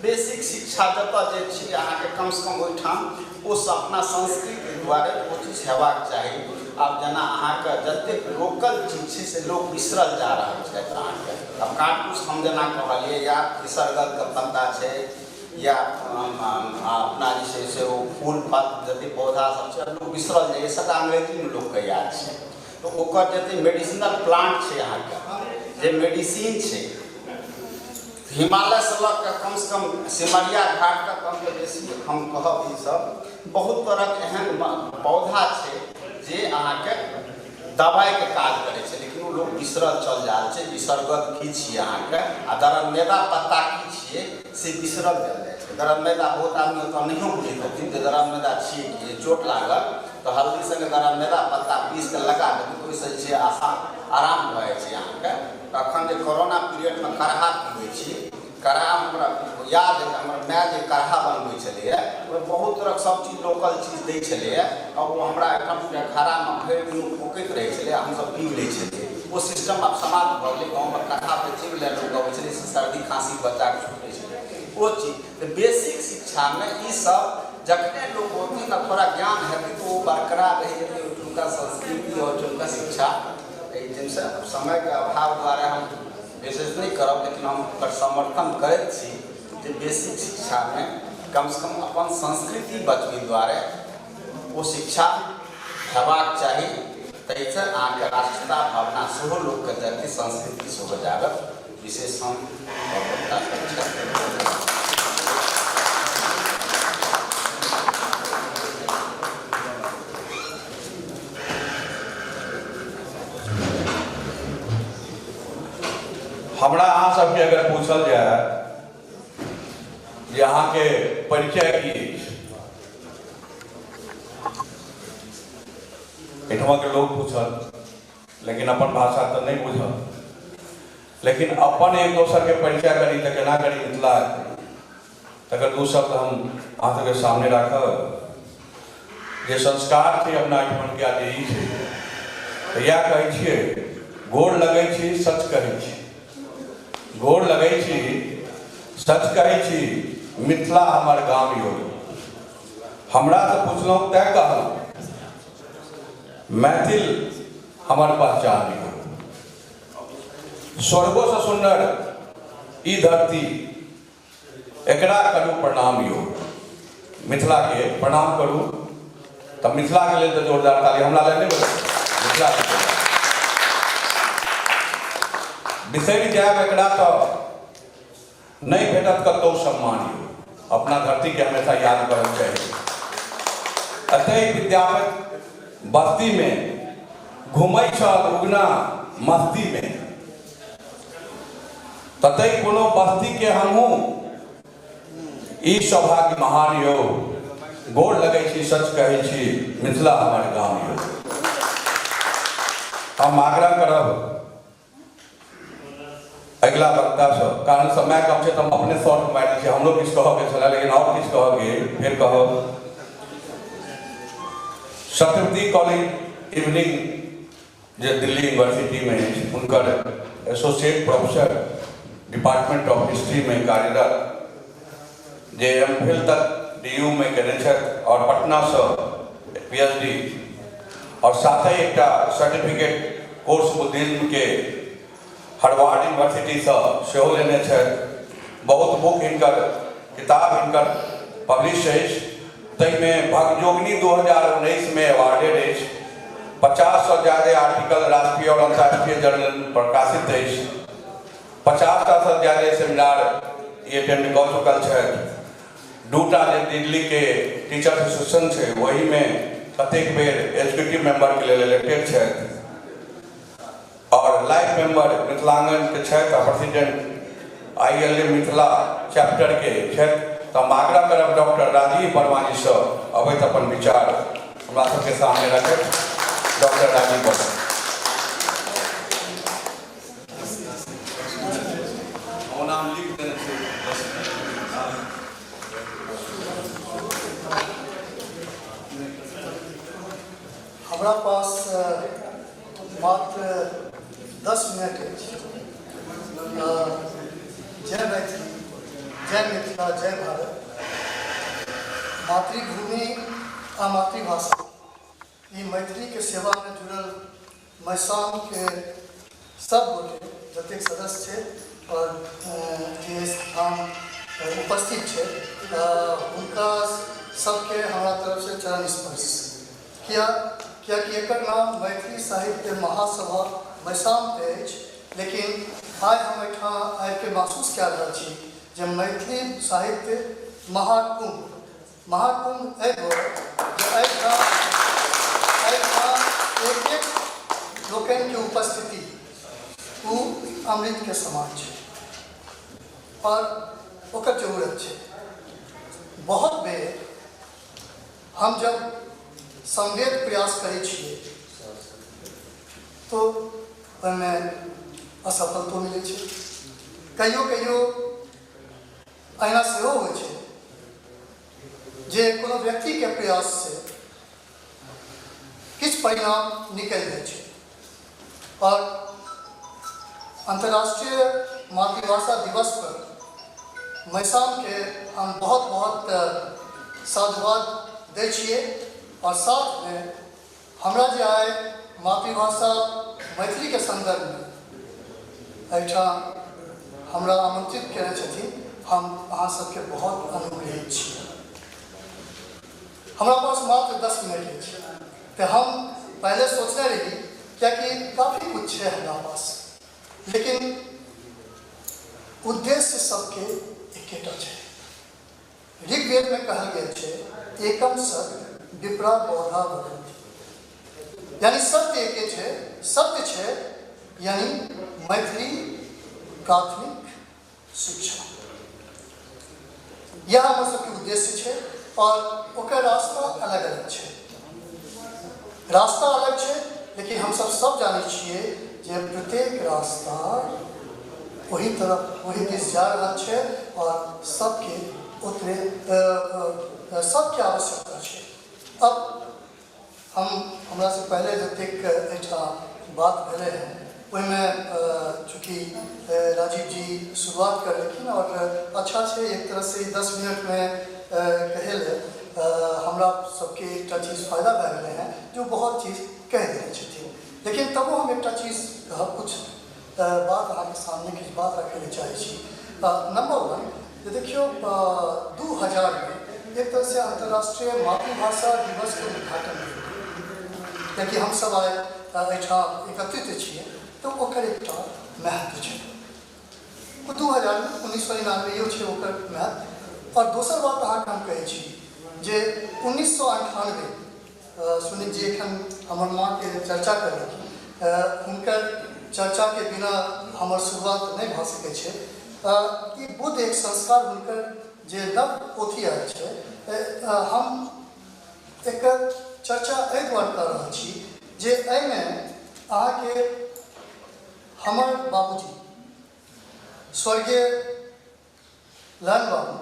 बेसिक शिक्षा जतऽ जे छी अहाँके कमसँ कम ओहिठाम ओ अपना संस्कृति दुआरे ओ चीज हेबाक चाही। आब जेना अहाँके जतेक लोकल चीज छै से लोक बिसरल जा रहल छथि। अहाँके आब काटकुश हम जेना कहलियै या इसरगलके पत्ता छै या अपना जे छै से ओ फूल पात जतेक पौधा सब छै लोक बिसरल जाइए, सबटा अंग्रेजीमे लोकके याद छै। तऽ ओकर जतेक मेडिसिनल प्लांट छै अहाँके, जे मेडिसिन छै, हिमालयसँ लऽ कऽ कमसँ कम सिमरिया घाट तक, हम तऽ बेसी हम कहब ईसब बहुत तरहक एहन पौधा छै जे अहाँके दवाइके काज करै छै, लेकिन ओ लोक बिसरल चल जा रहल छै। बिसरगत की छियै अहाँके, आ दरममेदा पत्ता की छियै से बिसरल चल जाइ छै। दरममेदा बहुत आदमी ओतऽ नहियो बुझैत हेथिन जे दरममेदा छियै की। जे चोट लागल तऽ हल्दी सङ्गे दरममेदा पत्ता पीस कऽ लगा देबै तऽ ओहिसँ जे छै आसान आराम भऽ जाइ छै अहाँके। तखन जे कोरोना पीरियडमे काढ़ा पीबै छी, काढ़ा हमरा याद अछि, हमर माय जे काढ़ा बनबै छलैए ओहिमे बहुत तरहक सब चीज लोकल चीज दै छलैए, आ ओ हमरा एहिठाम घड़ामे भरि दिन ओ फूकैत रहै छलै आ हमसब पीब लै छलियै। ओ सिस्टम आब समाप्त भऽ गेलै। गाँवमे काढ़ा बेचै लए लोक अबै छलै, से सर्दी खाँसी बच्चाके छूटै छलै ओ चीज। तऽ बेसिक शिक्षामे ईसब जखने लोक होथिन आ थोड़ा ज्ञान हेतै तऽ ओ बरकरार रहि जेतै ओहिठुमका संस्कृति आओर ओहिठुमका शिक्षा। एहि दिनसँ समयके अभाव दुआरे हम विशेष नहि करब, लेकिन हम ओकर समर्थन करैत छी जे बेसिक शिक्षामे कमसँ कम अपन संस्कृति बचबै दुआरे ओ शिक्षा हेबाक चाही। ताहिसँ अहाँके राष्ट्रीयता भावना सेहो लोकके जगतै, संस्कृति सेहो जागत। विशेष हम हमरा अहाँ सबके अगर पूछल जाय जे अहाँके परिचय की अछि, एहिठमा के लोग पूछल, लेकिन अपन भाषा तऽ नहि बुझल, लेकिन अपन एक दोसर के परिचय करी तऽ केना करी मिथिला, तकर दू शब्द हम अहाँ सबके सामने राखब। जे संस्कार छै अपना एहिठमन के आ जे ई छै, तऽ इएह कहै छियै, गोर लगै छी सच कहै छी, गोर लगै छी सच कहै छी, मिथिला हमर गाम यौ। हमरा तऽ पुछलहुँ तैं कहलहुँ, मैथिल हमर पहचान यौ। स्वर्गोसँ सुन्दर ई धरती, एकरा करू प्रणाम यौ। मिथिलाके प्रणाम करू तऽ मिथिलाके लेल तऽ जोरदार ताली, हमरा लेल नहि बजबै, मिथिला बिसरि जायब एकरा तऽ नहि भेटत कतहु सम्मान यौ। अपना धरतीके हमेशा याद करक चाही। एतहि विद्यापति बस्तीमे घुमै छल उगना मस्तीमे, ततहि कोनो बस्तीके हमहूँ ई सौभाग्य महान यौ। गोर लगै छी सच कहै छी, मिथिला हमर गाम यौ। हम आग्रह करब अगिला वक्तासँ, कारण समय कम छै तऽ हम अपने शॉर्ट मारि दै छी। हमरो किछु कहऽके छलै, लेकिन आओर किछु कहऽके फेर कहब। सत्यवती कॉलेज इवनिंग जे दिल्ली यूनिवर्सिटीमे अछि, हुनकर एसोसिएट प्रोफेसर डिपार्टमेंट ऑफ हिस्ट्रीमे कार्यरत, जे एम फिल तक डी यू मे केने छथि और पटनासँ पी एच डी और साथे एकटा सर्टिफिकेट कोर्स बुद्धिज्मके हार्वर्ड यूनिवर्सिटीसँ सेहो लेने छथि। बहुत बुक हिनकर किताब हिनकर पब्लिश अछि, ताहिमे भगजोगनी 2019 मे अवार्डेड अछि। 50सँ ज्यादा आर्टिकल राष्ट्रीय और अंतर्राष्ट्रीय जर्नल प्रकाशित अछि। 50टासँ ज्यादा सेमिनार ई अटेंड कऽ चुकल छथि। दूटा जे दिल्लीके टीचर एसोसिएशन छै ओहिमे कतेक बेर एग्जीक्यूटिव मेंबरके लेल इलेक्टेड छथि और लाइफ मेंबर मिथिलांगनके छथि आ प्रेसिडेंट ILA Mithila चैप्टरके छथि। तऽ हम आग्रह करब डॉक्टर राजीव वर्मा जीसँ अबैत अपन विचार हमरा सबके सामने रखैत। डॉक्टर राजीव वर्मा। नाम लिख देने छै। हमरा पास मात्र 10 मिनट अछि। जय मैथिली, जय मिथिला, जय भारत। मातृभूमि आ मातृभाषा ई मैथिलीके सेवामे जुड़ल मैसामके सब गोटे जतेक सदस्य छै और जे ठाम उपस्थित छै, हुनका सबके हमरा तरफसँ चरण स्पर्श। किया कियाकि एकर नाम मैथिली साहित्य महासभा मैसाम अछि, लेकिन आइ हम एहिठाम आबिके महसूस कए रहल छी जे मैथिली साहित्य महाकुम्भ महाकुम्भ एहि दुआरे जे एहिठाम एहिठाम एक एक लोकनिके उपस्थिति ओ अमृतके समान छै आओर ओकर जरूरत छै। बहुत बेर हम जब संवेद प्रयास करै छियै तो ओहिमे असफलतो मिलै छै, कहियो कहियो अहिना सेहो होइ छै जे कोनो व्यक्तिके प्रयाससँ किछु परिणाम निकलि जाइ छै। आओर अंतर्राष्ट्रीय मातृभाषा दिवस पर मैसामके हम बहुत बहुत साधुवाद दै छियै आओर साथमे हमरा जे आइ मातृभाषा मैथिलीके सन्दर्भमे एहिठाम हमरा आमंत्रित केने छथिन, हम अहाँ सबके बहुत अनुग्रहित छी। हमरा पास मात्र 10 मिनट अछि, तऽ हम पहिले सोचने रही कियाकि काफी कुछ छै हमरा पास, लेकिन उद्देश्य सबके एकेटा छै। ऋग्वेद में कहल गेल छै एकम सत्य विप्रा बौधा वदंती, यानी सत्य एके छै, सत्य छै यानी मैथिली प्राथमिक शिक्षा। यह हमर सबके उद्देश्य छै और ओकर रास्ता अलग अलग छै, रास्ता अलग छै, लेकिन हम सब सब जानै छियै जे प्रत्येक रास्ता वही तरफ वही दिस जा रहल छै और सबके उतरे सबके आवश्यकता छै। अब हम हमरा से पहले जतेक एहिठाम बात भेलै हँ ओहिमे चूँकि राजीव जी शुरुआत करलखिन और अच्छा छै एक तरह से 10 मिनटमे कहै लए हमरा सबके एकटा चीज फायदा भए गेलै हँ जो बहुत चीज कहि देने छथिन, लेकिन तबो हम एकटा चीज कहब, कुछ बात अहाँके सामने किछु बात रखै लए चाहै छी। नंबर 1 जे देखियौ 2000 में एक तरह से अंतर्राष्ट्रीय मातृभाषा दिवस के उद्घाटन भेल, कियाकि हम सब आइ एहिठाम एकत्रित छियै तऽ ओकर एकटा महत्व छै। ओ 2000 में 1999 छै ओकर महत्व। और दोसर बात अहाँके हम कहै छी जे 1998 सुनील जी एखन हमर माँके चर्चा करलखिन, हुनकर चर्चाके बिना हमर शुरुआत नहि भऽ सकै छै। ई बुद्ध एक संस्कार हुनकर जे नव पोथी आयल छै, हम एकर चर्चा एहि दुआरे कऽ रहल छी जे एहिमे अहाँके हमर बाबूजी स्वर्गीय लाल बाबू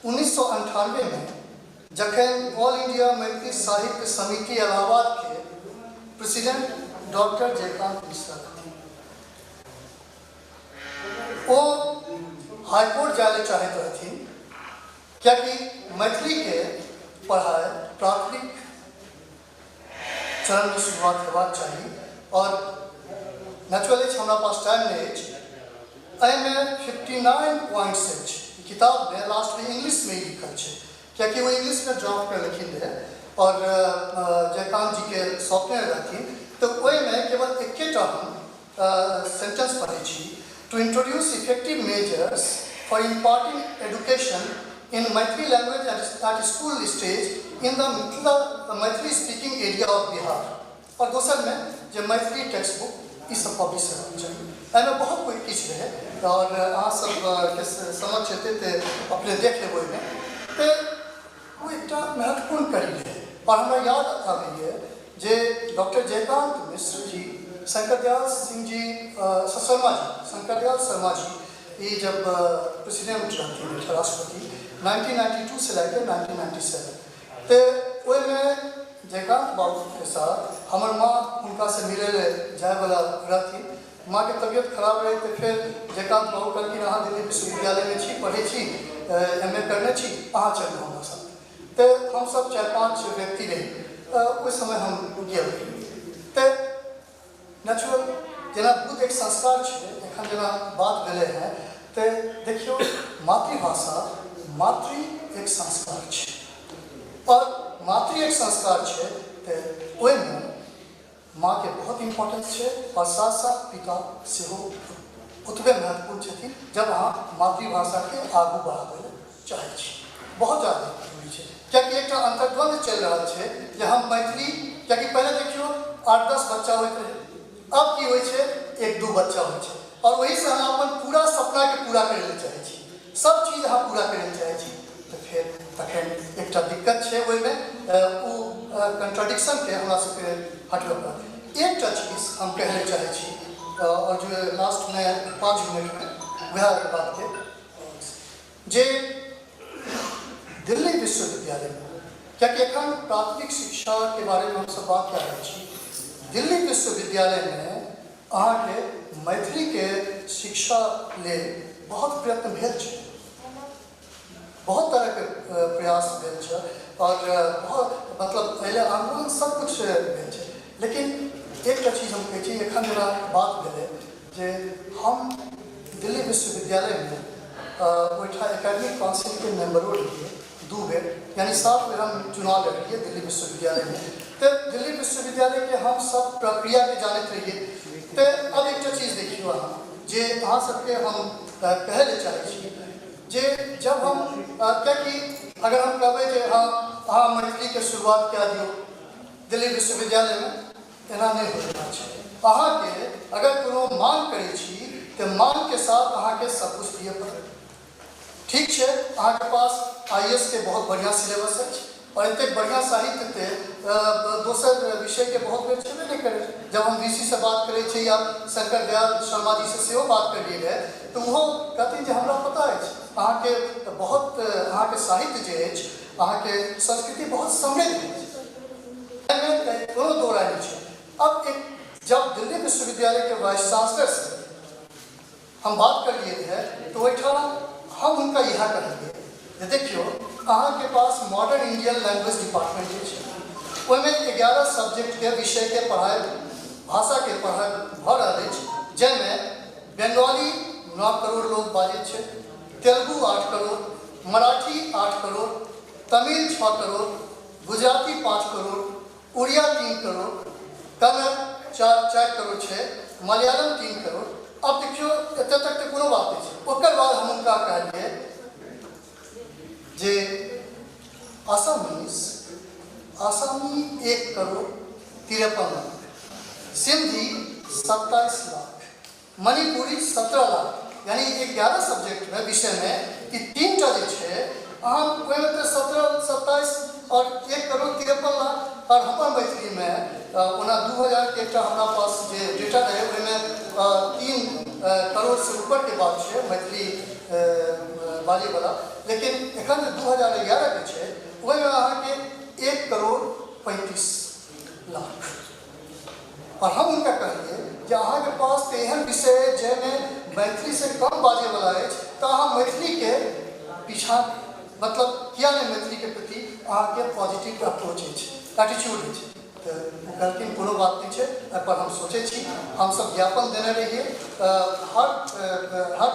1998 में जखन ऑल इंडिया मैथिली साहित्य समिति इलाहाबाद के प्रेसिडेंट डॉक्टर जयकांत मिश्रा रहथिन, ओ हाईकोर्ट जाय लए चाहैत रहथिन कियाकि मैथिली के पढ़ाई प्राथमिक चरण में शुरुआत हेबाक चाही और नेचुरल अछि हमरा पास टाइम नहीं अछि। एहिमे 59 पॉइंट्स अछि किताब में, लास्ट में इंग्लिश में ही लिखल छै कियाकि वो इंग्लिश में ड्राफ्ट करलखिन रहे और जयकांत जी के सौंपने रहथिन, तऽ ओहिमे केवल एकेटा हम सेंटेंस पढ़ै छी, to introduce effective measures for imparting education in Maithili language at school stage in the Mithila Maithili speaking area of Bihar. और दोसर में जे मैथिली टेक्स्ट बुक ई सब पब्लिश हेबाक चाही। एहिमे बहुत कोइ किछु रहै और अहाँ सबके समक्ष हेतै तऽ अपने देख लेबै ओहिमे। तऽ ओ एकटा महत्वपूर्ण कड़ी रहै और हमरा याद आबैए जे डॉक्टर जयकांत मिश्र जी, शंकरदयाल सिंह जी, शर्मा जी, शंकरदयाल शर्मा जी ई जब प्रेसिडेंट रहथिन राष्ट्रपति 1992 से लए कऽ 1997, तऽ ओहिमे जयकांत बाबूके साथ हमर माँ हुनकासँ मिलै लए जायवला रहथिन। माँके तबियत खराब रहै तऽ फेर जयकांत बाबू कहलखिन अहाँ दिल्ली विश्वविद्यालयमे छी, पढ़ै छी, एम ए करने छी, अहाँ चलू हमरा साथ। तऽ हमसब 4-5 व्यक्ति रही, ओहि समय हम गेल रही। तऽ नेचुरल जेना बुद्ध एक संस्कार छै, एखन जेना बात भेलै हँ तऽ देखियौ मातृभाषा मातृ एक संस्कार छै और मातृ एक संस्कार छै तऽ ओहिमे माँके बहुत इम्पोर्टेंस छै और साथ साथ पिता सेहो ओतबे महत्वपूर्ण छथिन जब अहाँ मातृभाषाके आगू बढ़ाबै लए चाहै छी। बहुत ज़्यादा जरूरी छै, कियाकि एकटा अंतर्द्वंद चलि रहल छै जे हम मैथिली, कियाकि पहिले देखियौ 8-10 बच्चा होइत रहै, अब की होइ छै 1-2 बच्चा होइ छै और ओहिसँ अहाँ अपन पूरा सपनाके पूरा करै लए चाहै छी, सब चीज अहाँ पूरा करै लए चाहै छी। तऽ फेर तखन एकटा दिक्कत छै ओहिमे, ओ कंट्राडिक्शनके हमरा सबके हटबै पड़त। एकटा चीज हम कहै लए चाहै छी और जो लास्टमे 5 मिनटमे वएह बातके जे दिल्ली विश्वविद्यालयमे, कियाकि एखन प्राथमिक शिक्षाके बारेमे हमसब बात कए रहल छी, दिल्ली विश्वविद्यालयमे अहाँके मैथिलीके शिक्षा लेल बहुत प्रयत्न भेल छै, बहुत तरहके प्रयास भेल छै और बहुत मतलब पहिले आन्दोलन सब कुछ भेल छै। लेकिन एकटा चीज हम कहै छी, एखन जेना बात भेलै जे हम दिल्ली विश्वविद्यालयमे ओहिठाम एकेडमिक काउंसिलके मेम्बरो रहियै 2 बेर, यानी 7 बेर हम चुनाव लड़लियै दिल्ली विश्वविद्यालयमे। तऽ दिल्ली विश्वविद्यालयके हम सब प्रक्रियाके जानैत रहियै। तऽ अब एकटा चीज देखियौ अहाँ, जे अहाँ सबके हम कहै लए चाहै छी जे जब हम, कियाकि अगर हम कहबै जे हँ अहाँ मैथिलीके शुरुआत कए दियौ दिल्ली विश्वविद्यालयमे, एना नहि होइवला छै। अहाँके अगर कोनो माँग करै छी तऽ माँगके साथ अहाँके सब कुछ दिअ पड़त। ठीक छै, अहाँके पास IAS के बहुत बढ़िआँ सिलेबस अछि और एतेक बढ़िआँ साहित्य दोसर विषयके बहुत बेर छेबे नहि करै। जब हम VC से बात करै छी या शंकर दयाल शर्मा जी से सेहो बात करलियै रहै तऽ ओहो कहथिन जे हमरा पता अछि अहाँके बहुत, अहाँके साहित्य जे अछि, अहाँके संस्कृति बहुत समृद्ध अछि, एहिमे कोनो दो राय नहि छै। अब एक जब दिल्ली विश्वविद्यालय के वाइस चांसलर से हम बात करलियै रहै तऽ ओहिठाम हम हुनका इएह कहलियै जे देखियौ अहाँके पास मॉडर्न इंडियन लैंग्वेज डिपार्टमेंट अछि, ओहिमे 11 सब्जेक्टके विषयके पढ़ाइ, भाषाके पढ़ाइ भऽ रहल अछि, जाहिमे बंगाली 9 करोड़ लोग बाजै छै, तेलुगु 8 करोड़, मराठी 8 करोड़, तमिल 6 करोड़, गुजराती 5 करोड़, उड़िया 3 करोड़, कन्नड़ 4 करोड़ छै, मलयालम 3 करोड़। अब देखियौ एतऽ तक तऽ कोनो बात नहि छै। ओकर बाद हम हुनका कहलियै जे असमीज, आसामी 1 करोड़ 53 लाख, सिंधी 27 लाख, मणिपुरी 17 लाख, यानी 11 सब्जेक्टमे विषयमे ई 3टा जे छै अहाँ ओहिमे तऽ 17, 27 और 1 करोड़ 53 लाख। और हमर मैथिलीमे ओना 2000 के एकटा हमरा पास जे डेटा रहै ओहिमे 3 करोड़ से ऊपरके बात छै मैथिली बाजैवला, लेकिन एखन जे 2011 के छै ओहिमे अहाँके 1 करोड़ 35 लाख। और हम हुनका कहलियै जे अहाँके पास तऽ एहन विषय अछि जाहिमे मैथिलीसँ कम बाजैवला अछि, तऽ अहाँ मैथिलीके पीछा मतलब किया नहि मैथिलीके प्रति अहाँके पॉजिटिव अप्रोच अछि, एटीट्यूड अछि। तऽ ओ कहलखिन कोनो बात नहि छै, एहिपर हम सोचै छी। हमसब ज्ञापन देने रहियै, हर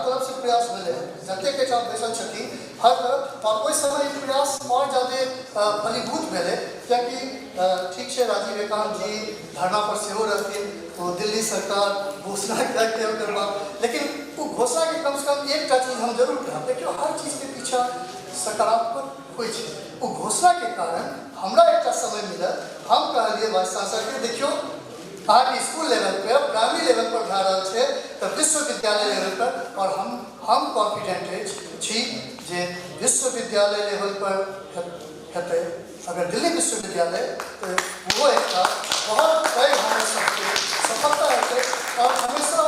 तरफसँ प्रयास भेलै, जतेक एहिठाम बैसल छथिन हर तरफ, और ओहि समय ई प्रयास और ज्यादे फलीभूत भेलै, कियाकि ठीक छै राजीव एकांत जी धरना पर सेहो रहथिन, ओ दिल्ली सरकार घोषणा कए के ओकर बाद, लेकिन ओ घोषणाके कमसँ कम एकटा चीज हम जरूर कहब, देखियौ हर चीजके पीछा सकारात्मक होइ छै। ओ घोषणाके कारण हमरा एकटा समय मिलल, हम कहलियै वाइस चांसलरके देखियौ अहाँके स्कूल लेवल पर, प्राइमरी लेवल पर भए रहल छै तऽ विश्वविद्यालय लेवल पर, और हम कॉन्फिडेंट छी जे विश्वविद्यालय लेवल पर हेतै अगर दिल्ली विश्वविद्यालय तऽ ओहो एकटा बहुत पैघ हमर सबके सफलता हेतै। और हमेशा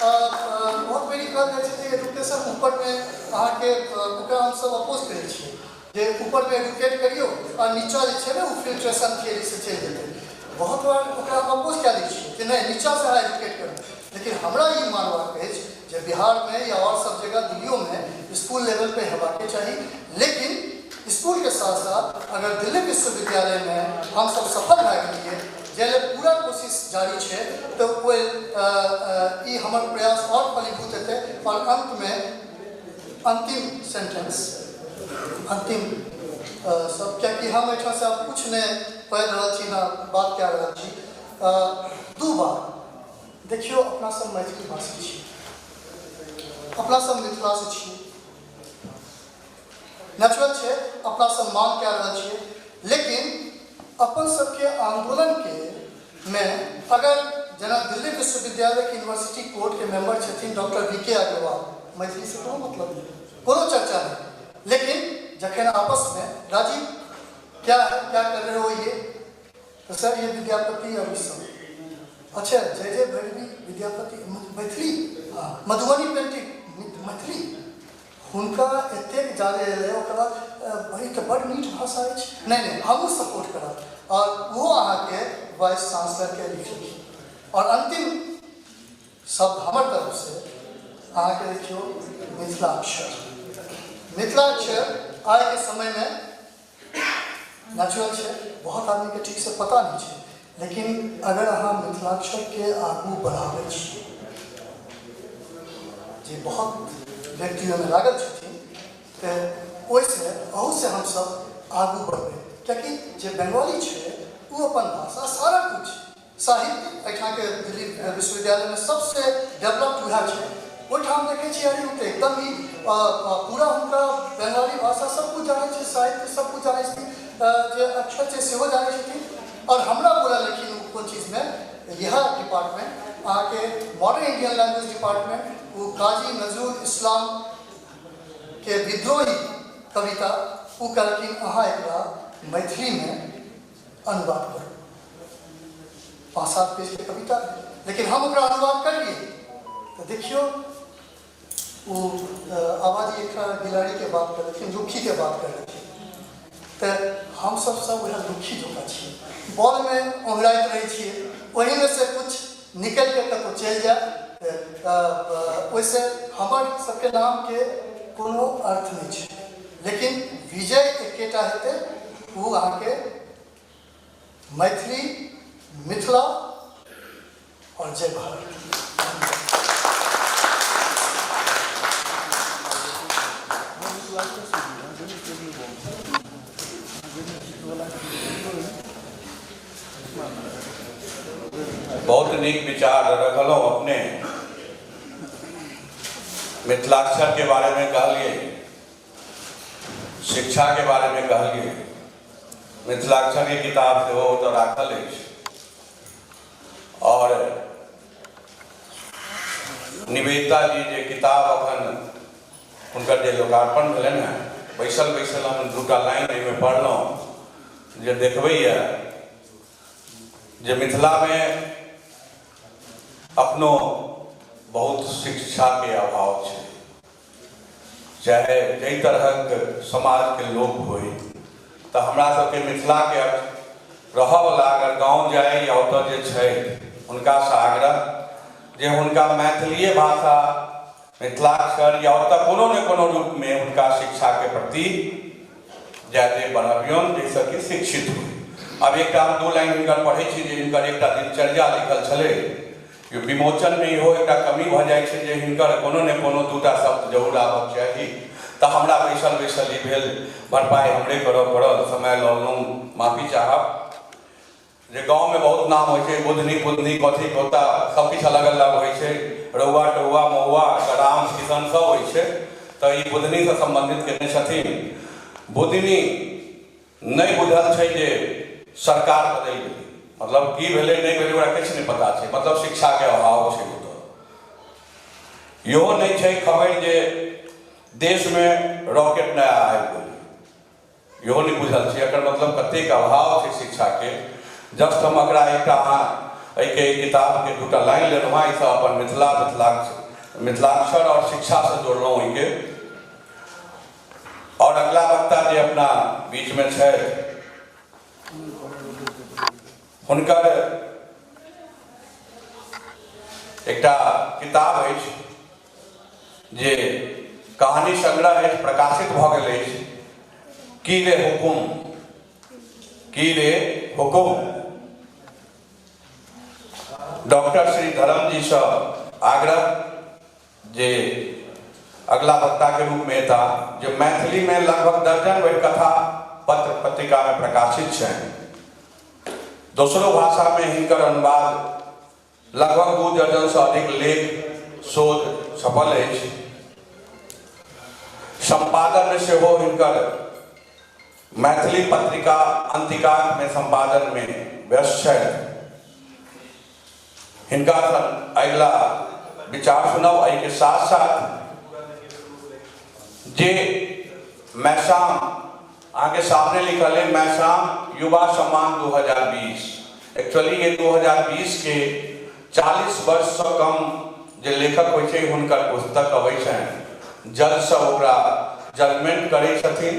बहुत बेरी कहल जाइ छै जे एडुकेशन ऊपरमे अहाँके, ओकरा हमसब अपोज करै छियै जे ऊपरमे एडुकेट करियौ और नीचाँ जे छै ने ओ फिल्ट्रेशन थियरीसँ चलि जेतै। बहुत बार ओकरा हम अपोज कए दै छियै कि नहि नीचाँसँ अहाँ एडुकेट करू, लेकिन हमरा ई मानबाक अछि जे बिहारमे या और सब जगह दिल्लियोमे स्कूल लेवल पे हेबाके चाही, लेकिन स्कूल के साथ साथ अगर दिल्ली विश्वविद्यालयमे हमसब सफल भए गेलियै, जाहि लेल पूरा कोशिश जारी छै, तऽ ओहि ई हमर प्रयास और फलीभूत हेतै। और अंतमे अंतिम सेंटेंस, अंतिम सब, कियाकि हम एहिठामसँ आब किछु नहि पढ़ि रहल छी ना बात कए रहल छी। दू बात देखियौ, अपना सब मैथिली भाषी छी, अपना सब मिथिलासँ छी, नेचुरल छै, अपना सब मांग कए रहल छियै, लेकिन अपन सबके आंदोलनके में अगर जेना दिल्ली विश्वविद्यालयके यूनिवर्सिटी कोर्टके मेंबर छथिन डॉक्टर वी.के. अग्रवाल, मैथिली से कोनो मतलब नहीं, कोनो चर्चा नहीं, लेकिन जखन आपस में राजीव क्या है, क्या कर रहे हो ये, तो सर ये विद्यापति और सब, अच्छा जय जय भैरवी विद्यापति मैथिली, हाँ मधुबनी पेंटिंग मैथिली, हुनका एतेक जादे एलै, ओकर बाद भाई तऽ बड़ नीक भाषा अछि, नहीं नहीं हमहूँ सपोर्ट करब, और वो अहाँके वाइस चांसलरके लिखलखिन। और अंतिम शब्द हमर तरफसँ अहाँके देखियौ मिथिलाक्षर। मिथिलाक्षर आइके समयमे नेचुरल छै, बहुत आदमीके ठीकसँ पता नहीं छै, लेकिन अगर अहाँ मिथिलाक्षरके आगू बढ़ाबै छी, जे बहुत व्यक्ति ओहिमे लागल छथिन, तऽ ओहिसँ अहूसँ हमसब आगू बढ़बै, कियाकि जे बंगाली छै ओ अपन भाषा सारा कुछ साहित्य एहिठामके दिल्ली विश्वविद्यालयमे सबसँ डेवलप्ड वएह छै, ओहिठाम देखै छियै अरे ओ तऽ एकदम ही पूरा हुनका बंगाली भाषा सब कुछ जानै छै, साहित्य सब कुछ जानै छथिन, जे अक्षर छै सेहो जानै छथिन। और हमरा बोललखिन कोन चीजमे, इएह डिपार्टमेंट अहाँके मॉडर्न इंडियन लैंग्वेज डिपार्टमेंट, ओ काजी नजरुल इस्लाम के विद्रोही कविता ओ कहलखिन अहाँ एकरा मैथिलीमे अनुवाद करू, 5-7 पेजके कविता, लेकिन हम ओकरा अनुवाद करलियै तऽ देखियौ ओ आवाजी एकटा गिलाड़ीके बात करलखिन, दुखीके बात करलखिन, तऽ हमसब सब वएह दुखी जकाँ छियै, बॉलमे ओंघराइत रहै छियै, ओहिमे से कुछ निकलिके कतहु चलि जाय तऽ ओहिसँ हमर सबके नामके कोनो अर्थ नहि छै, लेकिन विजय एकेटा हेतै, ओ अहाँके मैथिली, मिथिला और जय भारत। बहुत नीक विचार रखलहुँ अपने, मिथिलाक्षर के बारे में कहलिए, शिक्षा के बारे में कहलिए, मिथिलाक्षर के किताब सेहो ओतऽ राखल अछि, और निवेदिता जी जे किताब अखन हुनकर जे लोकार्पण भेलनि हेँ, बैसल बैसल हम दूटा लाइन एहिमे पढ़लहुँ जे देखबैए जे मिथिलामे अपनो बहुत शिक्षाके अभाव छै, चाहे जाहि तरहक समाजके लोक होइ, तऽ हमरा सबके मिथिलाके रहऽवला अगर गाँव जाय या ओतऽ जे छै हुनकासँ आग्रह जे हुनका मैथिलीए भाषा मिथिलाक्षर या ओतऽ कोनो ने कोनो रूपमे हुनका शिक्षाके प्रति जादे बढ़बियौन, जाहिसँ कि शिक्षित होइ। आब एकटा हम 2 लाइन हिनकर पढ़ै छी जे हिनकर एकटा दिनचर्या लिखल छलै, विमोचनमे इहो एकटा कमी भऽ जाइ छै जे हिनकर कोनो ने कोनो 2टा शब्द जरूर आबक चाही, तऽ हमरा बैसल बैसल ई भेल, भरपाइ हमरे करऽ पड़ल, समय लऽ लेलहुँ, माफी चाहब। जे गाँवमे बहुत नाम होइ छै, बुधनी बुधनी कथी कोता सब किछु अलग अलग होइ छै, रौआ टौआ मौआ राम किशन सब होइ छै, तऽ ई बुधनीसँ सम्बन्धित केने छथिन। बुधनी नहि बुझल छै जे सरकार बदलि गेलै, मतलब की भेलै नहि भेलै ओकरा किछु नहि पता छै, मतलब शिक्षाके अभाव छै ओतऽ। इहो नहि छै खबरि जे देशमे रॉकेट नया आबि गेलै, इहो नहि बुझल छै, एकर मतलब कतेक अभाव छै शिक्षाके। जस्ट हम एकरा एकटा अहाँ एहिके किताबके 2टा लाइन लेलहुँ हँ, एहिसँ अपन मिथिला मिथिलाक्षर और शिक्षासँ जोड़लहुँ ओहिके। और अगला वक्ता जे अपना बीचमे छथि हुनकर एकटा किताब अछि जे कहानी संग्रह अछि, प्रकाशित भऽ गेल अछि, की रे हुकुम, की रे हुकुम। डॉक्टर श्री धर्म जी सँ आग्रह जे अगला वक्ता के रूप में एता, जे मैथिली में लगभग दर्जन भरि कथा पत्र पत्रिकामे प्रकाशित छनि। दोसरो भाषामे हिनकर अनुवाद लगभग 2 दर्जनसँ अधिक लेख शोध छपल अछि। सम्पादनमे सेहो हिनकर मैथिली पत्रिका अंतिकामे सम्पादनमे व्यस्त छथि। हिनका अगिला विचार सुनब। एहिके साथ साथ जे मैसाम अहाँके सामने लिखल है, मैसाम युवा सम्मान 2020, एक्चुअली ये 2020 के 40 वर्ष से कम जे लेखक होइ छै हुनकर पुस्तक अबै छनि, जज सब ओकरा जजमेंट करै छथिन।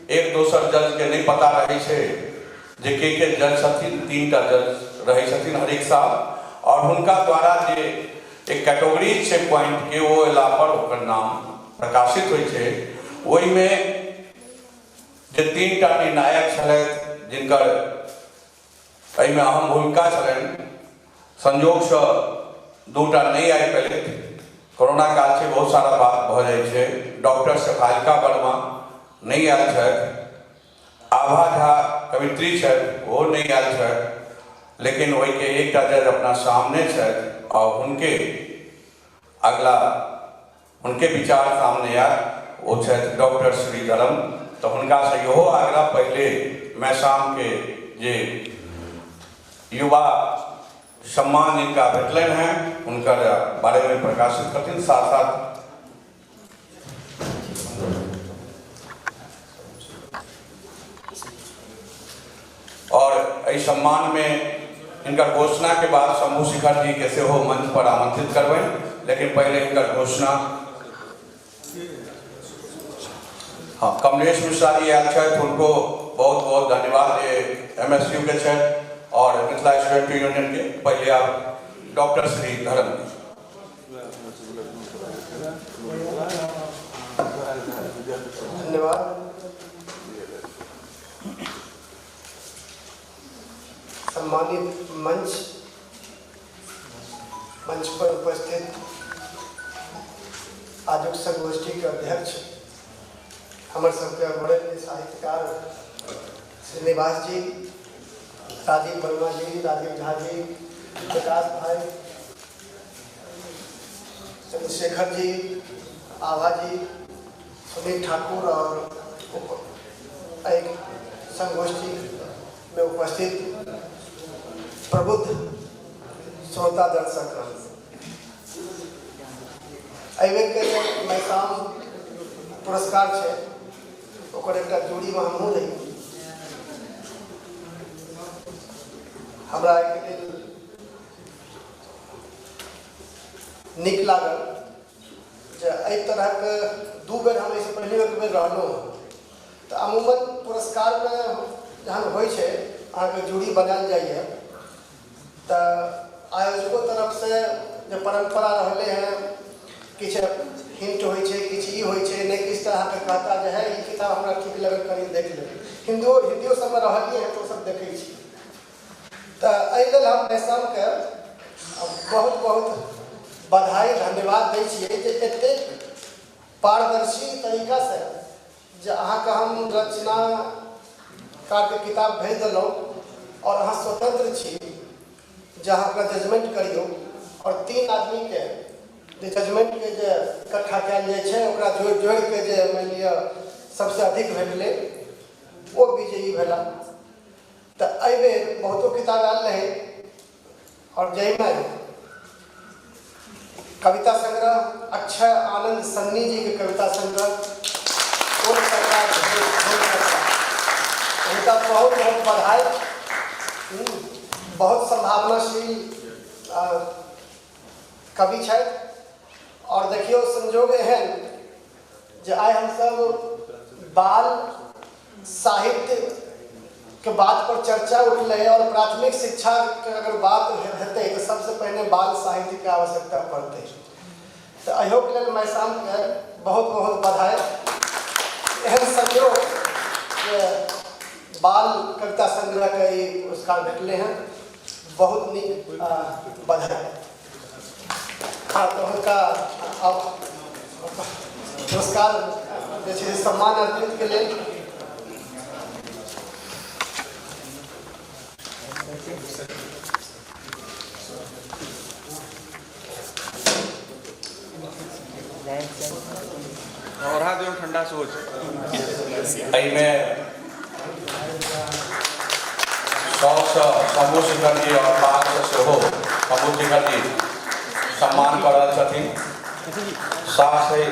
एक दोसर जज के नहि पता रहै छै जे के के जज छथिन, 3टा जज रहै छथिन हरेक साल, और हुनका द्वारा जे एक कैटेगरी छै पॉइंट के, ओ अयला पर ओकर नाम प्रकाशित होइ छै। ओहिमे जे 3टा निर्णायक छलथि जिनकर एहिमे अहम भूमिका छलनि, संयोगसँ 2टा नहि आबि पेलथि, कोरोना काल छै, बहुत सारा बात भऽ जाइ छै। डॉक्टर शेफालिका वर्मा नहि आयल छथि, आभा झा कवित्री छथि ओहो नहि आयल छथि, लेकिन ओहिके एकटा जज अपना सामने छथि और हुनके अगला हुनके विचार सामने आयल, ओ छथि डॉक्टर श्रीधरम। तऽ हुनकासँ इहो आग्रह, पहिले मैसाम के जे युवा सम्मान जिनका भेटलनि हेँ हुनकर बारेमे प्रकाशित करथिन, साथ साथ और एहि सम्मान में हिनकर घोषणा के बाद शंभू शिखर जी के सेहो मंच पर आमंत्रित करबनि, लेकिन पहले हिनकर घोषणा। हाँ, कमलेश मिश्रा जी आयल छथि, हुनको बहुत बहुत धन्यवाद जे MSU के छथि और मिथिला स्टूडेंट यूनियन के। पहले आप डॉक्टर श्री धर्म जी। धन्यवाद। सम्मानित मंच पर उपस्थित आजुक संगोष्ठी के अध्यक्ष हमर सबके वरेण्य साहित्यकार श्रीनिवास जी, राजीव वर्मा जी, राजीव झा जी, प्रकाश भाई, चंद्रशेखर जी, आभा जी, सुनील ठाकुर और एक संगोष्ठी में उपस्थित प्रबुद्ध श्रोता दर्शक, एहि बेरके जे मैसाम पुरस्कार छै ओकर एकटा जूरीमे हमहूँ रही। हमरा एहिके लेल नीक लागल जे एहि तरहके 2 बेर हम एहिसँ पहिले एक बेर रहलहुँ। तऽ अमूमन पुरस्कारमे जहन होइ छै अहाँके जूरी बनायल जाइए तऽ आयोजको तरफसँ जे परम्परा रहलै हँ किछु हिंट होइ छै, किछु ई होइ छै, नहि किछु तऽ अहाँके कहता जे है ई किताब हमरा ठीक लगल कनि देख लेबै। हिंदियो सबमे रहलियै हँ तऽ ओसब देखै छी। तऽ एहि लेल हम मैसामके बहुत बहुत बधाई धन्यवाद दै छियै जे एतेक पारदर्शी तरीकासँ जे अहाँके हम रचनाकारके किताब भेज देलहुँ और अहाँ स्वतंत्र छी जे अहाँ ओकरा जजमेंट करियौ और 3 आदमीके जे जजमेंटके जे इकट्ठा कयल जाइ छै ओकरा जोड़ि जोड़िके जे मानि लिअ सबसँ अधिक भेटलै ओ विजयी भेला। तऽ एहिबेर बहुतो किताब आयल रहै और जाहिमे कविता संग्रह अक्षय आनंद सन्नी जी के कविता संग्रह कोन सरकार, हुनका बहुत बहुत बधाई। बहुत संभावनाशील कवि छथि और देखियौ संजोग एहन जे आइ हमसब बाल साहित्य के बात पर चर्चा उठलै और प्राथमिक शिक्षा के अगर बात हेतै तऽ सबसे पहिने बाल साहित्य के आवश्यकता पड़तै। तऽ अहियोके लेल मैसामके बहुत बहुत बधाई। एहन संयोग जे बाल कविता संग्रह के ई पुरस्कार भेटलै हँ, बहुत नीक बधाई। हाँ, तऽ हुनका पुरस्कार जे छै सम्मान अर्पित के लेल ओढ़ा दियौ ठंडा सेहो छै। एहिमे 100 समूह शिखरजी आओर 500 सेहो समूह शिखरजी सम्मान कऽ रहल छथिन। साथ है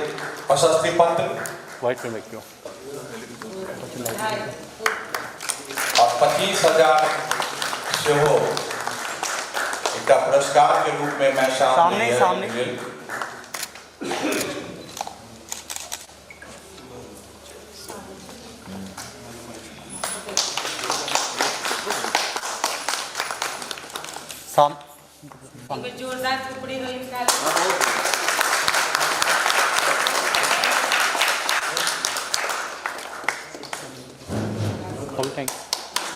प्रशस्ति पत्र व्हाइट में क्यों और 25,000 सेहो एकटा पुरस्कार के रूप में मैं सामने, सामने। जोरदार थोपड़ी हो इनका।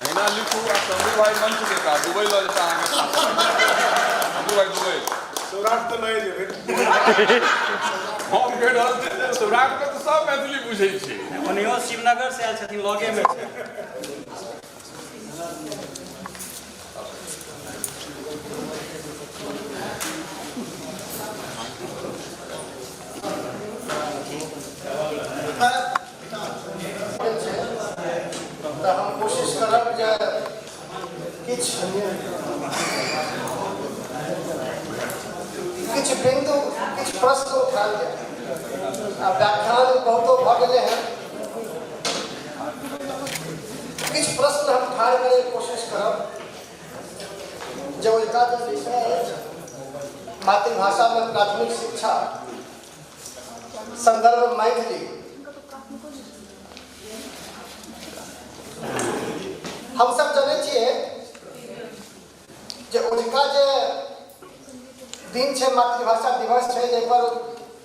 एना लिखू आ शंभू भाई मंच देता दुबई लऽ जेता अहाँके। शंभू भाई दुबई सौराठ तऽ लए जेबै। हम कहि रहल छी जे सौराठके तऽ सब मैथिली बुझै छै। ओनहियो शिवनगर से आयल छथिन, लगेमे छै। तऽ हम कोशिश करब जे किछु किछु बिंदु, किछु प्रश्न उठायल जाय। आ व्याख्यान बहुतो भऽ गेलै हँ, किछु प्रश्न हम ठाढ़ करैके कोशिश करब जे ओहिका जे विषय अछि मातृभाषामे प्राथमिक शिक्षा संदर्भ मैथिली, हम सब जनै छियै जे ओझका जे दिन छै मातृभाषा दिवस छै, जाहिपर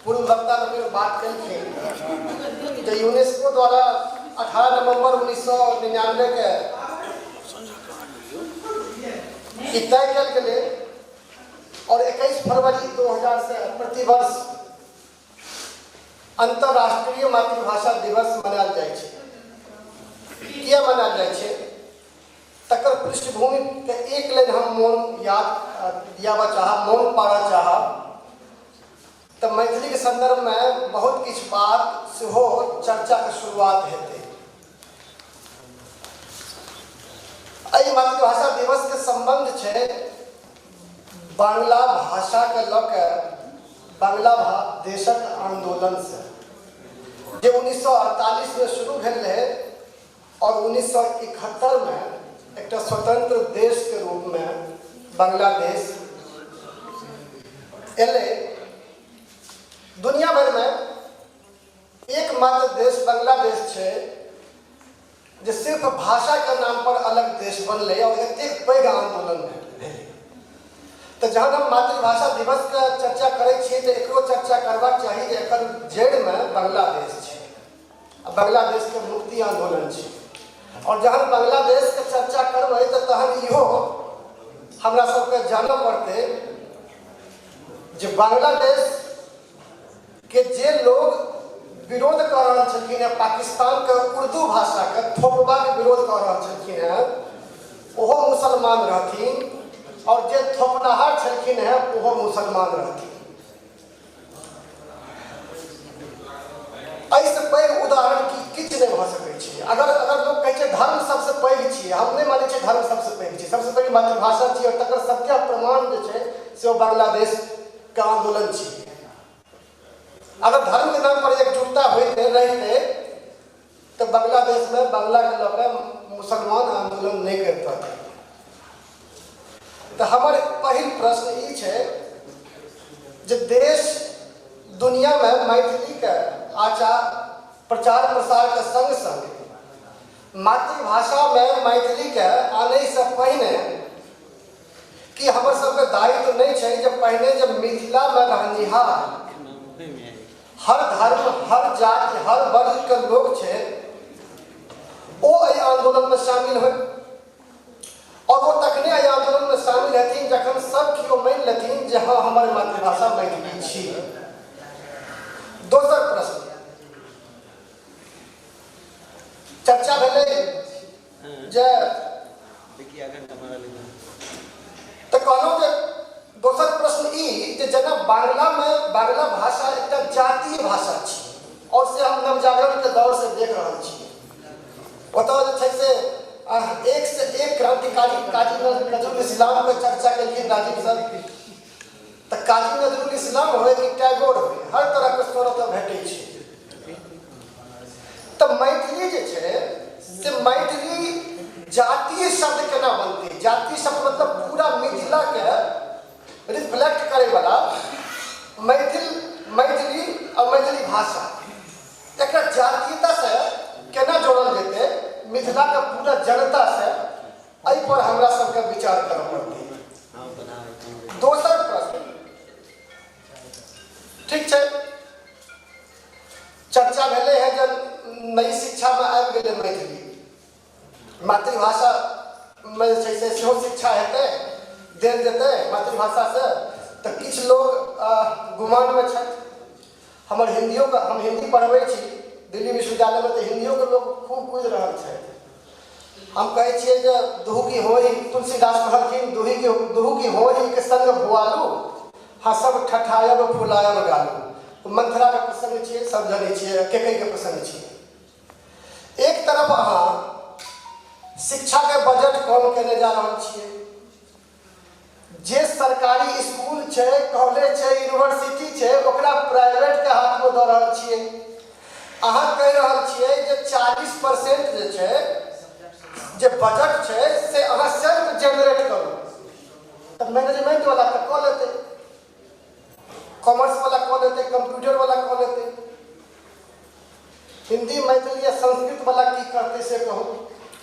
पूर्व वक्ता लोकनि बात केलखिन जे यूनेस्को द्वारा 18 नवम्बर 1999 के ई तय कयल गेलै और 21 फरवरी 2000 से प्रतिवर्ष अंतर्राष्ट्रीय मातृभाषा दिवस मनायल जाइ छै। किया मनायल जाइ छै तकर पृष्ठभूमि के एक लाइन हम मोन याद दियाबऽ चाहब, मोन पाड़ऽ चाहब। तऽ मैथिली के संदर्भ में बहुत किछु बात सेहो चर्चा के शुरुआत हेतै। एहि मातृभाषा दिवस के संबंध छै बांग्ला भाषा के लऽ के बांग्ला देशक आंदोलन से, जे 1948 में शुरू भेल रहे और 1971 में एकटा स्वतंत्र देश के रूप में बांग्लादेश एलै। दुनिया भर में एकमात्र देश बांग्लादेश छै जे सिर्फ भाषा के नाम पर अलग देश बनलै और एतेक पैघ आंदोलन भेलै। तऽ जहन हम मातृभाषा दिवस के चर्चा करै छियै तऽ एकरो चर्चा करबाक चाही जे एकर जड़िमे बांग्लादेश छै आ बांग्लादेश के मुक्ति आंदोलन छै। और जहन बांग्लादेश के चर्चा करबै तऽ तहन इहो हमरा सबके जानऽ पड़तै जे बांग्लादेश के जे लोग विरोध कऽ रहल छलखिन हेँ, पाकिस्तान के उर्दू भाषा के थोपबाक विरोध कऽ रहल छलखिन हेँ, ओहो मुसलमान रहथिन और जे थोपनाहार छलखिन हेँ ओहो मुसलमान रहथिन। एहिसँ पैघ उदाहरण की किछु नहि भऽ सकै छै। अगर अगर लोक कहै छै धर्म सबसँ पैघ छियै, हम नहि मानै छियै धर्म सबसँ पैघ छै, सबसँ पैघ मातृभाषा छियै और तकर सत्य प्रमाण जे छै से ओ बांग्लादेश के आंदोलन छियै। अगर धर्म के नाम पर एकजुटता होइते रहिते तऽ बांग्लादेश में बांग्ला के लऽ कऽ मुसलमान आंदोलन नहि करितै। तऽ हमर पहिल प्रश्न ई छै जे देश दुनिया में मैथिली के आचार प्रचार प्रसार के संग संग मातृभाषा में मैथिली के आनै से पहिने कि हमर सबके दायित्व नहीं छै जे पहिने जब मिथिला में रहनिहार हर धर्म हर जाति हर वर्ग के लोग छै ओ एहि आंदोलन में शामिल होय और वो तखने एहि आंदोलन में शामिल हेथिन जखन सब केओ मानि लेथिन जे हाँ हमर मातृभाषा मैथिली छी। दोसर प्रश्न चर्चा भेलै जे तऽ कहलहुँ जे दोसर प्रश्न ई जे जेना बांग्लामे बांग्ला भाषा एकटा जातीय भाषा छी और से हम नवजागरणके दौरसँ देख रहल छी। ओतऽ जे छै से एक से एक क्रांतिकारी काजी नजरुल इस्लामके चर्चा केलखिन राजीव सर, तऽ काजी नजरुल इस्लाम होय कि टैगोर होय, हर तरहके स्वर ओतऽ भेटै छै। तऽ मैथिली जे छै से मैथिली जातीय शब्द केना बनतै? जातीय शब्द मतलब पूरा मिथिलाके रिफ्लेक्ट करैवला मैथिल, मैथिली आ मैथिली भाषा, एकरा जातीयतासँ केना जोड़ल जेतै मिथिलाके पूरा जनतासँ, एहि पर हमरा सबके विचार करऽ पड़तै। दोसर प्रश्न, ठीक छै, चर्चा भेलै है जे नई शिक्षामे आबि गेलै मैथिली, मातृभाषामे जे छै से सेहो शिक्षा हेतै, देल जेतै मातृभाषासँ, तऽ किछु लोग गुमानमे छथि। हमर हिन्दियोके, हम हिन्दी पढ़बै छी दिल्ली विश्वविद्यालयमे, तऽ हिन्दियोके लोक खूब बुझि रहल छथि। हम कहै छियै जे दुहू की होई, तुलसीदास कहलखिन दुहू की होई के संग भुआलू, हँसब ठठायब फुलायब गालू। मंथराके प्रसंग छियै, सब जनै छियै, केकैके प्रसंग छियै। एक तरफ अहाँ शिक्षाके बजट कम केने जा रहल छियै, जे सरकारी स्कूल छै, कॉलेज छै, यूनिवर्सिटी छै, ओकरा प्राइवेटके हाथमे दऽ रहल छियै। अहाँ कहि रहल छियै जे 40% जे छै जे बजट छै से अहाँ सेल्फ जेनरेट करू, तऽ मैनेजमेंट वाला तऽ कऽ लेतै, कॉमर्स वाला कऽ लेतै, कंप्यूटर वाला कऽ लेतै, हिंदी मैथिली या संस्कृत वाला की करतै से कहू।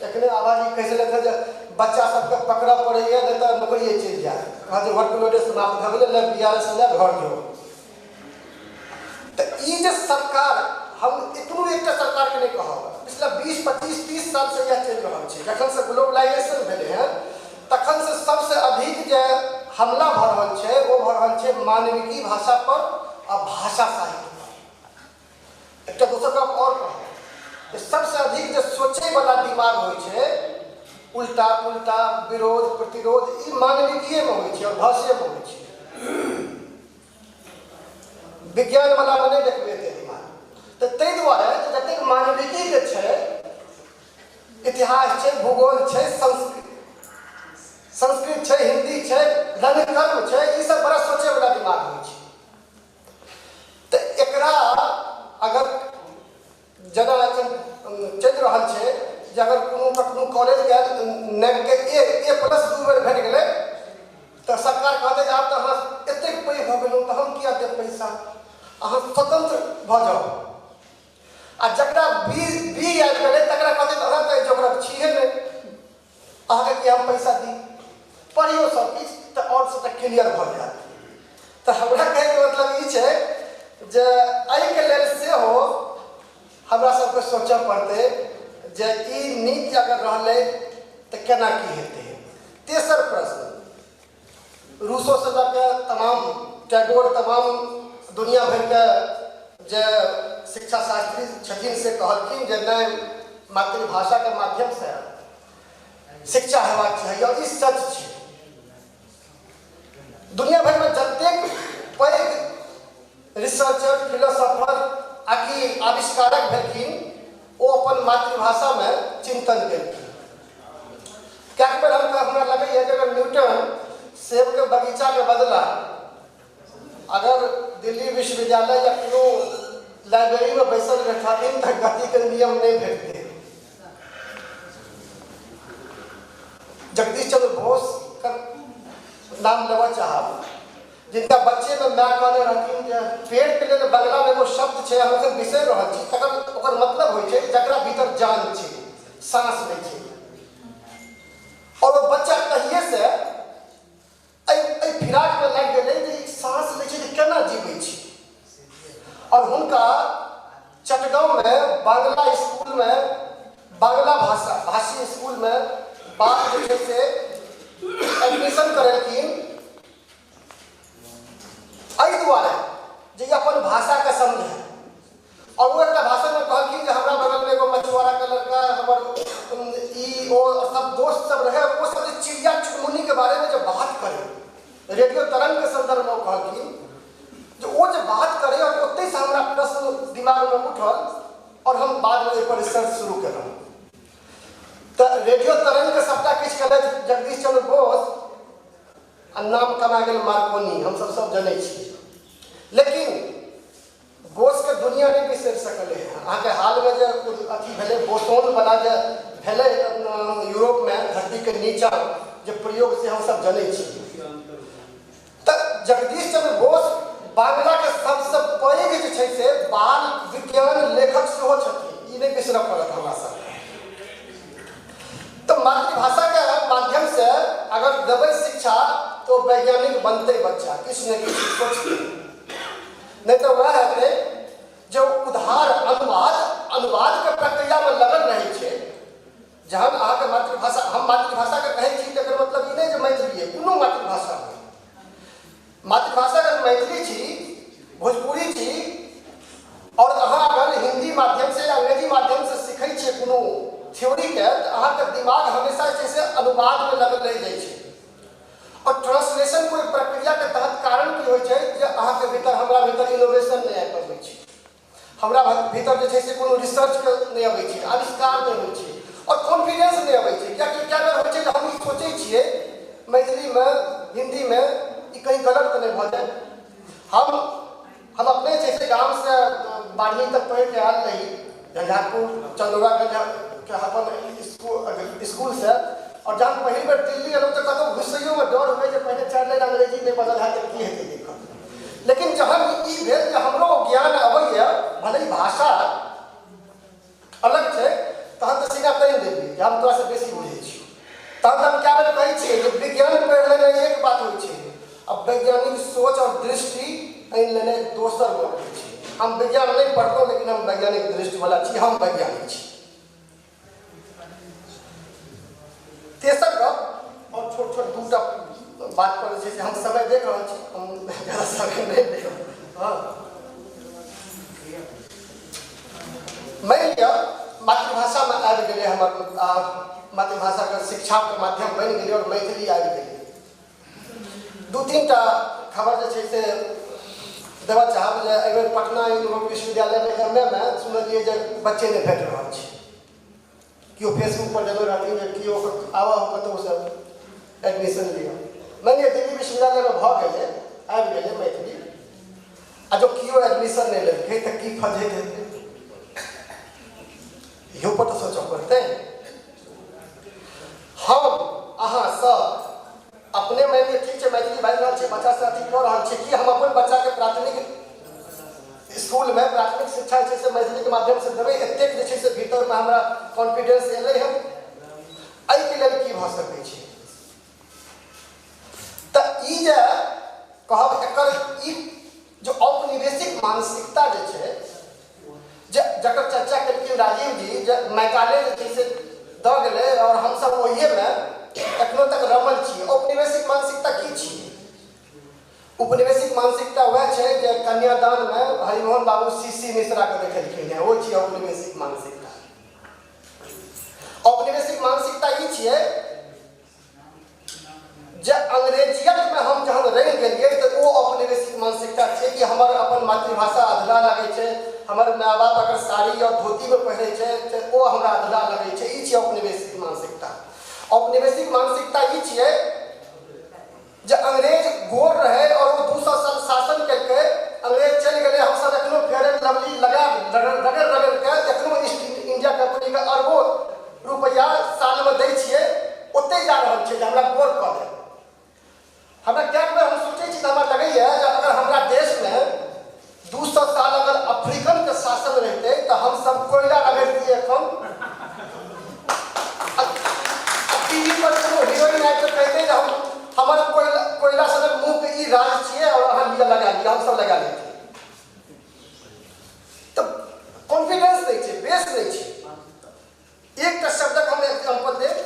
एखने आभाजी कहै छलथि जे बच्चा सबके पकड़ऽ पड़ैए, नहि तऽ नौकरिए चलि जायत, कहत जे वर्कलोडे समाप्त भऽ गेलै, ले BRS ले घर जो। तऽ ई जे सरकार, हम कोनो एकटा सरकारके नहि कहब, पिछला 20, 25, 30 सालसँ इएह चलि रहल छै। जखनसँ ग्लोबलाइजेशन भेलै हँ तखनसँ सबसँ अधिक जे हमला भऽ रहल छै ओ भऽ रहल छै मानविकी भाषा पर आ भाषा साहित्य पर। एकटा दोसर गप आओर कहब जे सबसँ अधिक जे सोचैवला दिमाग होइ छै, उल्टा पुल्टा विरोध प्रतिरोध, ई मानविकीयमे होइ छै और भाषेमे होइ छै। विज्ञानवलामे नहि देखबै एते दिमाग। तऽ ताहि दुआरे जतेक मानविकीके छै, इतिहास छै, भूगोल छै, संस्कृत छै, हिंदी छै, रंगकर्म छै, ई सब बड़ा सोचैवला दिमाग होइ छै। तऽ एकरा अगर जेना एखन चलि रहल छै जे अगर कोनो कखनो कॉलेजके नैकके ए प्लस 2 बेर भेट गेलै तऽ सरकार कहतै जे आब तऽ अहाँ एतेक पैघ भऽ गेलहुँ तऽ हम किया देब पैसा, अहाँ स्वतंत्र भऽ जाउ। आ जकरा बी आबि गेलै तकरा कहतै तऽ अहाँ तऽ एहि जोगरक छिहे नहि, अहाँके किया हम पैसा दी, पढ़ियौ सब किछु तऽ आओर सबटा क्लियर भऽ जायत। तऽ हमरा कहैके मतलब ई छै जे एहिके लेल सेहो हमरा सबके सोचऽ पड़तै जे ई नीति अगर रहलै तऽ केना की हेतै। तेसर प्रश्न, रूसोसँ लऽ कऽ तमाम टैगोर, तमाम दुनिया भरिके जे शिक्षा शास्त्री छथिन से कहलखिन जे नहि, मातृभाषाके माध्यमसँ शिक्षा हेबाक चाही, और ई सच छै। दुनिया भरिमे जतेक पैघ रिसर्चर, फिलोसोफर आ कि आविष्कारक भेलखिन ओ अपन मातृभाषामे चिंतन केलखिन। कएक बेर हमरा लगैए जे अगर न्यूटन सेबके बगीचाके बदला अगर दिल्ली विश्वविद्यालय या कोनो लाइब्रेरीमे बैसल रहथिन तऽ गतिके नियम नहि भेटतै। जगदीश चंद्र बोस का नाम लेबऽ चाहब, जिनका बच्चेमे माय कहने रहथिन जे पेड़के लेल बंगलामे एगो शब्द छै, हम एखन बिसरि रहल छी, तकर ओकर मतलब होइ छै जकरा भीतर जान छै, साँस लै छै। और ओ बच्चा कहिएसँ एहि फिराकमे लागि गेलै जे ई साँस लै छै तऽ केना जीबै छै। और हुनका चटगाँवमे बांग्ला स्कूलमे, बांग्ला भाषी स्कूलमे बाप जे छै से एडमिशन करेलखिन एहि दुआरे जे ई अपन भाषाके समझै। और ओ एकटा भाषणमे कहलखिन जे हमरा बगलमे एगो मछुआराके लड़का, हमर ई ओ सब दोस्त सब रहै, ओ सब जे चिड़िया चुनमुनीके बारेमे जे बात करै, रेडियो तरंग ओ कहलखिन जे ओ जे बात करै और ओतहिसँ हमरा प्रश्न दिमागमे उठल और हम बादमे ओहिपर रिसर्च शुरू केलहुँ। तऽ रेडियो तरंगके सबटा किछु केलथि जगदीश चंद्र बोस आ नाम कमा गेल मार्कोनी, हमसब सब जनै छी। लेकिन बोसके दुनिया नहि बिसरि सकलै हँ। अहाँके हालमे जे अथी भेलै बोसोनवला जे भेलै यूरोपमे धरतीके नीचा जे प्रयोग, से हमसब जनै छी। तऽ जगदीश चंद्र बोस बांग्लाके सबसँ पैघ जे छै से बाल विज्ञान लेखक सेहो छथिन, ई नहि बिसरऽ पड़त हमरा सबके। तऽ मातृभाषाके माध्यमसँ अगर देबै शिक्षा तो वैज्ञानिक बनतै बच्चा, किछु ने किछु सोचतै। नहि तऽ वएह हेतै जे उधार अनुवाद अनुवादके प्रक्रियामे लगल रहै छै। जहन अहाँके मातृभाषा, हम मातृभाषाके कहै छी तकर मतलब ई नहि जे मैथिली, कोनो मातृभाषा होइ। मातृभाषा अगर मैथिली छी, भोजपुरी छी और अहाँ अगर हिंदी माध्यम से या अंग्रेजी माध्यम से सीखै छियै कोनो थ्योरीके, तऽ अहाँके दिमाग हमेशा जे छै से अनुवादमे लगल रहि जाइ छै। और ट्रांसलेशन कोइ प्रक्रियाके तहत कारण की होइ छै जे अहाँके भीतर, हमरा भीतर इनोवेशन नहि आबि पबै छै, हमरा भीतर जे छै से कोनो रिसर्चके नहि अबै छै, आविष्कार नहि होइ छै और कॉन्फिडेंस नहि अबै छै। कियाकि कए बेर होइ छै जे हम ई सोचै छियै मैथिलीमे, हिन्दीमे, ई कहीं गलत तऽ नहि भऽ जाय। हम अपने जे छै गामसँ 12वीं तक पढ़िके आयल रही, झंझारपुर चंदौरागंज के अपन स्कूलसँ। और जहन पहिल बेर दिल्ली एलहुँ तऽ कतहु घुसैयोमे डर हुए जे पहिने 4 लाइन अंग्रेजी नहि बजल हैत तऽ की हेतै दिक्कत। लेकिन जहन ई भेल जे हमरो ज्ञान अबैए, भले ही भाषा अलग छै, तहन तऽ सीना तानि देलियै जे हम तोरासँ बेसी बुझै छी। तहन तऽ हम कए बेर कहै छियै जे विज्ञान पढ़ि लेनाइ एक बात होइ छै, आ वैज्ञानिक सोच और दृष्टि आनि लेनाइ दोसर गप होइ छै। हम विज्ञान नहि पढ़लहुँ, लेकिन हम वैज्ञानिक दृष्टिवला छी, हम वैज्ञानिक छी। तेसर गप और छोट छोट दूटा बात पर जे छै से हम समय देख रहल छी, हम ज्यादा समय नहि लेब। हँ, मानि लिअ मातृभाषामे आबि गेलै, हमर मातृभाषाके शिक्षाके माध्यम बनि गेलै और मैथिली आबि गेलै। 2-3 टा खबर जे छै से देबऽ चाहब जे एहिबेर पटना विश्वविद्यालयमे एम ए मे सुनलियै जे बच्चे नहि भेट रहल छै। केओ फेसबुक पर देने रहथिन जे केओ आबऽ कतहुसँ एडमिशन लिअ। मानि लिअ दिल्ली विश्वविद्यालयमे भऽ गेलै, आबि गेलै मैथिली, आ जँ केओ एडमिशन नहि लेलकै तऽ की फजैत हेतै? इहो पर तऽ सोचऽ पड़तै। हम अहाँ सब अपने मानि लिअ ठीक छै मैथिली बाजि रहल छियै, बच्चा से अथी कऽ रहल छियै, कि हम अपन बच्चाके प्राथमिक स्कूलमे प्राथमिक शिक्षा जे छै से मैथिलीके माध्यमसँ देबै? एतेक जे छै से भीतरमे हमरा कॉन्फिडेंस एलै हँ। एहिके लेल की भऽ सकै छै? तऽ ई जे कहब एकर ई जो औपनिवेशिक मानसिकता जे छै, जे जकर चर्चा केलखिन राजीव जी, जे मैकाले जे छै से दऽ गेलै और हमसब ओहिएमे एखनो तक रमल छी। औपनिवेशिक मानसिकता की छी? उपनिवेशिक मानसिकता वएह छै जे कन्यादानमे हरिमोहन बाबू सी मिश्राके देखेलखिन हेँ, ओ छियै औपनिवेशिक मानसिकता। औपनिवेशिक मानसिकता ई छियै जे अंग्रेजियतमे हम जहन रहि गेलियै तऽ ओ औपनिवेशिक मानसिकता छै कि हमर अपन मातृभाषा अधलाह लागै छै, हमर माय बाप अगर साड़ी और धोतीमे पहिरै छै तऽ ओ हमरा अधलाह लगै छै। ई छियै औपनिवेशिक मानसिकता। औपनिवेशिक मानसिकता ई छियै जे अंग्रेज गोर रहै और ओ 200 साल शासन केलकै, अंग्रेज चलि गेलै, हमसब एखनो फेयर एंड लवली लगा रगड़ रगड़ के एखनो ईस्ट इंडिया कंपनीके अरबों रुपैआ सालमे दै छियै। ओतहि जा रहल छै जे हमरा गोर कऽ देत। हमरा कएक बेर हम सोचै छी तऽ हमरा लगैए जे अगर हमरा देशमे 200 साल अगर अफ्रीकनके शासन रहितै तऽ हमसब कोयला रगड़तियै एखन। टीवी पर कोनो हीरोइन आबि कऽ कहितै जे हम हमर कोयला कोयला सनक मुँहके ई राज छियै और अहाँ लिअ लगा लिअ, हमसब लगा लैतियै। तऽ कॉन्फिडेंस नहि छै, बेस नहि छै। एकटा शब्दक हम एग्जाम्पल देब।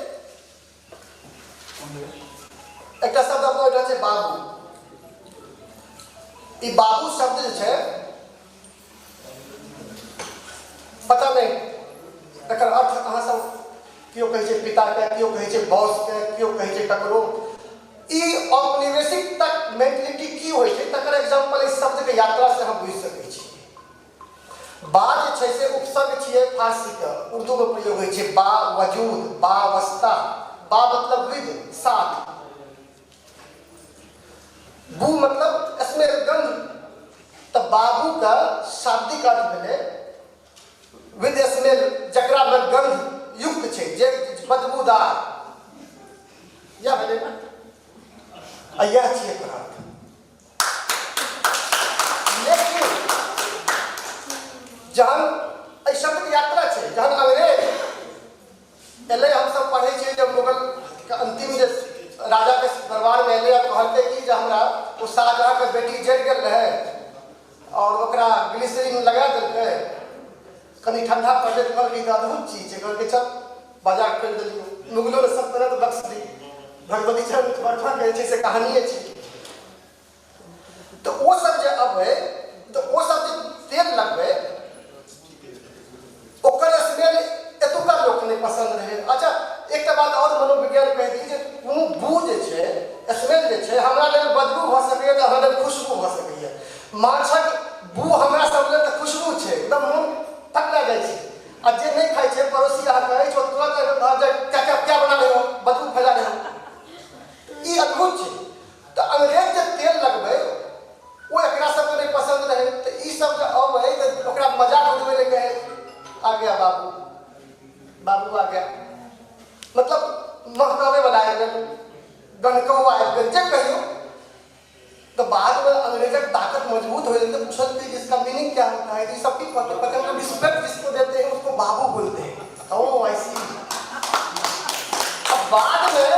एकटा शब्द अपना ओहिठाम छै बाबू। ई बाबू शब्द जे छै, पता नहि एकर अर्थ अहाँ सब, केओ कहै छै पिताके, केओ कहै छै बॉसके, केओ कहै छै ककरो। ई औपनिवेशिक तक मेंटलिटी की होइ छै तकर एग्जाम्पल एहि शब्दके यात्रा से हम बुझि सकै छी। बा जे छै से उपसर्ग छियै फारसीके, उर्दूमे प्रयोग होइ छै बा वजूद, बा वस्ता, बा मतलब विद साथ, बू मतलब स्मेल गंध। तऽ बाबूके शाब्दिक अर्थ भेलै विद स्मेल, जकरामे गंध युक्त छै, जे बदबूदार, इएह भेलै ने, आ इएह छियै एकर अर्थ। लेकिन जहन एहि शब्दके यात्रा छै, जहन अंग्रेज एलै, हमसब पढ़ै छियै जे मुगलके अंतिम जे राजाके दरबारमे एलै आ कहलकै कि जे हमरा ओ शाहजहाँके बेटी जरि गेल रहै और ओकरा ग्लिसरीन लगा देलकै, कनि ठंडा पड़लै तऽ कहलकै तऽ अद्भुत चीज छै, कहलकै चल बाजार खोलि देलियै। मुगलो ने सल्तनत बख्श दी, भगवती चरण वर्मा के जे छै से कहानिए छै। तऽ ओ सब जे अबै तऽ ओ सब जे तेल लगबै ओकर स्मेल एतुका लोक नहि पसन्द रहै। अच्छा एकटा बात और मनोविज्ञान कहि दी जे कोनो बू जे छै, स्मेल जे छै, हमरा लेल बदबू भऽ सकैए तऽ अहाँ लेल खुशबू भऽ सकैए। माछक बू हमरा सब लेल तऽ खुशबू छै, एकदम मोन पकड़ा जाइ छै। आ जे नहि खाइ छै पड़ोसी अहाँके अछि, ओ तुरंत क्या क्या क्या बना रहे हो, बदबू फैला रहे हो, ई अद्भुत छै। तऽ अंग्रेज जे तेल लगबै ओ एकरा सबके नहि पसन्द रहै, तऽ ई सब जे अबै तऽ ओकरा मजाक उड़बै लए कहै आ गया बाबू, बाबू आ गया, मतलब महकबै वाला आबि गेल, गनकौआ आबि गेल, जे कहियौ। तो बाद में अंग्रेजक ताकत मजबूत हो जाती, पूछल कि इसका मीनिंग क्या होता है, ये सब की पता पता, मतलब रिस्पेक्ट जिसको देते हैं उसको बाबू बोलते हैं। ओ ऐसी। अब बाद में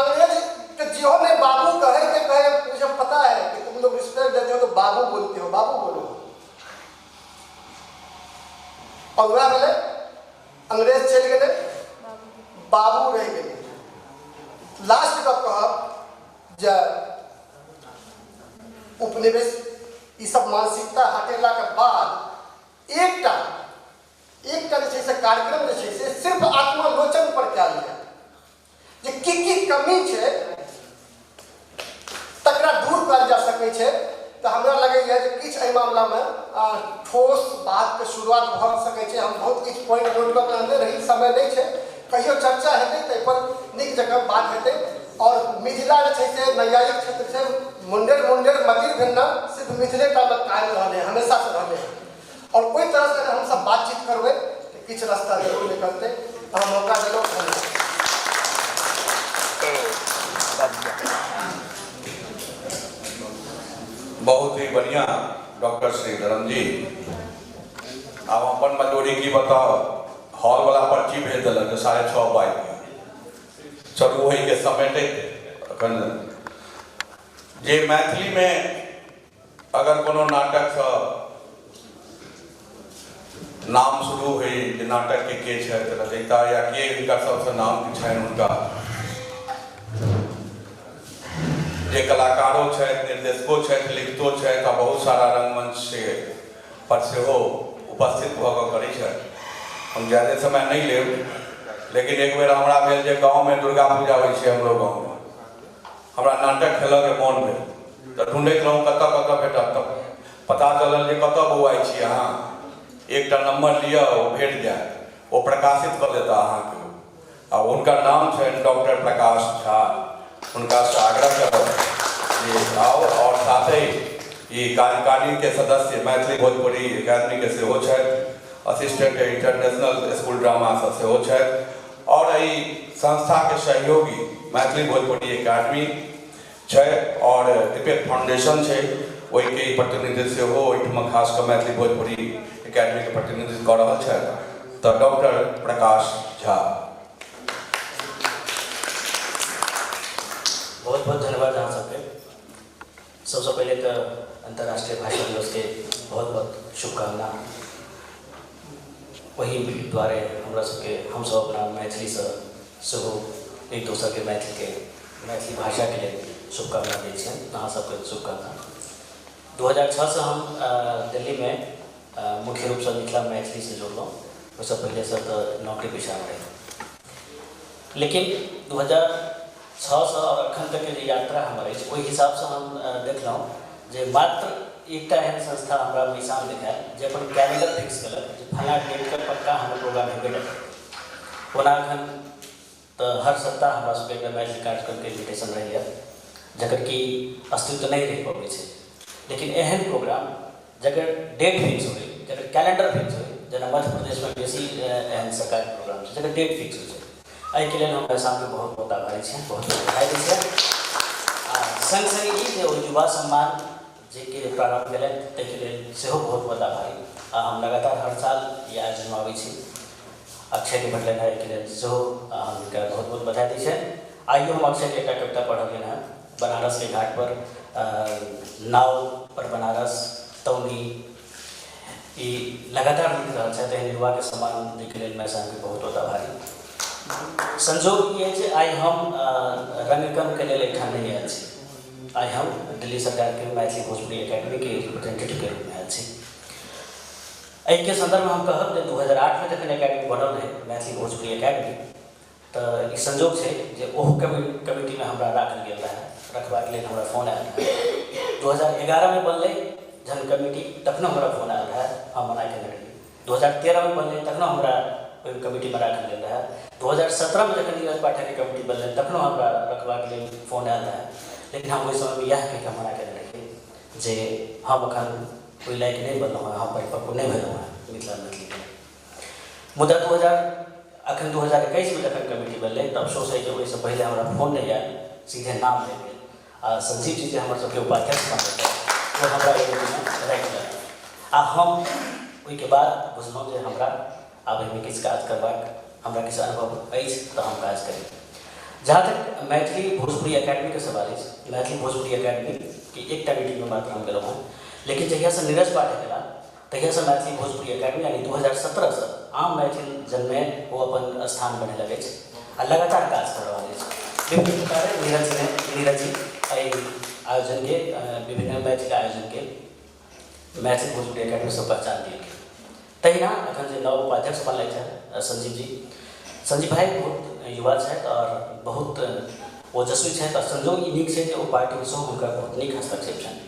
अंग्रेज के जिहो ने बाबू कहे के कहे, मुझे पता है कि तुम लोग रिस्पेक्ट देते हो तो बाबू बोलते हो, बाबू बोलो। और वह बोले अंग्रेज चल गए, बाबू रह गए। लास्ट का कहब जे उपनिवेश ई सब मानसिकता हटेला के बाद एकटा एकटा जे छै से कार्यक्रम जे छै से सिर्फ आत्मालोचन पर कयल जाय, जे की की कमी छै तकरा दूर कयल जा सकै छै। तऽ हमरा लगैए जे किछु एहि मामलामे ठोस बातके शुरुआत भऽ सकै छै। हम बहुत किछु पॉइंट नोट कऽ के आनने रही, समय नहि छै, कहियो चर्चा हेतै ताहि पर नीक जकाँ बात हेतै। और मिथिला जे छै से नैयायिक क्षेत्र छै, मुंडेर मुंडेर मतिर भिन्ना सिर्फ मिथिले टा मे कायम रहलै, हमेशा से रहलै। और ओहि तरह से अगर हमसब बातचीत करबै तऽ किछु रास्ता जरूर निकलतै। अहाँ मौका देलहुँ, धन्यवाद। बहुत ही बढ़िया डॉक्टर श्री धर्म जी। आब अपन मजबूरी की बताओ, हॉल वाला पर्ची भेज देलक 6:30 बाजि गेल। चलू वही के समेटैत अखन जे मैथिली में अगर कोनो नाटक से नाम शुरू हुई, जे नाटक के छथि रचयिता या के हिनका सबसे नाम छनि हुनका, जे कलाकारो छथि, निर्देशको छथि, लिखतो छथि आ बहुत सारा रंगमंच से पर सेहो उपस्थित भऽ कऽ करै छथि। हम ज्यादा समय नहीं लेब, लेकिन एक बेर हमरा भेल जे गाँवमे दुर्गा पूजा होइ छै, हमरो गाँवमे हमरा नाटक खेलऽके मोन भेल तऽ ढूँढैत रहूँ कतऽ कतऽ भेटत, तऽ पता चलल जे कतऽ बौआइ छी अहाँ, एकटा नम्बर लिअ ओ भेट जायत, ओ प्रकाशित कऽ देता अहाँके। आ हुनकर नाम छनि डॉक्टर प्रकाश झा। हुनकासँ आग्रह करब जे आउ। और साथे ई कार्यकारिणी के सदस्य मैथिली भोजपुरी अकादमी के सेहो छथि, असिस्टेंट इंटरनेशनल स्कूल ड्रामा से सेहो छथि, और एहि संस्था के सहयोगी मैथिली भोजपुरी अकादमी छै और दीपक फाउंडेशन छै, ओहिके प्रतिनिधित्व सेहो ओहिठाम खास कऽ मैथिली भोजपुरी अकादमी के प्रतिनिधित्व कऽ रहल छथि। तऽ डॉक्टर प्रकाश झा। बहुत बहुत धन्यवाद अहाँ सबके। सबसे पहले तो अंतर्राष्ट्रीय भाषा दिवस के बहुत बहुत शुभकामना। वही द्वारे हमरा सबके हमसब अपना मैथिली से सेहो एक दोसर के मैथिली भाषा के लिए शुभकामना दै छियनि। अहाँ सबके शुभकामना। 2006 से हम दिल्ली में मुख्य रूप से मिथिला मैथिली से जुड़लहुँ। ओहिसँ पहिले से तऽ नौकरी पेशामे रही, लेकिन 2000 2006 और अखन तक के जे यात्रा हमर अछि ओहि हिसाबसँ हम देखलहुँ जे मात्र एकटा एहन संस्था हमरा मैसाम देखायल जे अपन कैलेंडर फिक्स केलक जे फलाँ डेटके पक्का हमर प्रोग्राम हेबे करत। ओना अखन तऽ हर सप्ताह हमरा सबके एकटा मैथिली कार्यक्रमके इन्विटेशन रहैए जकर कि अस्तित्व नहि रहि पबै छै, लेकिन एहन प्रोग्राम जकर डेट फिक्स होइ, जकर कैलेंडर फिक्स होइ, जेना मध्य प्रदेशमे बेसी एहन सरकारी प्रोग्राम छै जकर डेट फिक्स होइ छै, एहिके लेल हम मैसामके बहुत बहुत आभारी छियनि, बहुत बहुत बधाई दै छियनि। आ सङ्ग सङ्ग ई जे ओ युवा सम्मान जे के प्रारम्भ केलनि ताहिके लेल सेहो बहुत बहुत आभारी। आ हम लगातार हर साल ई आयोजनमे आबै छी, अक्षयके भेटलनि हेँ एहिके लेल सेहो हम हिनका बहुत बहुत बधाई दै छियनि। आइयो हम अक्षयके एकटा कविता पढ़लियनि हेँ, बनारस के घाट पर नाव पर बनारस तौनी, ई लगातार लिख रहल छथि। एहन युवाके सम्मान दैके लेल मैसामके बहुत बहुत आभारी। संजोग ई अछि आइ हम रंगकर्मके लेल एहिठाम नहि आयल छी, आइ हम दिल्ली सरकारके मैथिली भोजपुरी एकेडमीके रिप्रेजेंटेटिवके रूपमे आयल छी। एहिके सन्दर्भमे हम कहब जे 2008 में जखन एकेडमी बनल रहै मैथिली भोजपुरी एकेडमी, तऽ ई संजोग छै जे ओहो कमिटीमे हमरा राखल गेल रहै, रखबाक लेल हमरा फोन आयल रहै। 2011 में बनलै जहन कमिटी तखनो हमरा फोन आयल रहै, हम मना केने रहियै। 2013 में बनलै तखनो हमरा ओहि कमिटीमे राखल गेल रहै। 2017 में जखन नीरज पाठकके कमिटी बनलै तखनो हमरा रखबाक लेल फोन आयल रहै, लेकिन हम ओहि समयमे इएह कहिके मना केने रहियै जे हम एखन ओहि लायक नहि बनलहुँ हेँ, हम परिपक्व नहि भेलहुँ हेँ मिथिला मैथिलीके। मुदा 2021 में जखन कमिटी बनलै तऽ अफसोस है जे ओहिसँ पहिले हमरा फोन नहि आयल, सीधे नाम नहि गेल। आ संजीव जी जे हमर सबके उपाध्यक्ष बनल ओ हमरा एहि रूपमे राखि लेलक आ हम ओहिके बाद बुझलहुँ जे हमरा आब एहिमे किछु काज करबाक हमरा किछु अनुभव अछि तऽ हम काज करी। जहाँ तक मैथिली भोजपुरी एकेडमीके सवाल अछि, मैथिली भोजपुरी एकेडमीके एकटा मीटिंगमे मात्र हम गेलहुँ हेँ, लेकिन जहियासँ नीरज पाठक गेला तहियासँ मैथिली भोजपुरी एकेडमी यानी 2017 से आम मैथिल जनमे ओ अपन स्थान बनेलक अछि आ लगातार काज कऽ रहल अछि। विभिन्न प्रकारे नीरज जी एहि आयोजनके विभिन्न मैथिल आयोजनके मैथिली भोजपुरी एकेडमीसँ पहचान दिएल गेल। तहिना अखन जे नव उपाध्यक्ष बनलथि हेँ संजीव जी, संजीव भाई बहुत युवा छथि और बहुत ओजस्वी छथि आ संजोग ई नीक छै जे ओ पार्टीमे सेहो हुनकर बहुत नीक हस्तक्षेप छनि,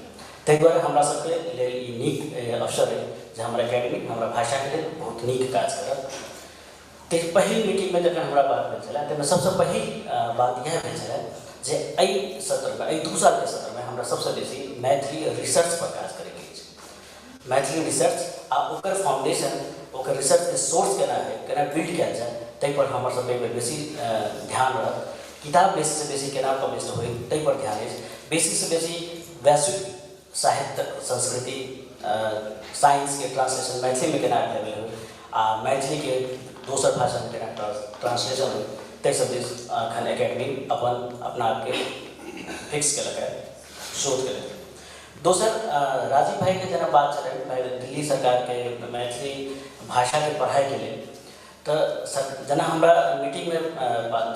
ताहि दुआरे हमरा सबके लेल ई नीक अवसर अइ जे हमर एकेडमी हमरा भाषाके लेल बहुत नीक काज करत। ताहि पहिल मीटिंगमे जखन हमरा बात भेल छलै ताहिमे सबसँ पहिल बात इएह भेल छलै जे एहि सत्रमे, एहि 2 सालके सत्रमे हमरा सबसँ बेसी मैथिली रिसर्च पर काज करैके अछि। मैथिली रिसर्च आ ओकर फाउंडेशन, ओकर रिसर्चके सोर्स केना है, केना बिल्ड कयल जाय, ताहि पर हमर सबके एहि बेर बेसी ध्यान रहत। किताब बेसीसँ बेसी केना पब्लिश होइ ताहि पर ध्यान अछि। बेसीसँ बेसी वैश्विक साहित्य, संस्कृति, साइंसके ट्रांसलेशन मैथिलीमे केना अवेलेबल होइ आ मैथिलीके दोसर भाषामे केना ट्रांसलेशन होइ, ताहि सब दिस अखन एकेडमी अपन अपना आपके फिक्स केलक है, शोध केलक है। दोसर राजीव भाईके जेना बात छलै दिल्ली सरकारके मैथिली भाषाके पढ़ाइके लेल, तऽ जेना हमरा मीटिंगमे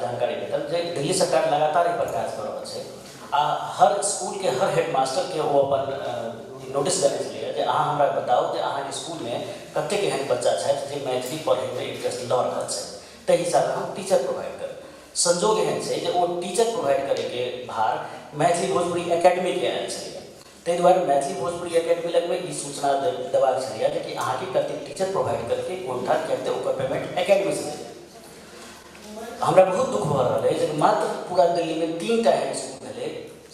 जानकारी भेटल जे दिल्ली सरकार लगातार एहि पर काज कऽ रहल छै आ हर स्कूलके हर हेडमास्टरके ओ अपन नोटिस देने छलैए जे अहाँ हमरा बताउ जे अहाँके स्कूलमे कतेक एहन बच्चा छथि जे मैथिली पढ़ैमे इंटरेस्ट लऽ रहल छथि, ताहि हिसाबे हम टीचर प्रोवाइड करब। संजोग एहन छै जे ओ टीचर प्रोवाइड करैके भार मैथिली भोजपुरी एकेडमीके आयल छलैए, ताहि दुआरे मैथिली भोजपुरी एकेडमी लगमे ई सूचना देबाक छलैए जे कि अहाँके कतेक टीचर प्रोवाइड करैके कोन ठाम किएक तऽ ओकर पेमेंट एकेडमीसँ देल। हमरा बहुत दुख भऽ रहल अछि जे मात्र पूरा दिल्लीमे 3 टा एहन स्कूल भेलै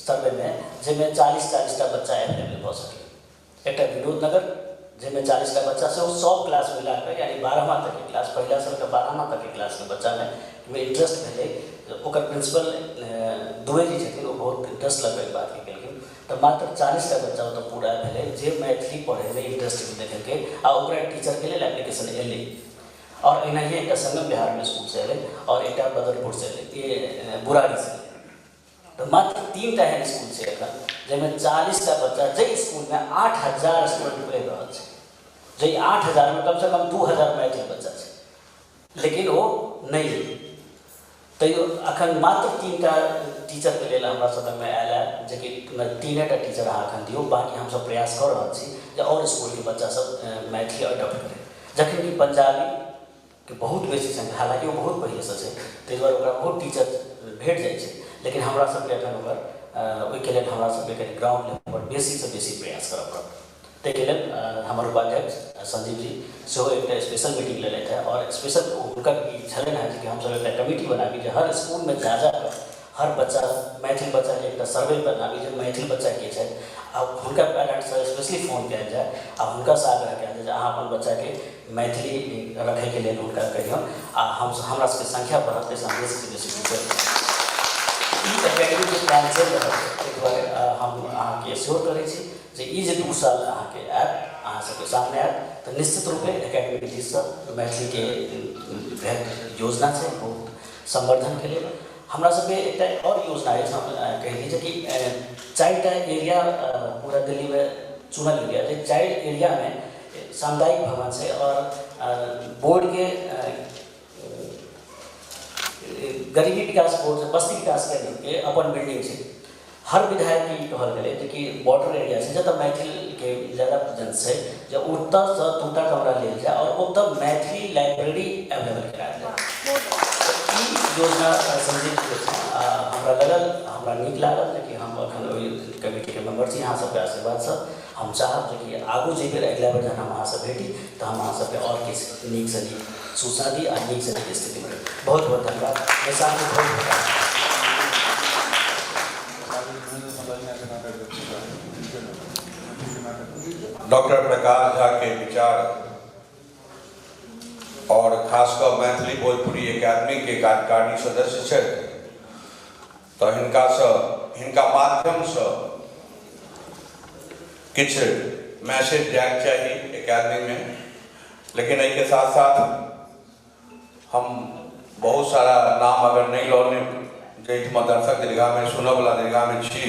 सर्वेमे जाहिमे 40-40टा बच्चा एवेलेबल भऽ सकै। एकटा विनोद नगर जाहिमे 40टा बच्चा सेहो सब क्लास मिलाकऽ यानी 12वां तकके क्लास, पहिलासँ लऽ कऽ 12वां तकके क्लासके बच्चामे इंटरेस्ट भेलै। ओकर प्रिंसिपल दुबे जी छथिन, ओ बहुत इंटरेस्ट लऽ कऽ एहि बातके केलखिन। तऽ मात्र 40टा बच्चा ओतऽ पूरा भेलै जे मैथिली पढ़ैमे इंटरेस्ट देखेलकै आ ओकरा टीचरके लेल एप्लीकेशन एलै। और एनाहिए एकटा संगम बिहारमे स्कूलसँ एलै और एकटा बदरपुरसँ एलै, बुरारीसँ एलै। तऽ मात्र 3टा एहन स्कूल छै एखन जाहिमे 40टा बच्चा, जाहि स्कूलमे 8000 स्टूडेंट पढ़ि रहल छै, जाहि 8000मे कमसँ कम 2000 मैथिल बच्चा छै, लेकिन ओ नहि एलै। तैयो अखन मात्र 3टा टीचरके लेल हमरा सबमे आयल है जेकि 3टा टीचर अहाँ अखन दियौ, बाँकी हमसब प्रयास कऽ रहल छी जे आओर स्कूलके बच्चा सब मैथिली अडॉप्ट करै। जखन कि पंजाबीके बहुत बेसी संख्या, हालाँकि ओ बहुत पहिलेसँ छै, ताहि दुआरे ओकरा बहुत टीचर भेट जाइ छै, लेकिन हमरा सबके एखन ओकर ओहिके लेल हमरा सबके कनि ग्राउंड लेवल पर बेसीसँ बेसी प्रयास करऽ पड़त। ताहिके लेल हमर उपाध्यक्ष संजीव जी सेहो एकटा स्पेशल मीटिंग लेलथि हेँ और स्पेशल हुनकर ई छलनि हेँ जे हमसब एकटा कमिटी बनाबी जे हर स्कूलमे जा जाकऽ हर बच्चा मैथिल बच्चाके एकटा सर्वे बनाबी जे मैथिल बच्चा के छथि आ हुनका पेरेंट्ससँ स्पेशली फोन कयल जाय आ हुनकासँ आग्रह कयल जाय जे अहाँ अपन बच्चाके मैथिली रखैके लेल हुनका कहियौन आ हम हमरा सबके संख्या बढ़त ताहिसँ हम बेसीसँ बेसी टीचर ई एकेडमी के प्लान चलि रहल छै। ताहि दुआरे हम अहाँके एश्योर करै छी जे ई जे 2 साल अहाँके आयत अहाँ सबके सामने आयत तऽ निश्चित रूपे एकेडमी दिससँ मैथिलीके योजना छै बहुत संवर्धनके लेल। हमरा सबके एकटा आओर योजना अछि, हम कहि दी जे कि 4टा एरिया पूरा दिल्लीमे चुनल गेल जे 4 एरियामे सामुदायिक भवन छै और बोर्डके गरीबी विकास बोर्ड बस्ती विकास केन्द्रके अपन बिल्डिंग छै। हर विधायक के ई कहल गेलै जे कि बॉर्डर एरिया छै जतऽ मैथिलके ज़्यादा प्रेजेंस छै जे ओतऽसँ 2टा कमरा लेल जाय और ओतऽ मैथिली लाइब्रेरी अवेलेबल करायल जाय। ई योजना संजीव जी हमरा लगल, हमरा नीक लागल जे कि हम अखन ओहि कमिटीके मेम्बर छी। अहाँ सबके आशीर्वादसँ हम चाहब जे कि आगू जे बेर अगिला बेर जहन हम अहाँसँ भेटी तऽ हम अहाँ सबके आओर किछु नीकसँ नीक सूचना दी आ नीकसँ नीक स्थिति बनी। बहुत बहुत धन्यवाद। बहुत बहुत। डॉक्टर प्रकाश झा के विचार और खासकर मैथिली भोजपुरी एकेडमी के कार्यकारिणी सदस्य छथि तऽ हिनकासँ हिनका माध्यमसँ किछु मैसेज जायके चाही एकेडमी में। लेकिन एहिके साथ साथ हम बहुत सारा नाम अगर नहीं लौने जाहिठाम दर्शक दीर्घा में सुनऽवला दीर्घा में छी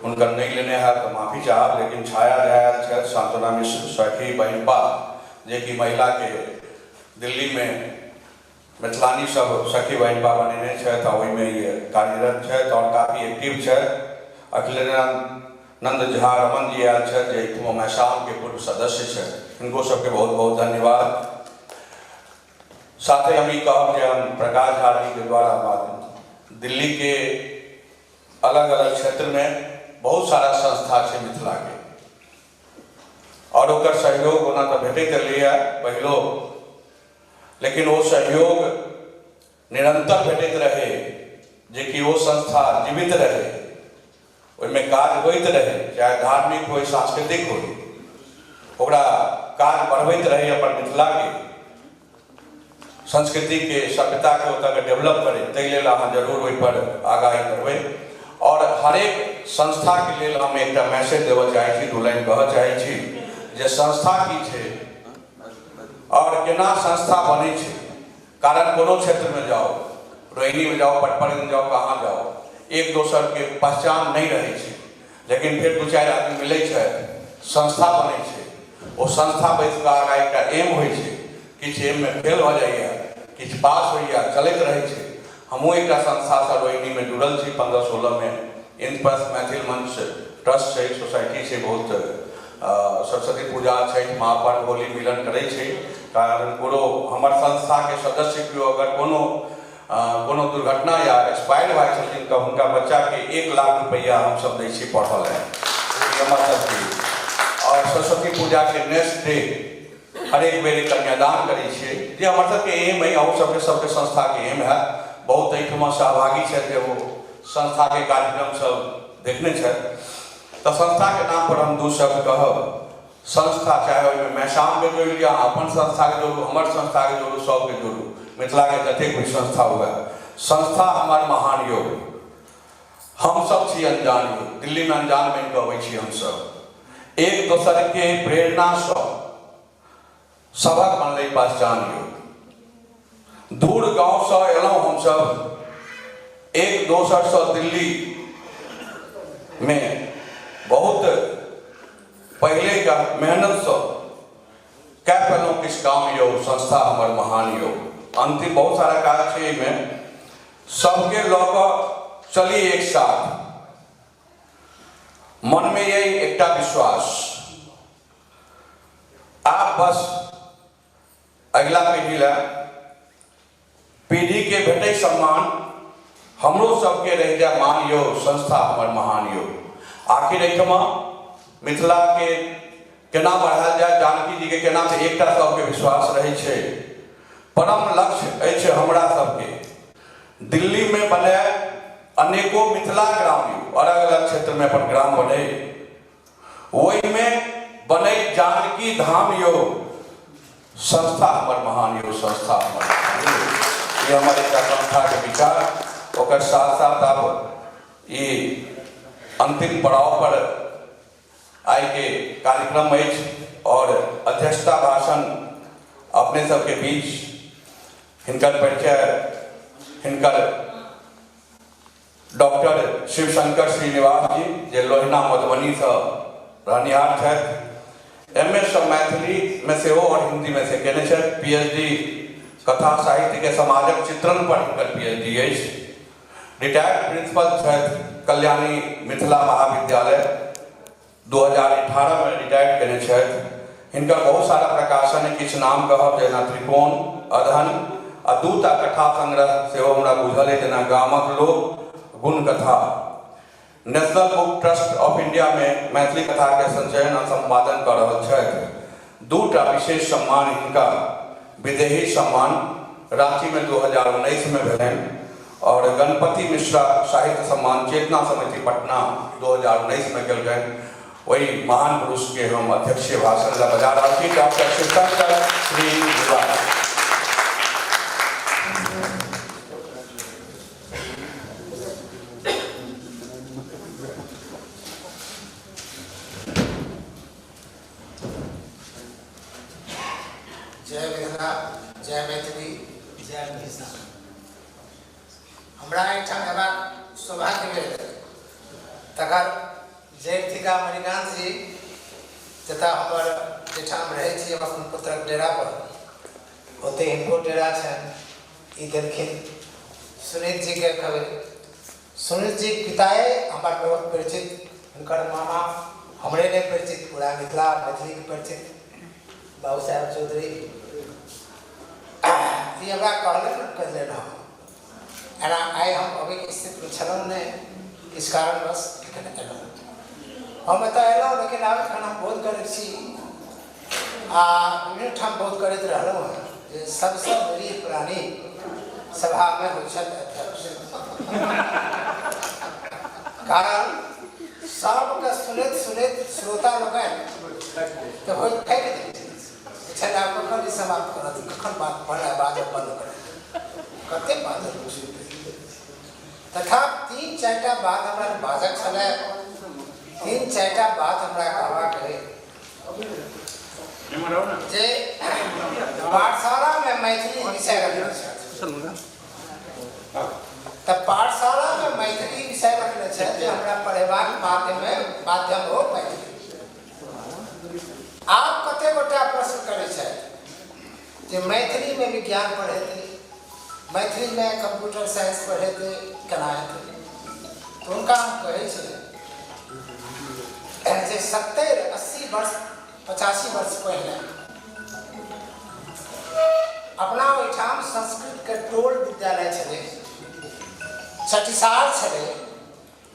हुनकर नहीं लेने है तो माफी चाहब। लेकिन छाया झा आयल छथि, सांत्वना मिश्र सखी बहिनपा जेकि महिला के दिल्ली में मिथिलानी सब सखी बहिनपा बनेने छथि आ ओहिमे कार्यरत छथि और काफी एक्टिव छथि। अखिलेन्द्र झा रमन जी आयल छथि जे एहिठाम मैसाम के पूर्व सदस्य छथि, हिनको सबके बहुत बहुत धन्यवाद। साथ ही हम ई कहब जे हम प्रकाश झा जी के द्वारा दिल्ली के अलग अलग क्षेत्र में बहुत सारा संस्था छै मिथिला के और ओकर सहयोग ओना तो भेटैत रहलैए पहिलो, लेकिन वो सहयोग निरंतर भेटैत रहे जे कि वो संस्था जीवित रहे, ओहिमे काज होइत रहे, चाहे धार्मिक हो सांस्कृतिक हो, ओकरा काज बढ़बैत रहे, अपन मिथिला के संस्कृति के सभ्यता के ओतऽ डेवलप करे, ताहि लेल अहाँ जरूर ओहिपर आगाही करबै। और हरेक संस्था के लेल हम एकटा मैसेज देबऽ चाहै छी, 2 लाइन कहऽ चाहै छी जे संस्था की छै और केना संस्था बनै छै। कारण कोनो क्षेत्रमे जाओ, रोहिणीमे जाओ, पटपरगंज जाओ, कहाँ जाओ, एक दोसर के पहचान नहीं रहै छै, लेकिन फिर 2-4 आदमी मिलै छै, संस्था बनै छै। ओ संस्था बैस कऽ आगाँ एकटा एम होइ छै, किछु एममे फेल भऽ जाइए, किछु पास होइए, चलैत रहै छै। हमहूँ एकटा संस्थासँ रोहिणीमे जुड़ल छी 15-16 में इंद्रप्रस्थ मैथिल मंच ट्रस्ट छै, सोसाइटी छै, बहुत सरस्वती पूजा छठि महापर्व होली मिलन करै छै। कारण कोनो हमर संस्थाके सदस्य केओ अगर कोनो कोनो दुर्घटना या एक्सपायर भए छथिन तऽ हुनका बच्चाके 1 लाख रुपैआ हमसब दै छी पढ़ऽ लए, हमर सबके। और सरस्वती पूजाके नेक्स्ट डे हरेक बेर कन्यादान करै छियै, जे हमर सबके एम है, अहूँ सबके सबके संस्थाके एम है। बहुत एहिठमा सहभागी छथि जे ओ संस्थाके कार्यक्रम सब देखने छथि। तऽ संस्थाके नाम पर हम 2 शब्द कहब। संस्था चाहे ओहिमे मैसामके जोड़ि लिअ, अहाँ अपन संस्थाके जोड़ू, हमर संस्थाके जोड़ू, सबके जोड़ू, मिथिलाके जतेक भी संस्था हुए, संस्था हमर महान योग। हमसब छी अनजान योग, दिल्लीमे अनजान बनि कऽ अबै छी हमसब, एक दोसरके प्रेरणासँ सबक बनलै पहचान योग। दूर गाँवसँ एलहुँ हमसब, एक दोसरसँ दिल्ली में बहुत पहले का मेहनतसँ कए पेलहुँ किछु काम यौ, संस्था हमर महान यौ। अंतिम बहुत सारा काज छै एहिमे, सबके लऽ कऽ चली एक साथ, मनमे यही एकटा विश्वास। आब बस अगिला पीढ़ी लए, पीढ़ीके भेटै सम्मान, हमरो सबके रहि जाय मान यौ, संस्था हमर महान यौ। आखिर एहिठमा मिथिलाके केना बढ़ायल जाय, जानकी जी के केना, तऽ एकटा सबके विश्वास रहै छै। परम लक्ष्य अछि हमरा सबके दिल्ली में बने अनेको मिथिला ग्राम यौ, अलग अलग क्षेत्र में अपन ग्राम बने, ओहिमे बने जानकी धाम यौ, संस्था हमर महान यौ, संस्था हमर महान यौ। ई हमर एकटा संस्थाके विचार। ओकर साथ साथ आब ई अंतिम पड़ाव पर आइ के कार्यक्रम अछि और अध्यक्षता भाषण अपने सबके बीच हिनकर परिचय हिनकर डॉक्टर शिवशंकर श्रीनिवास जी जे लोहिना मधुबनी से रहनिहार छथि, एम ए सब मैथिली में सेहो और हिंदी में से केने छथि, पी एच डी कथा साहित्य के समाजक चित्रण पर हिनकर पी एच डी अछि, रिटायर्ड प्रिंसिपल छथि कल्याणी मिथिला महाविद्यालय 2018 में रिटायर्ड केने छथि। हिनकर बहुत सारा प्रकाशन है, किछु नाम कहब जेना त्रिकोण, अधन आ दूटा कथा संग्रह सेहो हमरा बुझल है जेना गामक लोक, गुण कथा। National book trust of India में मैथिली कथा के संचयन आ संपादन कर रहल छथि। दूटा विशेष सम्मान हिनका विदेही सम्मान रांची में 2019 में भेलनि और गणपति मिश्रा साहित्य सम्मान चेतना समिति पटना 2019 में केलकनि। वही महान पुरुष के हम अध्यक्षीय भाषण ला बजा रहल छी डॉक्टर शिवशंकर श्रीनिवास। जय मिथिला, जय मैथिली, जय मिथिला। हमरा एहिठाम अयबाक सौभाग्य भेल, तकर जय थिका मणिकांत जी, जतऽ हमर जाहिठाम रहै छी हम अपन पुत्रक डेरा पर, ओतहि हिनको डेरा छनि। ई देलखिन सुनीत जीके खबरि। सुनीत जी पिताए हमर बहुत परिचित, हुनकर मामा हमरे नहि परिचित, पूरा मिथिला मैथिलीके परिचित बाबू साहेब चौधरी। ई हमरा कहलनि, कहलनि हम एना आइ हम अबैके स्थितिमे छलहुँ नहि, किछु कारणवश, लेकिन अयलहुँ। हम एतऽ अयलहुँ, लेकिन आब एखन हम बोध करैत छी आ विभिन्न ठाम बोध करैत रहलहुँ हँ जे सबसँ निरीह प्राणी सभामे होइ छथि अध्यक्ष। कारण सबके सुनैत सुनैत श्रोता लोकनि तऽ होइत थाकि जाइ छथि, आब कखन ई समाप्त करत, कखन बात बाजब बन्द करत, कतेक बाजल। तथा तीन चारिटा बात हमरा बाजक छलै, तीन चारिटा बात हमरा कहबाक रहै जे पाठशालामे मैथिली विषय रखने छथि, तऽ पाठशालामे मैथिली विषय रखने छथि जे हमरा पढ़ेबाक माध्यममे माध्यम हो मैथिली। आब कते गोटा प्रश्न करै छथि जे मैथिलीमे विज्ञान पढ़ेतै, मैथिलीमे कंप्यूटर साइंस पढ़ेतै, केना हेतै? तऽ हुनका हम कहै छियै जे 70-80 वर्ष 85 वर्ष पहिने अपना ओहिठाम संस्कृतके टोल विद्यालय छलै, चटिसार छलै,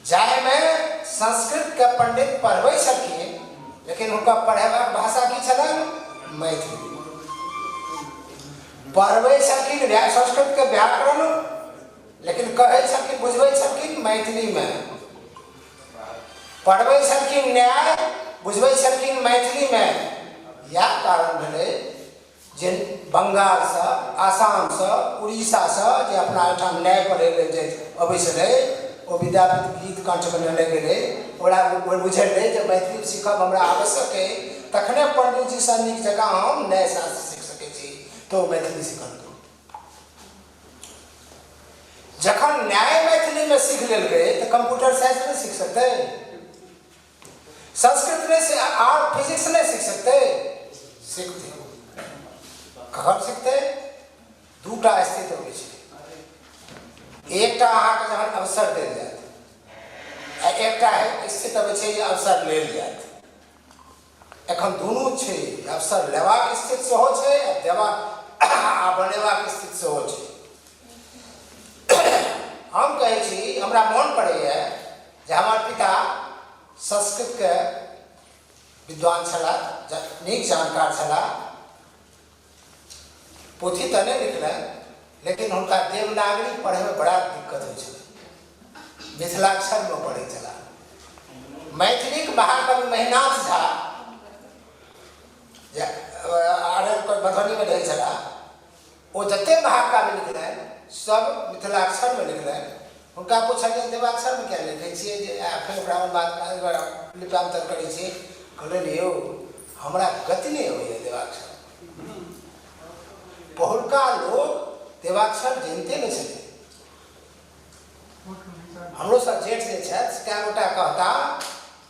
जाहिमे संस्कृतके पंडित पढ़बै छलखिन, लेकिन हुनका पढ़ेबाक भाषा की छलनि? मैथिली। पढ़बै छलखिन संस्कृतके व्याकरण, लेकिन कहै छलखिन, बुझबै छलखिन मैथिलीमे। पढ़बै छलखिन न्याय, बुझबै छलखिन मैथिलीमे। इएह कारण भेलै जे बंगालसँ, आसामसँ, उड़ीसासँ जे अपना एहिठाम न्याय पढ़ै लेल जे अबै छलै, ओ विद्यापति गीत कंठमे नेने गेलै। ओकरा बुझल रहै जे मैथिली सीखब हमरा आवश्यक अइ, तखने पंडितजीसँ नीक जकाँ हम न्याय शास्त्र सीख सकै छी, तऽ ओ मैथिली सिखलकै। जखन न्याय मैथिलीमे सीख लेलकै तऽ कंप्यूटर साइंस नहि सीख सकतै, संस्कृत नहि आर फिजिक्स नहि सीख सकतै? सीखतै। कखन सीखतै? दूटा स्थिति अबै छै। एकटा अहाँके जहन अवसर देल जायत, आ एकटा स्थिति अबै छै जे अवसर लेल जायत। एखन दुनू छै, अवसर लेबाक स्थिति सेहो छै आ देबाक आ बनेबाक स्थिति सेहो छै। हम कहै छी, हमरा मोन पड़ैए जे हमर पिता संस्कृतके विद्वान छलाह, नीक जानकार छलाह। पोथी तऽ नहि लिखलनि, लेकिन हुनका देवनागरी पढ़ैमे बड़ा दिक्कत होइ छलै, मिथिलाक्षरमे पढ़ै छलाह। मैथिलीक महाकवि महिनाथ झा जे मधुबनीमे रहै छलाह, ओ जतेक महाकाव्य लिखलनि सब मिथिलाक्षरमे लिखलनि। हुनका पुछलियनि देवाक्षरमे किया लिखै छियै जे आ फेर ओकरा अनुवाद लिप्यान्तर करै छियै? कहलनि यौ हमरा गति नहि अबैए देवाक्षर। बहुलका लोक देवाक्षर जनिते नहि छलै। हमरो सब जेठ जे छथि कए गोटा कहता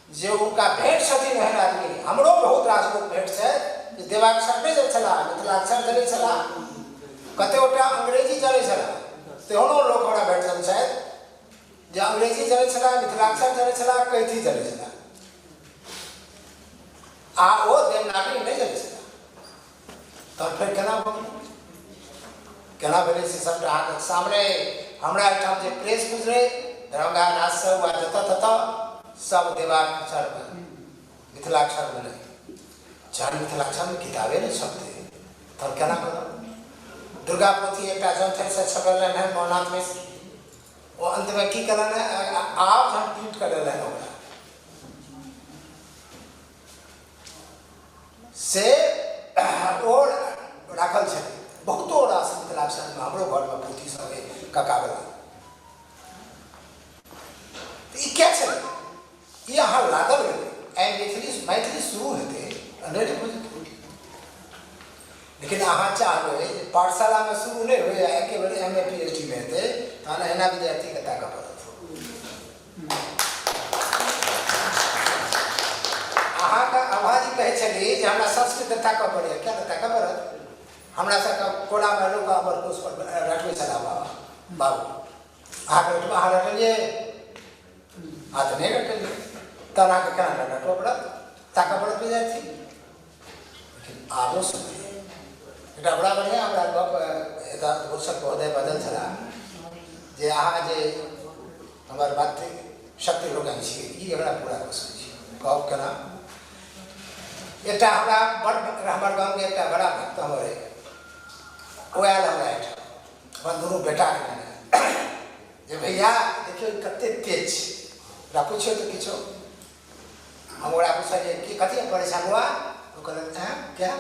जे हुनका भेंट छथिन एहन आदमी, हमरो बहुत रास लोक भेंट छथि जे देवाक्षर नहि जनै छलाह, मिथिलाक्षर जनै छलाह, कते गोटा अंग्रेजी जनै छलाह, तेहनो लोक हमरा भेटल छथि जे अंग्रेजी जनै छलाह, मिथिलाक्षर जनै छलाह, कैथी जनै छलाह, आ ओ देवनागरी नहि जनै छलाह। तहन फेर केना भऽ गेलै, केना भेलै से सबटा अहाँके सामने। हमरा एहिठाम जे प्रेस गुजरै दरभंगा राजसँ वा जतऽ ततऽ सब देवाक्षरमे मिथिलाक्षरमे नहि। जहन मिथिलाक्षरमे किताबे नहि छपतै तहन केना करब? दुर्गा पोथी एकटा जन से छपल है मौनाथ मिश्र, ओ अन्तमे की केलनि हेँ, आब जहन प्रिंट करेलनि ओकरा से ओ राखल छै। बहुतो रास मिथिलाक्षरमे हमरो घरमे पोथी सब अइ काकावला। तऽ ई किया छलै? ई अहाँ लागल गेलै। आइ मैथिली मैथिली शुरू हेतै अनेरे भऽ जेतै। लेकिन अहाँ चाहबै जे पाठशालामे शुरू नहि होइ आ एके बेर M A P H D मे हेतै, तहन एहिना विद्यार्थीके ताकऽ पड़त। अहाँके आभाजी कहै छली जे हमरा संस्कृत ताकऽ पड़ैए, किया नहि ताकऽ पड़त? हमरा सबके कोरामे लोक अमर कोश पर रटबै छलाह बाबा बाबू। अहाँके रटबै, अहाँ रटलियै? अहाँ तऽ नहि रटलियै, तहन अहाँके केना रटबऽ पड़त, ताकऽ पड़त विद्यार्थी। लेकिन आबो समय एकटा बड़ा बढ़िआँ हमरा गप एतऽ घोषक महोदय बजल छलाह जे अहाँ जे हमर मातृ शक्ति लोकनि छी, ई एकरा पूरा कऽ सकै छी। कहब केना? एकटा हमरा बड़ हमर गामके एकटा बड़ा भक्त हमर अइ, ओ आयल हमरा एहिठाम अपन दुनू बेटाके नेने जे भैया देखियौ कतेक तेज छै, ओकरा पुछियौ तऽ किछो। हम ओकरा पुछलियै कि कथी पढ़ै छह बौआ? ओ कहलक आँय क्या?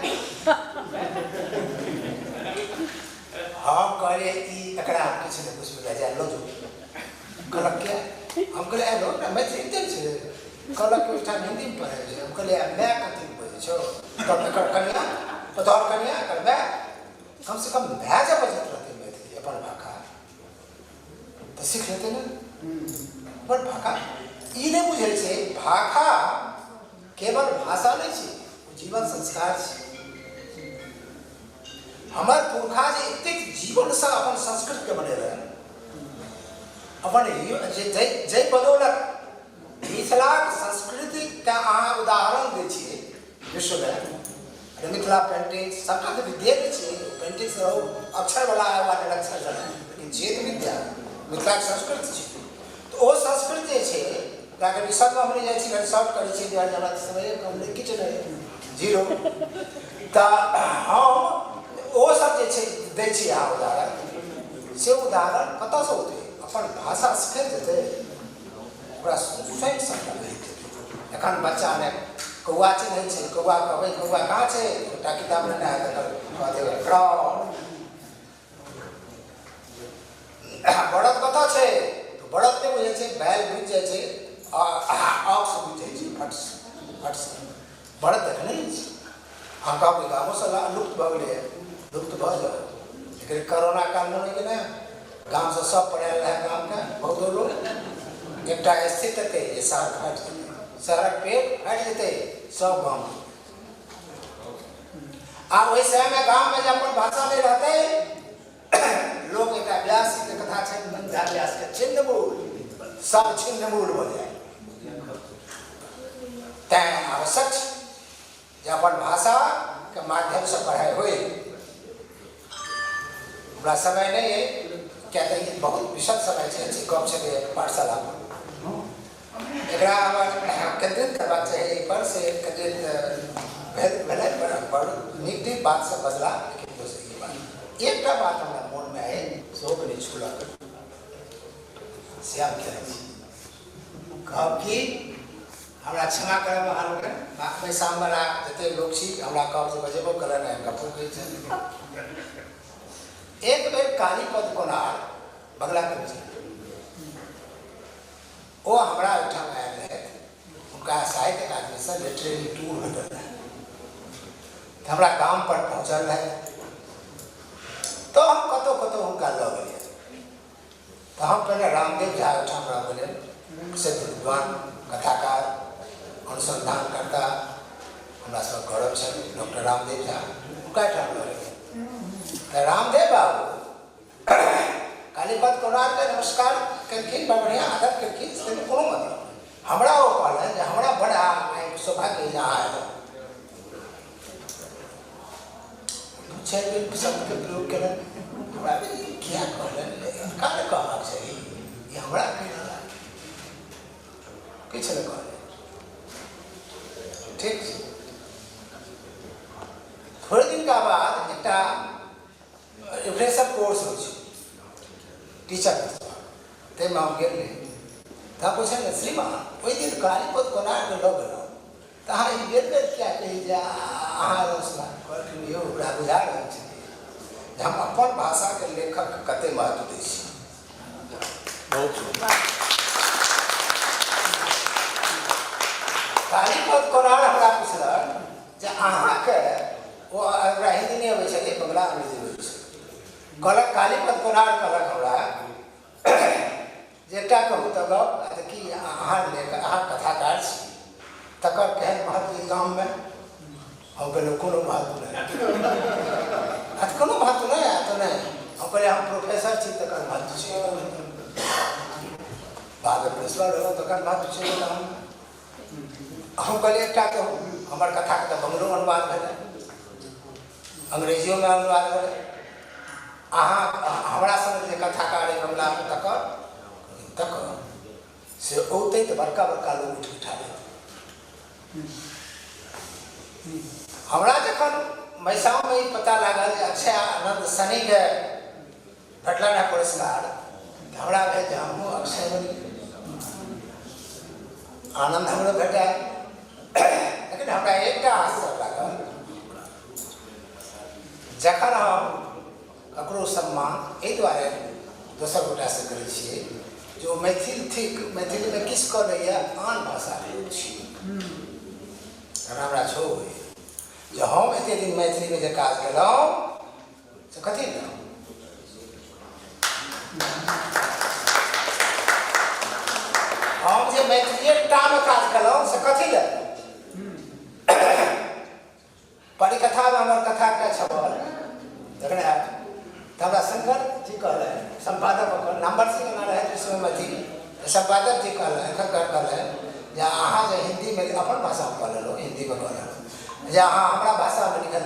हम कहलियै ई एकरा किछु नहि पुछबै, जा लऽ जो। कहलक क्या? हम कहलियै आइ ने मैथिली तेज छै। कहलक ओहिठाम हिन्दीमे पढ़ै छै। हम कहलियै माय कथी बजै छौ? तब एकर कनिया तोहर कनिया एकर माय कमसँ कम माय जे बजैत रहतै मैथिली अपन भाषा तऽ सीख लेतै ने अपन भाषा। ई नहि बुझै छै भाषा केवल भाषा नहि छै, ओ जीवन संस्कार छै। हमर पुरखा जे एतेक जीवनसँ अपन संस्कृतिके बनेलनि, अपन जे जाहि बदौलत मिथिलाक संस्कृतिके अहाँ उदाहरण दै छियै विश्वमे, अरे मिथिला पेंटिंग सबटा तऽ विद्ये नहि छै, पेंटिंग रहू अक्षरवला वा निरक्षर रहू, लेकिन जे तऽ विद्या मिथिलाके संस्कृति छै। तऽ ओ संस्कृत जे छै ओकरा कनि सबमे हम नहि जाइ छी, कनि शॉर्ट करै छी, दुआरे हमरा समय कम नहि, किछु नहि, जीरो। तऽ हम ओ सब जे छै दै छी अहाँ उदाहरण, से उदाहरण कतऽसँ औतै? अपन भाषा सिखैत जेतै, ओकरा स्वयं सबटा भेट जेतै। एखन बच्चा ने कौआ चिन्है छै, कौआ कहबै कौआ कहाँ छै, एकटा किताब लेने आयत कहतै क्राउन। बड़द कतऽ छै? तऽ बड़द नहि बुझै छै, बैल बुझि जाइ छै आ ऑक्स बुझि जाइ छै, फट फट बड़द देखने नहि छै। अहाँ कहबै गामोसँ लुप्त भऽ गेलैए, लुप्त भऽ जाउ। लेकिन कोरोना कालमे नहि कि नहि गामसँ सब पड़ायल रहै, गामके बहुतो लोक एकटा स्थित हेतै जे शहर फाटि जेतै, शहरक पेट फाटि जेतै सब गाम। आ ओहि समयमे गाममे जे अपन भाषा नहि रहतै, लोक एकटा व्यासके कथा छै नंदा व्यासके, छिन्नमूल सब छिन्नमूल भऽ जाय। तैँ आवश्यक छै जे अपन भाषाके माध्यमसँ पढ़ाइ होइ। हमरा समय नहि अइ, किया तऽ ई बहुत विशद समय छै, गप छलै पाठशालापर। एकरा हमर केन्द्रित करबाक चाही एहिपर, से केन्द्रित भेलै। बड़ नीक नीक बात सब बजला, लेकिन दोसर ई बात एकटा बात हमरा मोनमे आयल, सेहो कनि छुलक, से हम कहै छी। कहब कि हमरा क्षमा करब अहाँ लोकनि, बैसामवला जतेक लोक छी, हमरा कहब जे बजेबो करब नहि, गप्पो कहै छै। एक बेर कालीपद कोनार बंगला कवि छलखिन, ओ हमरा ओहिठाम आयल रहथि। हुनका साहित्य अकादमीसँ लिटरेरी टूर भेटल रहै, तऽ हमरा गामपर पहुँचल रहै, तऽ हम कतहु कतहु हुनका लऽ गेलियै। तऽ हम पहिने रामदेव झा ओहिठाम रह गेलियै, प्रसिद्ध विद्वान कथाकार अनुसंधानकर्ता, हमरा सब गौरव छनि डॉक्टर रामदेव झा, हुनका एहिठाम लऽ गेलियै। तऽ रामदेव बाबू कालीपद कोनारके नमस्कार केलखिन, बड़ बढ़िआँ आदर केलखिन, से कोनो मतलब हमरा ओ कहलनि जे हमरा बड़ा सौभाग्य जे अहाँ अयलहुँ। 2-4 बेर शब्दके प्रयोग केलनि, हमरा किया कहलनि, हिनका नहि कहबाक चाही, ई हमरा कहि रहला, किछु नहि कहलनि। ठीक छै। थोड़े दिनका बाद एकटा रिफ्रेशर कोर्स होइ छै टीचर, ताहिमे हम गेल रही। तऽ हम पुछलियै, श्रीमान ओहि दिन कालीपद कोनारके लऽ गेलहुँ तऽ अहाँ ई बेर बेर किया कही जे अहाँ रौशला? कहलखिन यौ ओकरा बुझा रहल छलियै जे हम अपन भाषाके लेखकके कतेक महत्व दै छी। कालीपद कोनार हमरा पुछलक जे अहाँके, ओ ओकरा हिन्दी नहि अबै छलै, बंगला अंग्रेजी अबै छलै। कहलक कालीपद कोनार कहलक हमरा जे एकटा कहू तऽ गप तऽ कि अहाँ लेखक, अहाँ कथाकार छी, तकर केहन महत्व ई गाममे? हम कहलियै कोनो महत्व नहि। आ कोनो महत्व नहि? आ तऽ नहि। हम कहलियै हम प्रोफेसर छी, तकर महत्व छै, बादमे प्रिंसिपल भेलहुँ, तकर महत्व छै गाममे। हम कहलियै एकटा कहू, हमर कथाके तऽ बंगलो अनुवाद भेलै, अंग्रेजियोमे अनुवाद भेलै, अहाँ हमरा सङ्ग जे कथाकार अइ बंगलामे तकर तकर से औतै तऽ बड़का बड़का लोक उठि उठा लेतै। हमरा जखन मैसाममे ई पता लागल जे अक्षय आनन्द सनीके भेटलनि हेँ पुरस्कार, तऽ हमरा भेल जे हमहूँ अक्षय बनी, आनन्द हमरो भेटय। लेकिन हमरा एकटा आश्चर्य लागल, जखन हम ककरो सम्मान एहि दुआरे दोसर गोटासँ करै छियै जे ओ मैथिल थिक, मैथिलीमे किछु कऽ लैए, आन भाषाके लोक छी, तखन हमरा छो होइए जे हम एतेक दिन मैथिलीमे जे काज केलहुँ से कथी लए? हम जे मैथिलीए टामे काज केलहुँ से कथी लए? परिकथामे हमर कथा एकटा छपल, देखने हैब, तऽ हमरा शंकर जी कहलनि, सम्पादक ओकर नम्बर सिंह एना रहै ओहि समयमे अथी, तऽ सम्पादक जी कहलनि, शंकर कहलनि जे अहाँ जे हिन्दीमे अपन भाषामे कऽ लेलहुँ, हिन्दीमे कऽ लेलहुँ, जे अहाँ हमरा भाषामे लिखने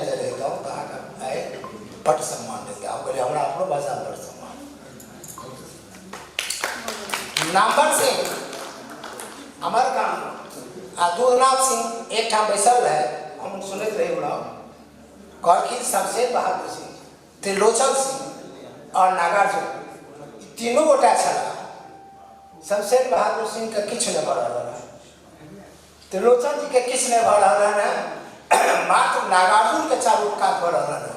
जे रहितहुँ तऽ अहाँके आइ बड्ड सम्मान रहितै। हम कहलियै हमरा अपनो भाषामे बड्ड सम्मान। नामवर सिंह अमरकांत आ दूधनाथ सिंह एकठाम बैसल रहै, हम सुनैत रही ओना। कहलखिन शमशेर बहादुर सिंह, त्रिलोचन सिंह और नागार्जुन तीनू गोटा छलाह। शमशेर बहादुर सिंहके किछु नहि भऽ रहल रहै, त्रिलोचन जीके किछु नहि भऽ रहल रहनि, मात्र नागार्जुनके चारू कात भऽ रहल रहनि।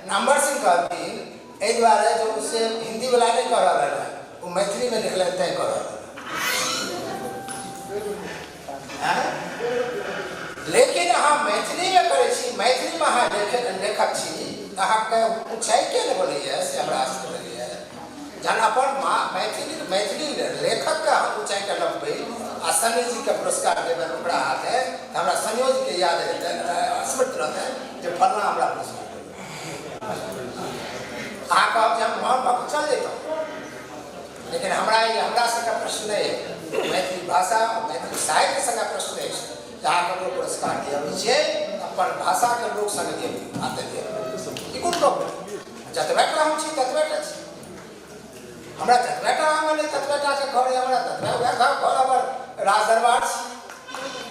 नामवर सिंह कहलखिन एहि दुआरे जे ओ से हिन्दीवला नहि कऽ रहल रहै, ओ मैथिलीमे लिखलनि तैँ कऽ रहल रहै। लेकिन अहाँ मैथिलीमे करै छी, मैथिलीमे अहाँ लेखक छी, तऽ अहाँके ऊँचाइ किए नहि बनैए, से हमरा आश्चर्य लगैए। जहन अपन माँ मैथिली मैथिली लेखकके हम ऊँचाइके लपबै आ सनी जीके पुरस्कार देबनि ओकरा हाथे, तऽ हमरा सनियो जीके याद हेतनि, स्मृत रहतनि जे फल्लाँ हमरा पुरस्कार देलक। अहाँ कहब जे हम मौन भऽ कऽ चल जैतहुँ, लेकिन हमरा ई हमरा सबके प्रश्न नहि अछि, मैथिली भाषा मैथिली साहित्य सबके प्रश्न अछि जे अहाँ ककरो पुरस्कार दिअबै छियै, अपन भाषाके लोक सङ्गे दिअ हाथे दिअ, ई कोन गप भेलै? जतबे टा हम छी ततबे टा छी। हमरा जतबे टा आंगन अइ ततबे टा के घर अइ हमरा, ततबे वएह घर हमर राज दरबार छी,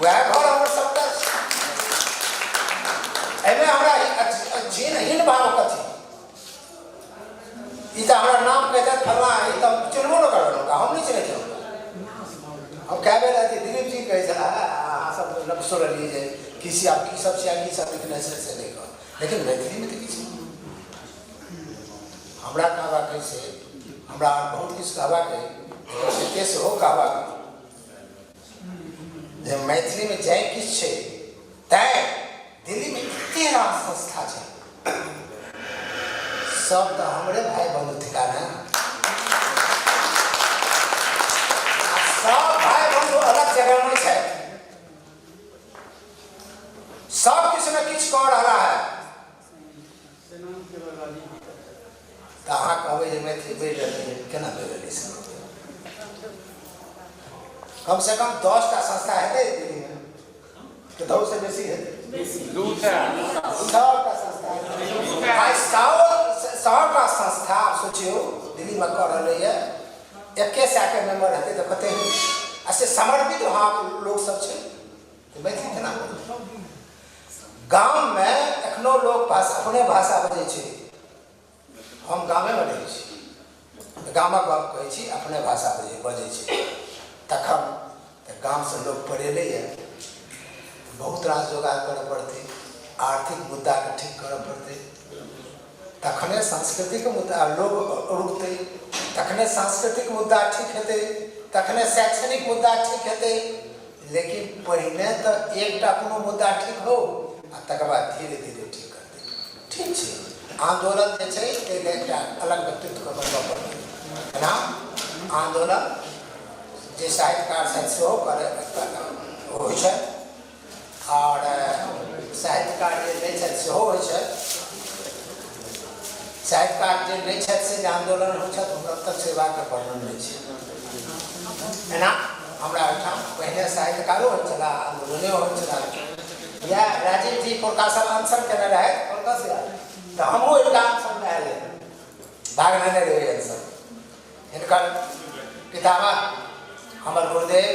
वएह घर हमर सबटा छी। एहिमे हमरा हीन भाव कथी? ई तऽ हमरा नाम कहितथि फल्लाँ, ई तऽ हम चिन्हबो नहि करबै हुनका, हम नहि चिन्है छियै हुनका। हम कए बेर अथी दिलीप जी कहै छलाह, अहाँ सब लग सुनलियै जे की आब की सब छै की सब लिखने छै से नहि कहब, लेकिन मैथिलीमे तऽ किछु हमरा कहबाक अइ से हमरा बहुत किछु कहबाक अइ, लेकिन सेहो कहबाक अइ जे मैथिलीमे जाहि किछु छै तैँ दिल्लीमे एते रास संस्था छै, सब तऽ हमरे भाई बंधु थिका ने। सब भाई बंधु अलग जगह में छथि, सब किछु ने किछु कऽ रहा है। तऽ अहाँ कहबै जे मैथिली बढ़ि रहलै, केना बढ़ि रहलै? से कम से कम 10टा संस्था हेतै दिल्लीमे, तऽ से बेसी हेतै, 100टा संस्था। आइ 100टा संस्था सोचियौ दिल्लीमे कऽ रहलैए, 100 के मेम्बर हेतै तऽ कते हेतै? आ से समर्पित वहाँ लोकसभ छै। तऽ मैथिली केना बोलतै? गाममे एखनो लोक भाषा अपने भाषा बजै छै। हम गामेमे रहै छी, गामक गप कहै छी, अपने भाषा बजै छै। तखन तऽ गामसँ लोक पड़ेलैए, बहुत रास जोगाड़ करऽ पड़तै, आर्थिक मुद्दाके ठीक करऽ पड़तै, तखने सांस्कृतिक मुद्दा लोक रुकतै, तखने सांस्कृतिक मुद्दा ठीक हेतै, तखने शैक्षणिक मुद्दा ठीक हेतै। लेकिन पहिने तऽ एकटा कोनो मुद्दा ठीक हो आ तकर बाद धीरे धीरे ठीक करतै। ठीक छै, आन्दोलन जे छै ताहि लए एकटा अलग व्यक्तित्वके बनबऽ पड़तै। एना आन्दोलन जे साहित्यकार छथि सेहो करै होइ छथि, आओर साहित्यकार जे नहि छथि सेहो होइ छथि। साहित्यकार जे नहि छथि से जे आन्दोलन होइ छथि हुनका तक सेवाके वर्णन नहि छै। एना हमरा ओहिठाम पहिने साहित्यकारो होइ छलाह, आन्दोलनो होइ छलाह। इएह राजीव जी पुरका सब अनशन केने रहथि पुरका से, तऽ हमहूँ हिनका अनशनमे आयल रही, भाग लेने रही अनशन। हिनकर पितामह हमर गुरुदेव,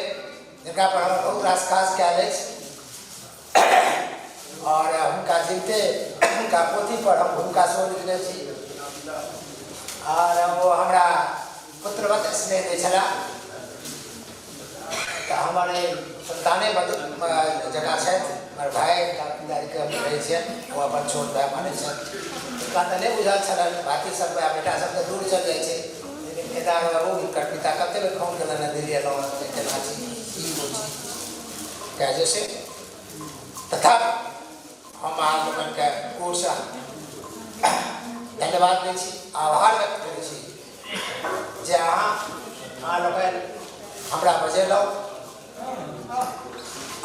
जिनका पर हमर बहुत रास काज कयल अछि, और हुनका जीविते हुनका पोथी पर हम भूमिका सेहो लिखने छी, और ओ हमरा पुत्रवत स्नेह दै छलाह। तऽ हमर संताने जकाँ छथि हमर भाय, पिताजीके हम कहै छियनि, ओ अपन छोट भाय मानै छथि। हुनका तऽ नहि बुझल छलनि, भाती सब बेटा सब तऽ दूर चलि जाइ छै, लेकिन केदार बाबू हिनकर पिता कते बेर फोन केलनि, दिल्ली एलहुँ केना छी की होइ छी कए जे से। तथा हम अहाँ लोकनिके कोरसँ धन्यवाद दै छी, आभार व्यक्त करै छी जे अहाँ लोकनि हमरा बजेलहुँ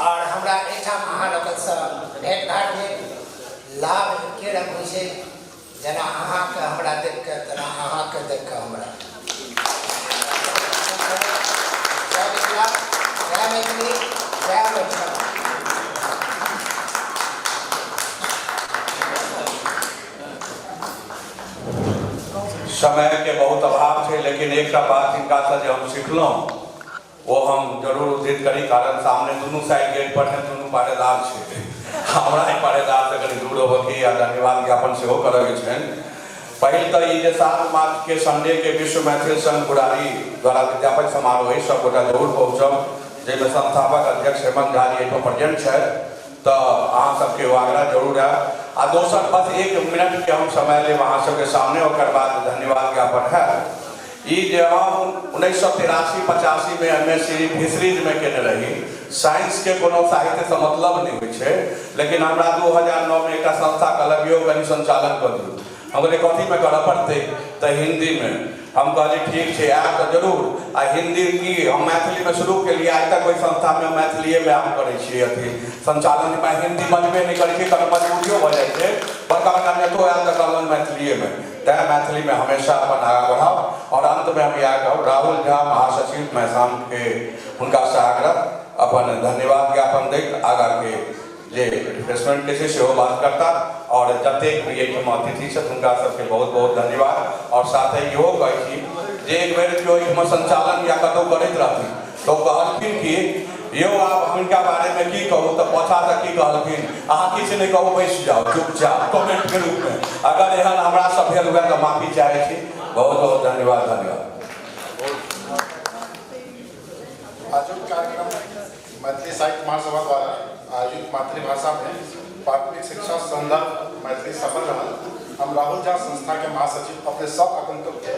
और हमरा एहिठाम अहाँ लोकनिसँ भेँट घाट भेल। लाभ एके रंग होइ छै, जेना अहाँके हमरा देखिके तेना अहाँके देखिके हमरा। जय मिथिला, जय मैथिली, जय मैथिली। समय के बहुत अभाव छै, लेकिन एकटा बात हिनकासँ जे हम सिखलहुँ वो हम जरूर उद्धृत करी, कारण सामने दुनू साइड गेट पर है, दुनू पारेदार छै। हमरा एहि पारेदार से कनि दूर होबऽके या धन्यवाद ज्ञापन सेहो करऽके छनि। पहिल तऽ ई जे 7 मार्च के संडे के विश्व मैथिल संघ बुरारी द्वारा विद्यापति समारोह है, सब गोटा जरूर पहुँचब, जाहिमे संस्थापक अध्यक्ष हेमंत झा जी एहिठाम प्रेजेंट छथि, तऽ अहाँ सबके ओ आग्रह जरूर है। आ दोसर बस 1 मिनट के हम समय लेब अहाँ सबके सामने, ओकर बाद धन्यवाद ज्ञापन है। ई जे हम 1983-85 में एम एस सी फिशरीज में केने रही, साइंस के कोनो साहित्य से मतलब नहीं होइ छै, लेकिन हमरा 2009 में एकटा संस्था कहलक यौ कनि संचालन कऽ दियौ। हम कहलियै कथी में करऽ पड़तै, तऽ हिंदी में। हम कहलियै ठीक छै आयब तऽ जरूर, आ हिंदी की हम मैथिली में शुरू केलियै, आइ तक ओहि संस्था में मैथिलीए में हम करै छियै अथी संचालन, में हिंदी बजबे नहि करै छियै, कनि मजबूरियो भऽ जाइ छै, बड़का बड़का नेतो आयल तऽ कहलनि मैथिलीए में, तैं मैथिली में हमेशा अपन आगाँ बढ़ाउ। और अंत में हम इएह कहब, राहुल झा महासचिव मैसाम के हुनका से आग्रह अपन धन्यवाद ज्ञापन दैत आगाँ के जे रिफ्रेशमेंट के छै सेहो बात करता। आओर जतेक भी एहिठाम अतिथि छथि हुनका सबके बहुत बहुत धन्यवाद। आओर साथे इहो कहै छी जे एक बेर केओ एहिठाम संचालन या कतहु करैत रहथिन तो कहलखिन कि यौ आब हुनका बारेमे की कहू, तऽ पाछासँ की कहलखिन अहाँ किछु नहि कहू, बैस जाउ चुपचाप कमेंटके रूपमे। अगर एहन हमरा सब भेल हुए तऽ माफी चाहै छी। बहुत बहुत धन्यवाद। धन्यवाद। आजुक कार्यक्रम मैथिली साहित्य महासभा द्वारा आयोजित मातृभाषा में प्राथमिक शिक्षा संदर्भ मैथिली सफल रहल। हम राहुल झा संस्था के महासचिव अपने सब आगंतुक के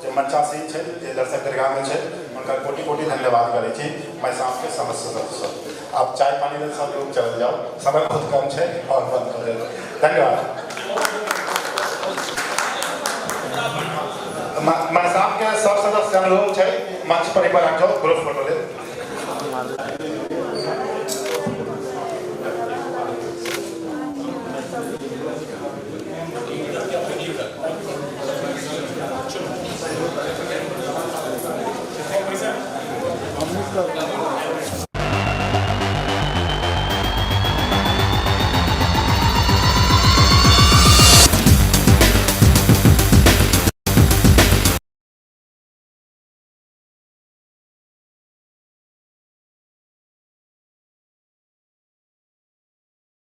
जे मंचासीन छै, जे दर्शक दीर्घा में छै, हुनका कोटि कोटि धन्यवाद करै छी। मैं शाम के समस्त सदस्य आप चाय पानी लेल सब लोग चल जाओ, समय बहुत कम छै और बंद कर देब। धन्यवाद। मैं शाम के सब सदस्य अनुरोध छै मंच पर एक बार आबि जाओ ग्रुप फोटो लेल।